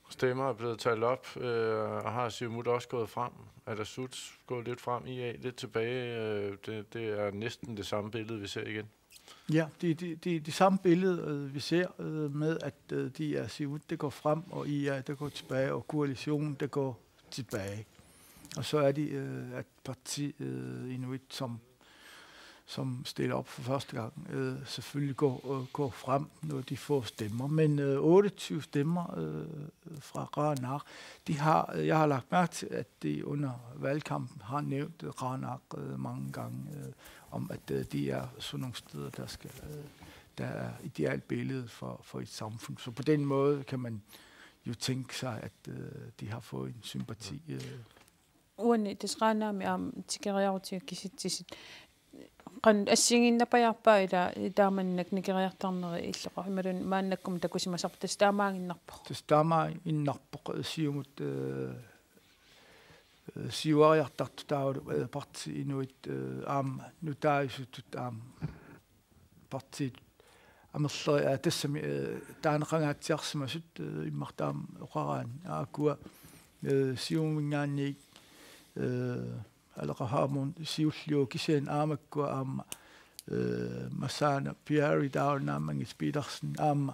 stemmer er blevet talt op, øh, og har Siumut også gået frem. Atassut gået lidt frem, I A lidt tilbage. Øh, det, det er næsten det samme billede, vi ser igen. Ja, det er det, det, det samme billede, øh, vi ser øh, med, at øh, det er Siumut, der går frem, og I A, der går tilbage, og koalitionen, der går tilbage. Og så er det, øh, at Partii øh, Inuit, som, som stiller op for første gang, øh, selvfølgelig går, øh, går frem, når de får stemmer. Men øh, otteogtyve stemmer øh, fra Qaanaaq, de har, øh, jeg har lagt mærke til, at de under valgkampen har nævnt øh, Qaanaaq øh, mange gange, øh, om at øh, de er sådan nogle steder, der skal, øh, der er idealbillede for, for et samfund. Så på den måde kan man jo tænke sig, at øh, de har fået en sympati. Øh. Uani tassa Qaanaami aamma tikeriarutigu kisitsisit. Qanoq assigiinnarpajaarpa ila taamannak nikeriartarneri illoqarfik imaluunniit maannakkut takusimasarput tassa taamaaginnarpoq. Tassa taamaaginnarpoq øh, Siumut øh, øh, siuariartartut taavalu øh, Partii Inuit øh, aamma nutaajusutut aamma partiit amerleriartut tassami øh, taaneqangaatsiarsimasut øh, immaqa taama oqaraanni aajuku øh, Siumuminngaanniit øh, Aleqa Hammond siulliuvoq kisianni aamma aajuku aamma øh, Masaana Piaari taava naammaginnaq Petersen aamma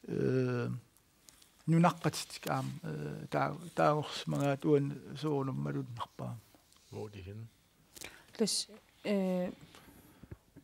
øh, nunaqqatitik aamma øh, taa-, taagorsimagaat uani soorunami malunnarpoq. Hvor er de henne? Tassa øh,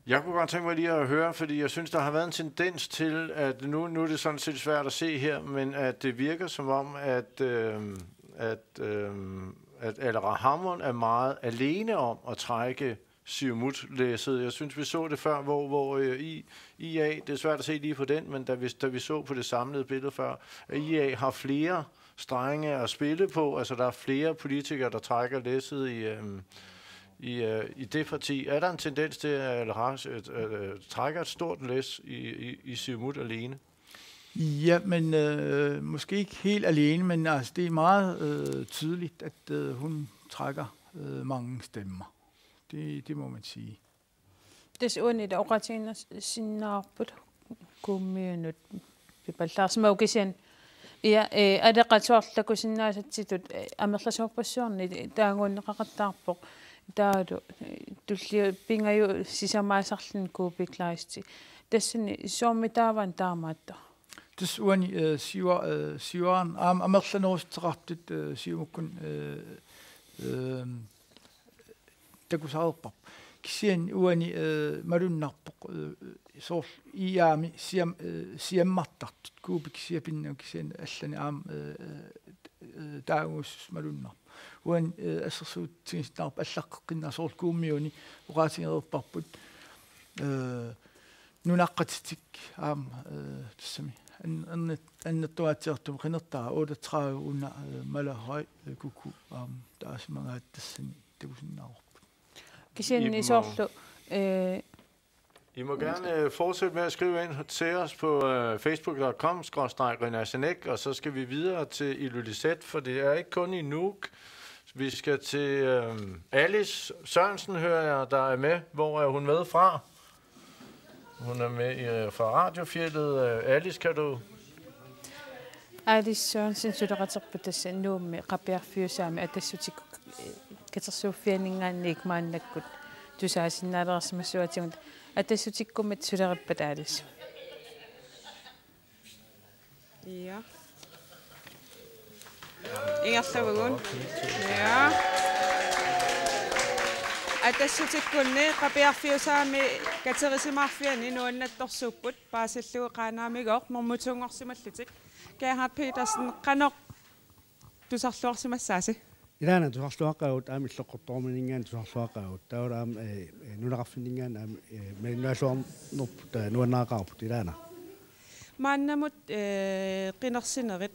Jeg kunne godt tænke mig lige at høre, fordi jeg synes, der har været en tendens til, at nu, nu er det sådan set svært at se her, men at det virker som om, at, øh, at, øh, at Aleqa Hammond er meget alene om at trække Siumut-læsset. Jeg synes, vi så det før, hvor, hvor øh, I, I A, det er svært at se lige på den, men da vi, da vi så på det samlede billede før, at I A har flere strenge at spille på, altså der er flere politikere, der trækker læsset i, øh, i, øh, i det parti. Er der en tendens til, at Aleqa øh, øh, trækker et stort læs i, i, i Siumut alene? Ja, men øh, måske ikke helt alene, men altså, det er meget øh, tydeligt, at øh, hun trækker øh, mange stemmer. Det, det må man sige. Tassa uani ila oqaatiginnarsinnaavarput Kuummiunut pipallaarsimavoq kisianni. Ja, øh, Aleqa soorlu takusinnaasatsitut øh, amerlasoorpassuarnik taaguunneqaqattaarpoq. Taavalu øh, tulliuttoq pingajuat sisamaasarluni Kuupik Kleist. Tassani soormitaava taamaattoq? Tassa uani øh, siua, øh, siuaarneq aamma amerlanerussuteqartut øh, Siumukkut øh, øh, takusareerparput. Kisianni uani øh, malunnarpoq øh, soorlu I A-mi siam, øh, siammartartut, Kuupik siapinnagu kisianni allani aamma øh, øh, taaguussuseq malunnarpoq. Uani øh, assersuutigisinnaarput allaqqeqqinnaq soorlu Kuummiuni oqaatigereerparput øh, nunaqqatitik aamma øh, tassami an-, annet-, annertungaatsiartumik qinertaa otteogtredive una øh, Malerhøj øh, Kuku aamma taasimagaat tassani takusinnaavarput. Kisianni Iben soorlu øh, I må gerne øh, fortsætte med at skrive ind til os på øh, facebook punktum com skråstreg renaissance, og så skal vi videre til Ilulissat, for det er ikke kun i Nuuk, Vi skal til øh, Alice Sørensen, hører jeg, der er med. Hvor er hun med fra? Hun er med øh, fra Radiofjeldet. Øh, Alice, kan du... Alice Sørensen, suleqaterput tassa Nuummi Qapiarfiusaami Atassutikkut, eh, Katersuuffianinngaanniit maannakkut tusaasinnaalereersimassavatigut. Atassutikkummat sulerippat, Alice? Ja. Ingerlavugut. Ja. Atassutikkunni Qapiarfiusaami Katerisimaarfiani nuannattorsuupput, paasillugu Qaanaamigooq normutiunngorsimallutik. Gerhard Petersen, qanoq tusarluarsimassaasi? Ilaana tusarluaqaagut, aamma Illoqqortoormiininngaanniit tusarluaqaagut. Taava aamma, eh, eh, nunaqarfinninngaanniit aamma, eh, malinnaasuarnerput, eh, nuannaaqaarput ilaana. Maannamut, eh, qinersinerit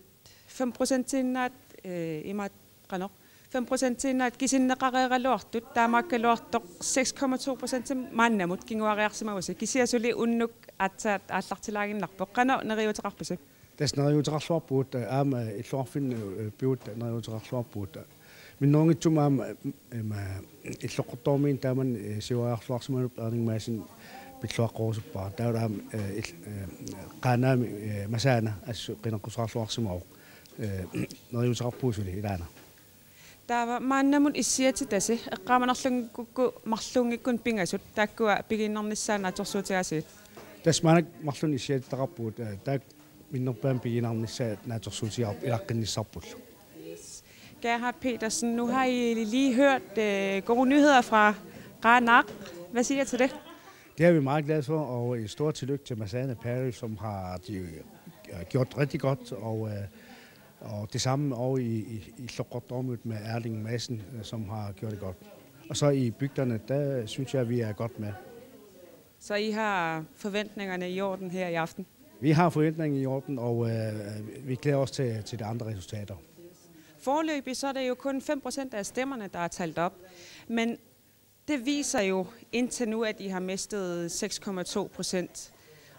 fem procentiinnaat, eh, imaat qanoq, fem procentiinnaat kisinneqareeraluartut, taamaakkaluartoq seks komma to procent maannamut kinguariarsimavusi, kisianni suli unnuk aatsaat aallartilaaginnarpoq. Qanoq neriuuteqarpisi? Tassa neriuuteqarluarpugut, eh, aamma, eh, illoqarfinni, eh, pivugut neriuuteqarluarpugut. Minnerunngitsumik aamma, eh, ima, Illoqqortoormiini taamani, eh, siuariarluarsimanerput Erling Madsen pilluaqqorusuppara. Taava aamma, eh, il-, eh, Qaanaami, eh, Masaana assut qineqqusaarluarsimavoq. Eh, neriuuteqarpugut suli ilaana. Taava maannamut issiatitasi, eqqaamanerlunngikkukku marluunngikkunik pingasut, taakkua pigiinnarnissaat naatsorsuutigaasiit? Tassa maannakkut marlunnik issiatitaqarpugut, eh, taakku minnerpaamik pigiinnarnissaat naatsorsuutigaarput ilaqqinnissarpullu. Gerhard Petersen, nu har I lige hørt øh, gode nyheder fra Qaanaaq. Hvad siger I til det? Det er vi meget glade for, og et stort tillykke til Masaana Perry, som har de, øh, gjort rigtig godt, og, øh, og det samme over i, i, i Illoqqortoormiut med Erling Madsen, øh, som har gjort det godt. Og så i bygderne, der synes jeg, vi er godt med. Så I har forventningerne i orden her i aften? Vi har forventningerne i orden, og øh, vi glæder os til, til de andre resultater. Foreløbig så er det jo kun fem procent af stemmerne, der er talt op. Men det viser jo indtil nu, at I har mistet seks komma to procent.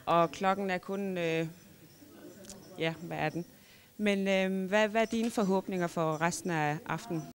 Og klokken er kun, øh, ja, hvad er den? Men øh, hvad, hvad er dine forhåbninger for resten af aftenen?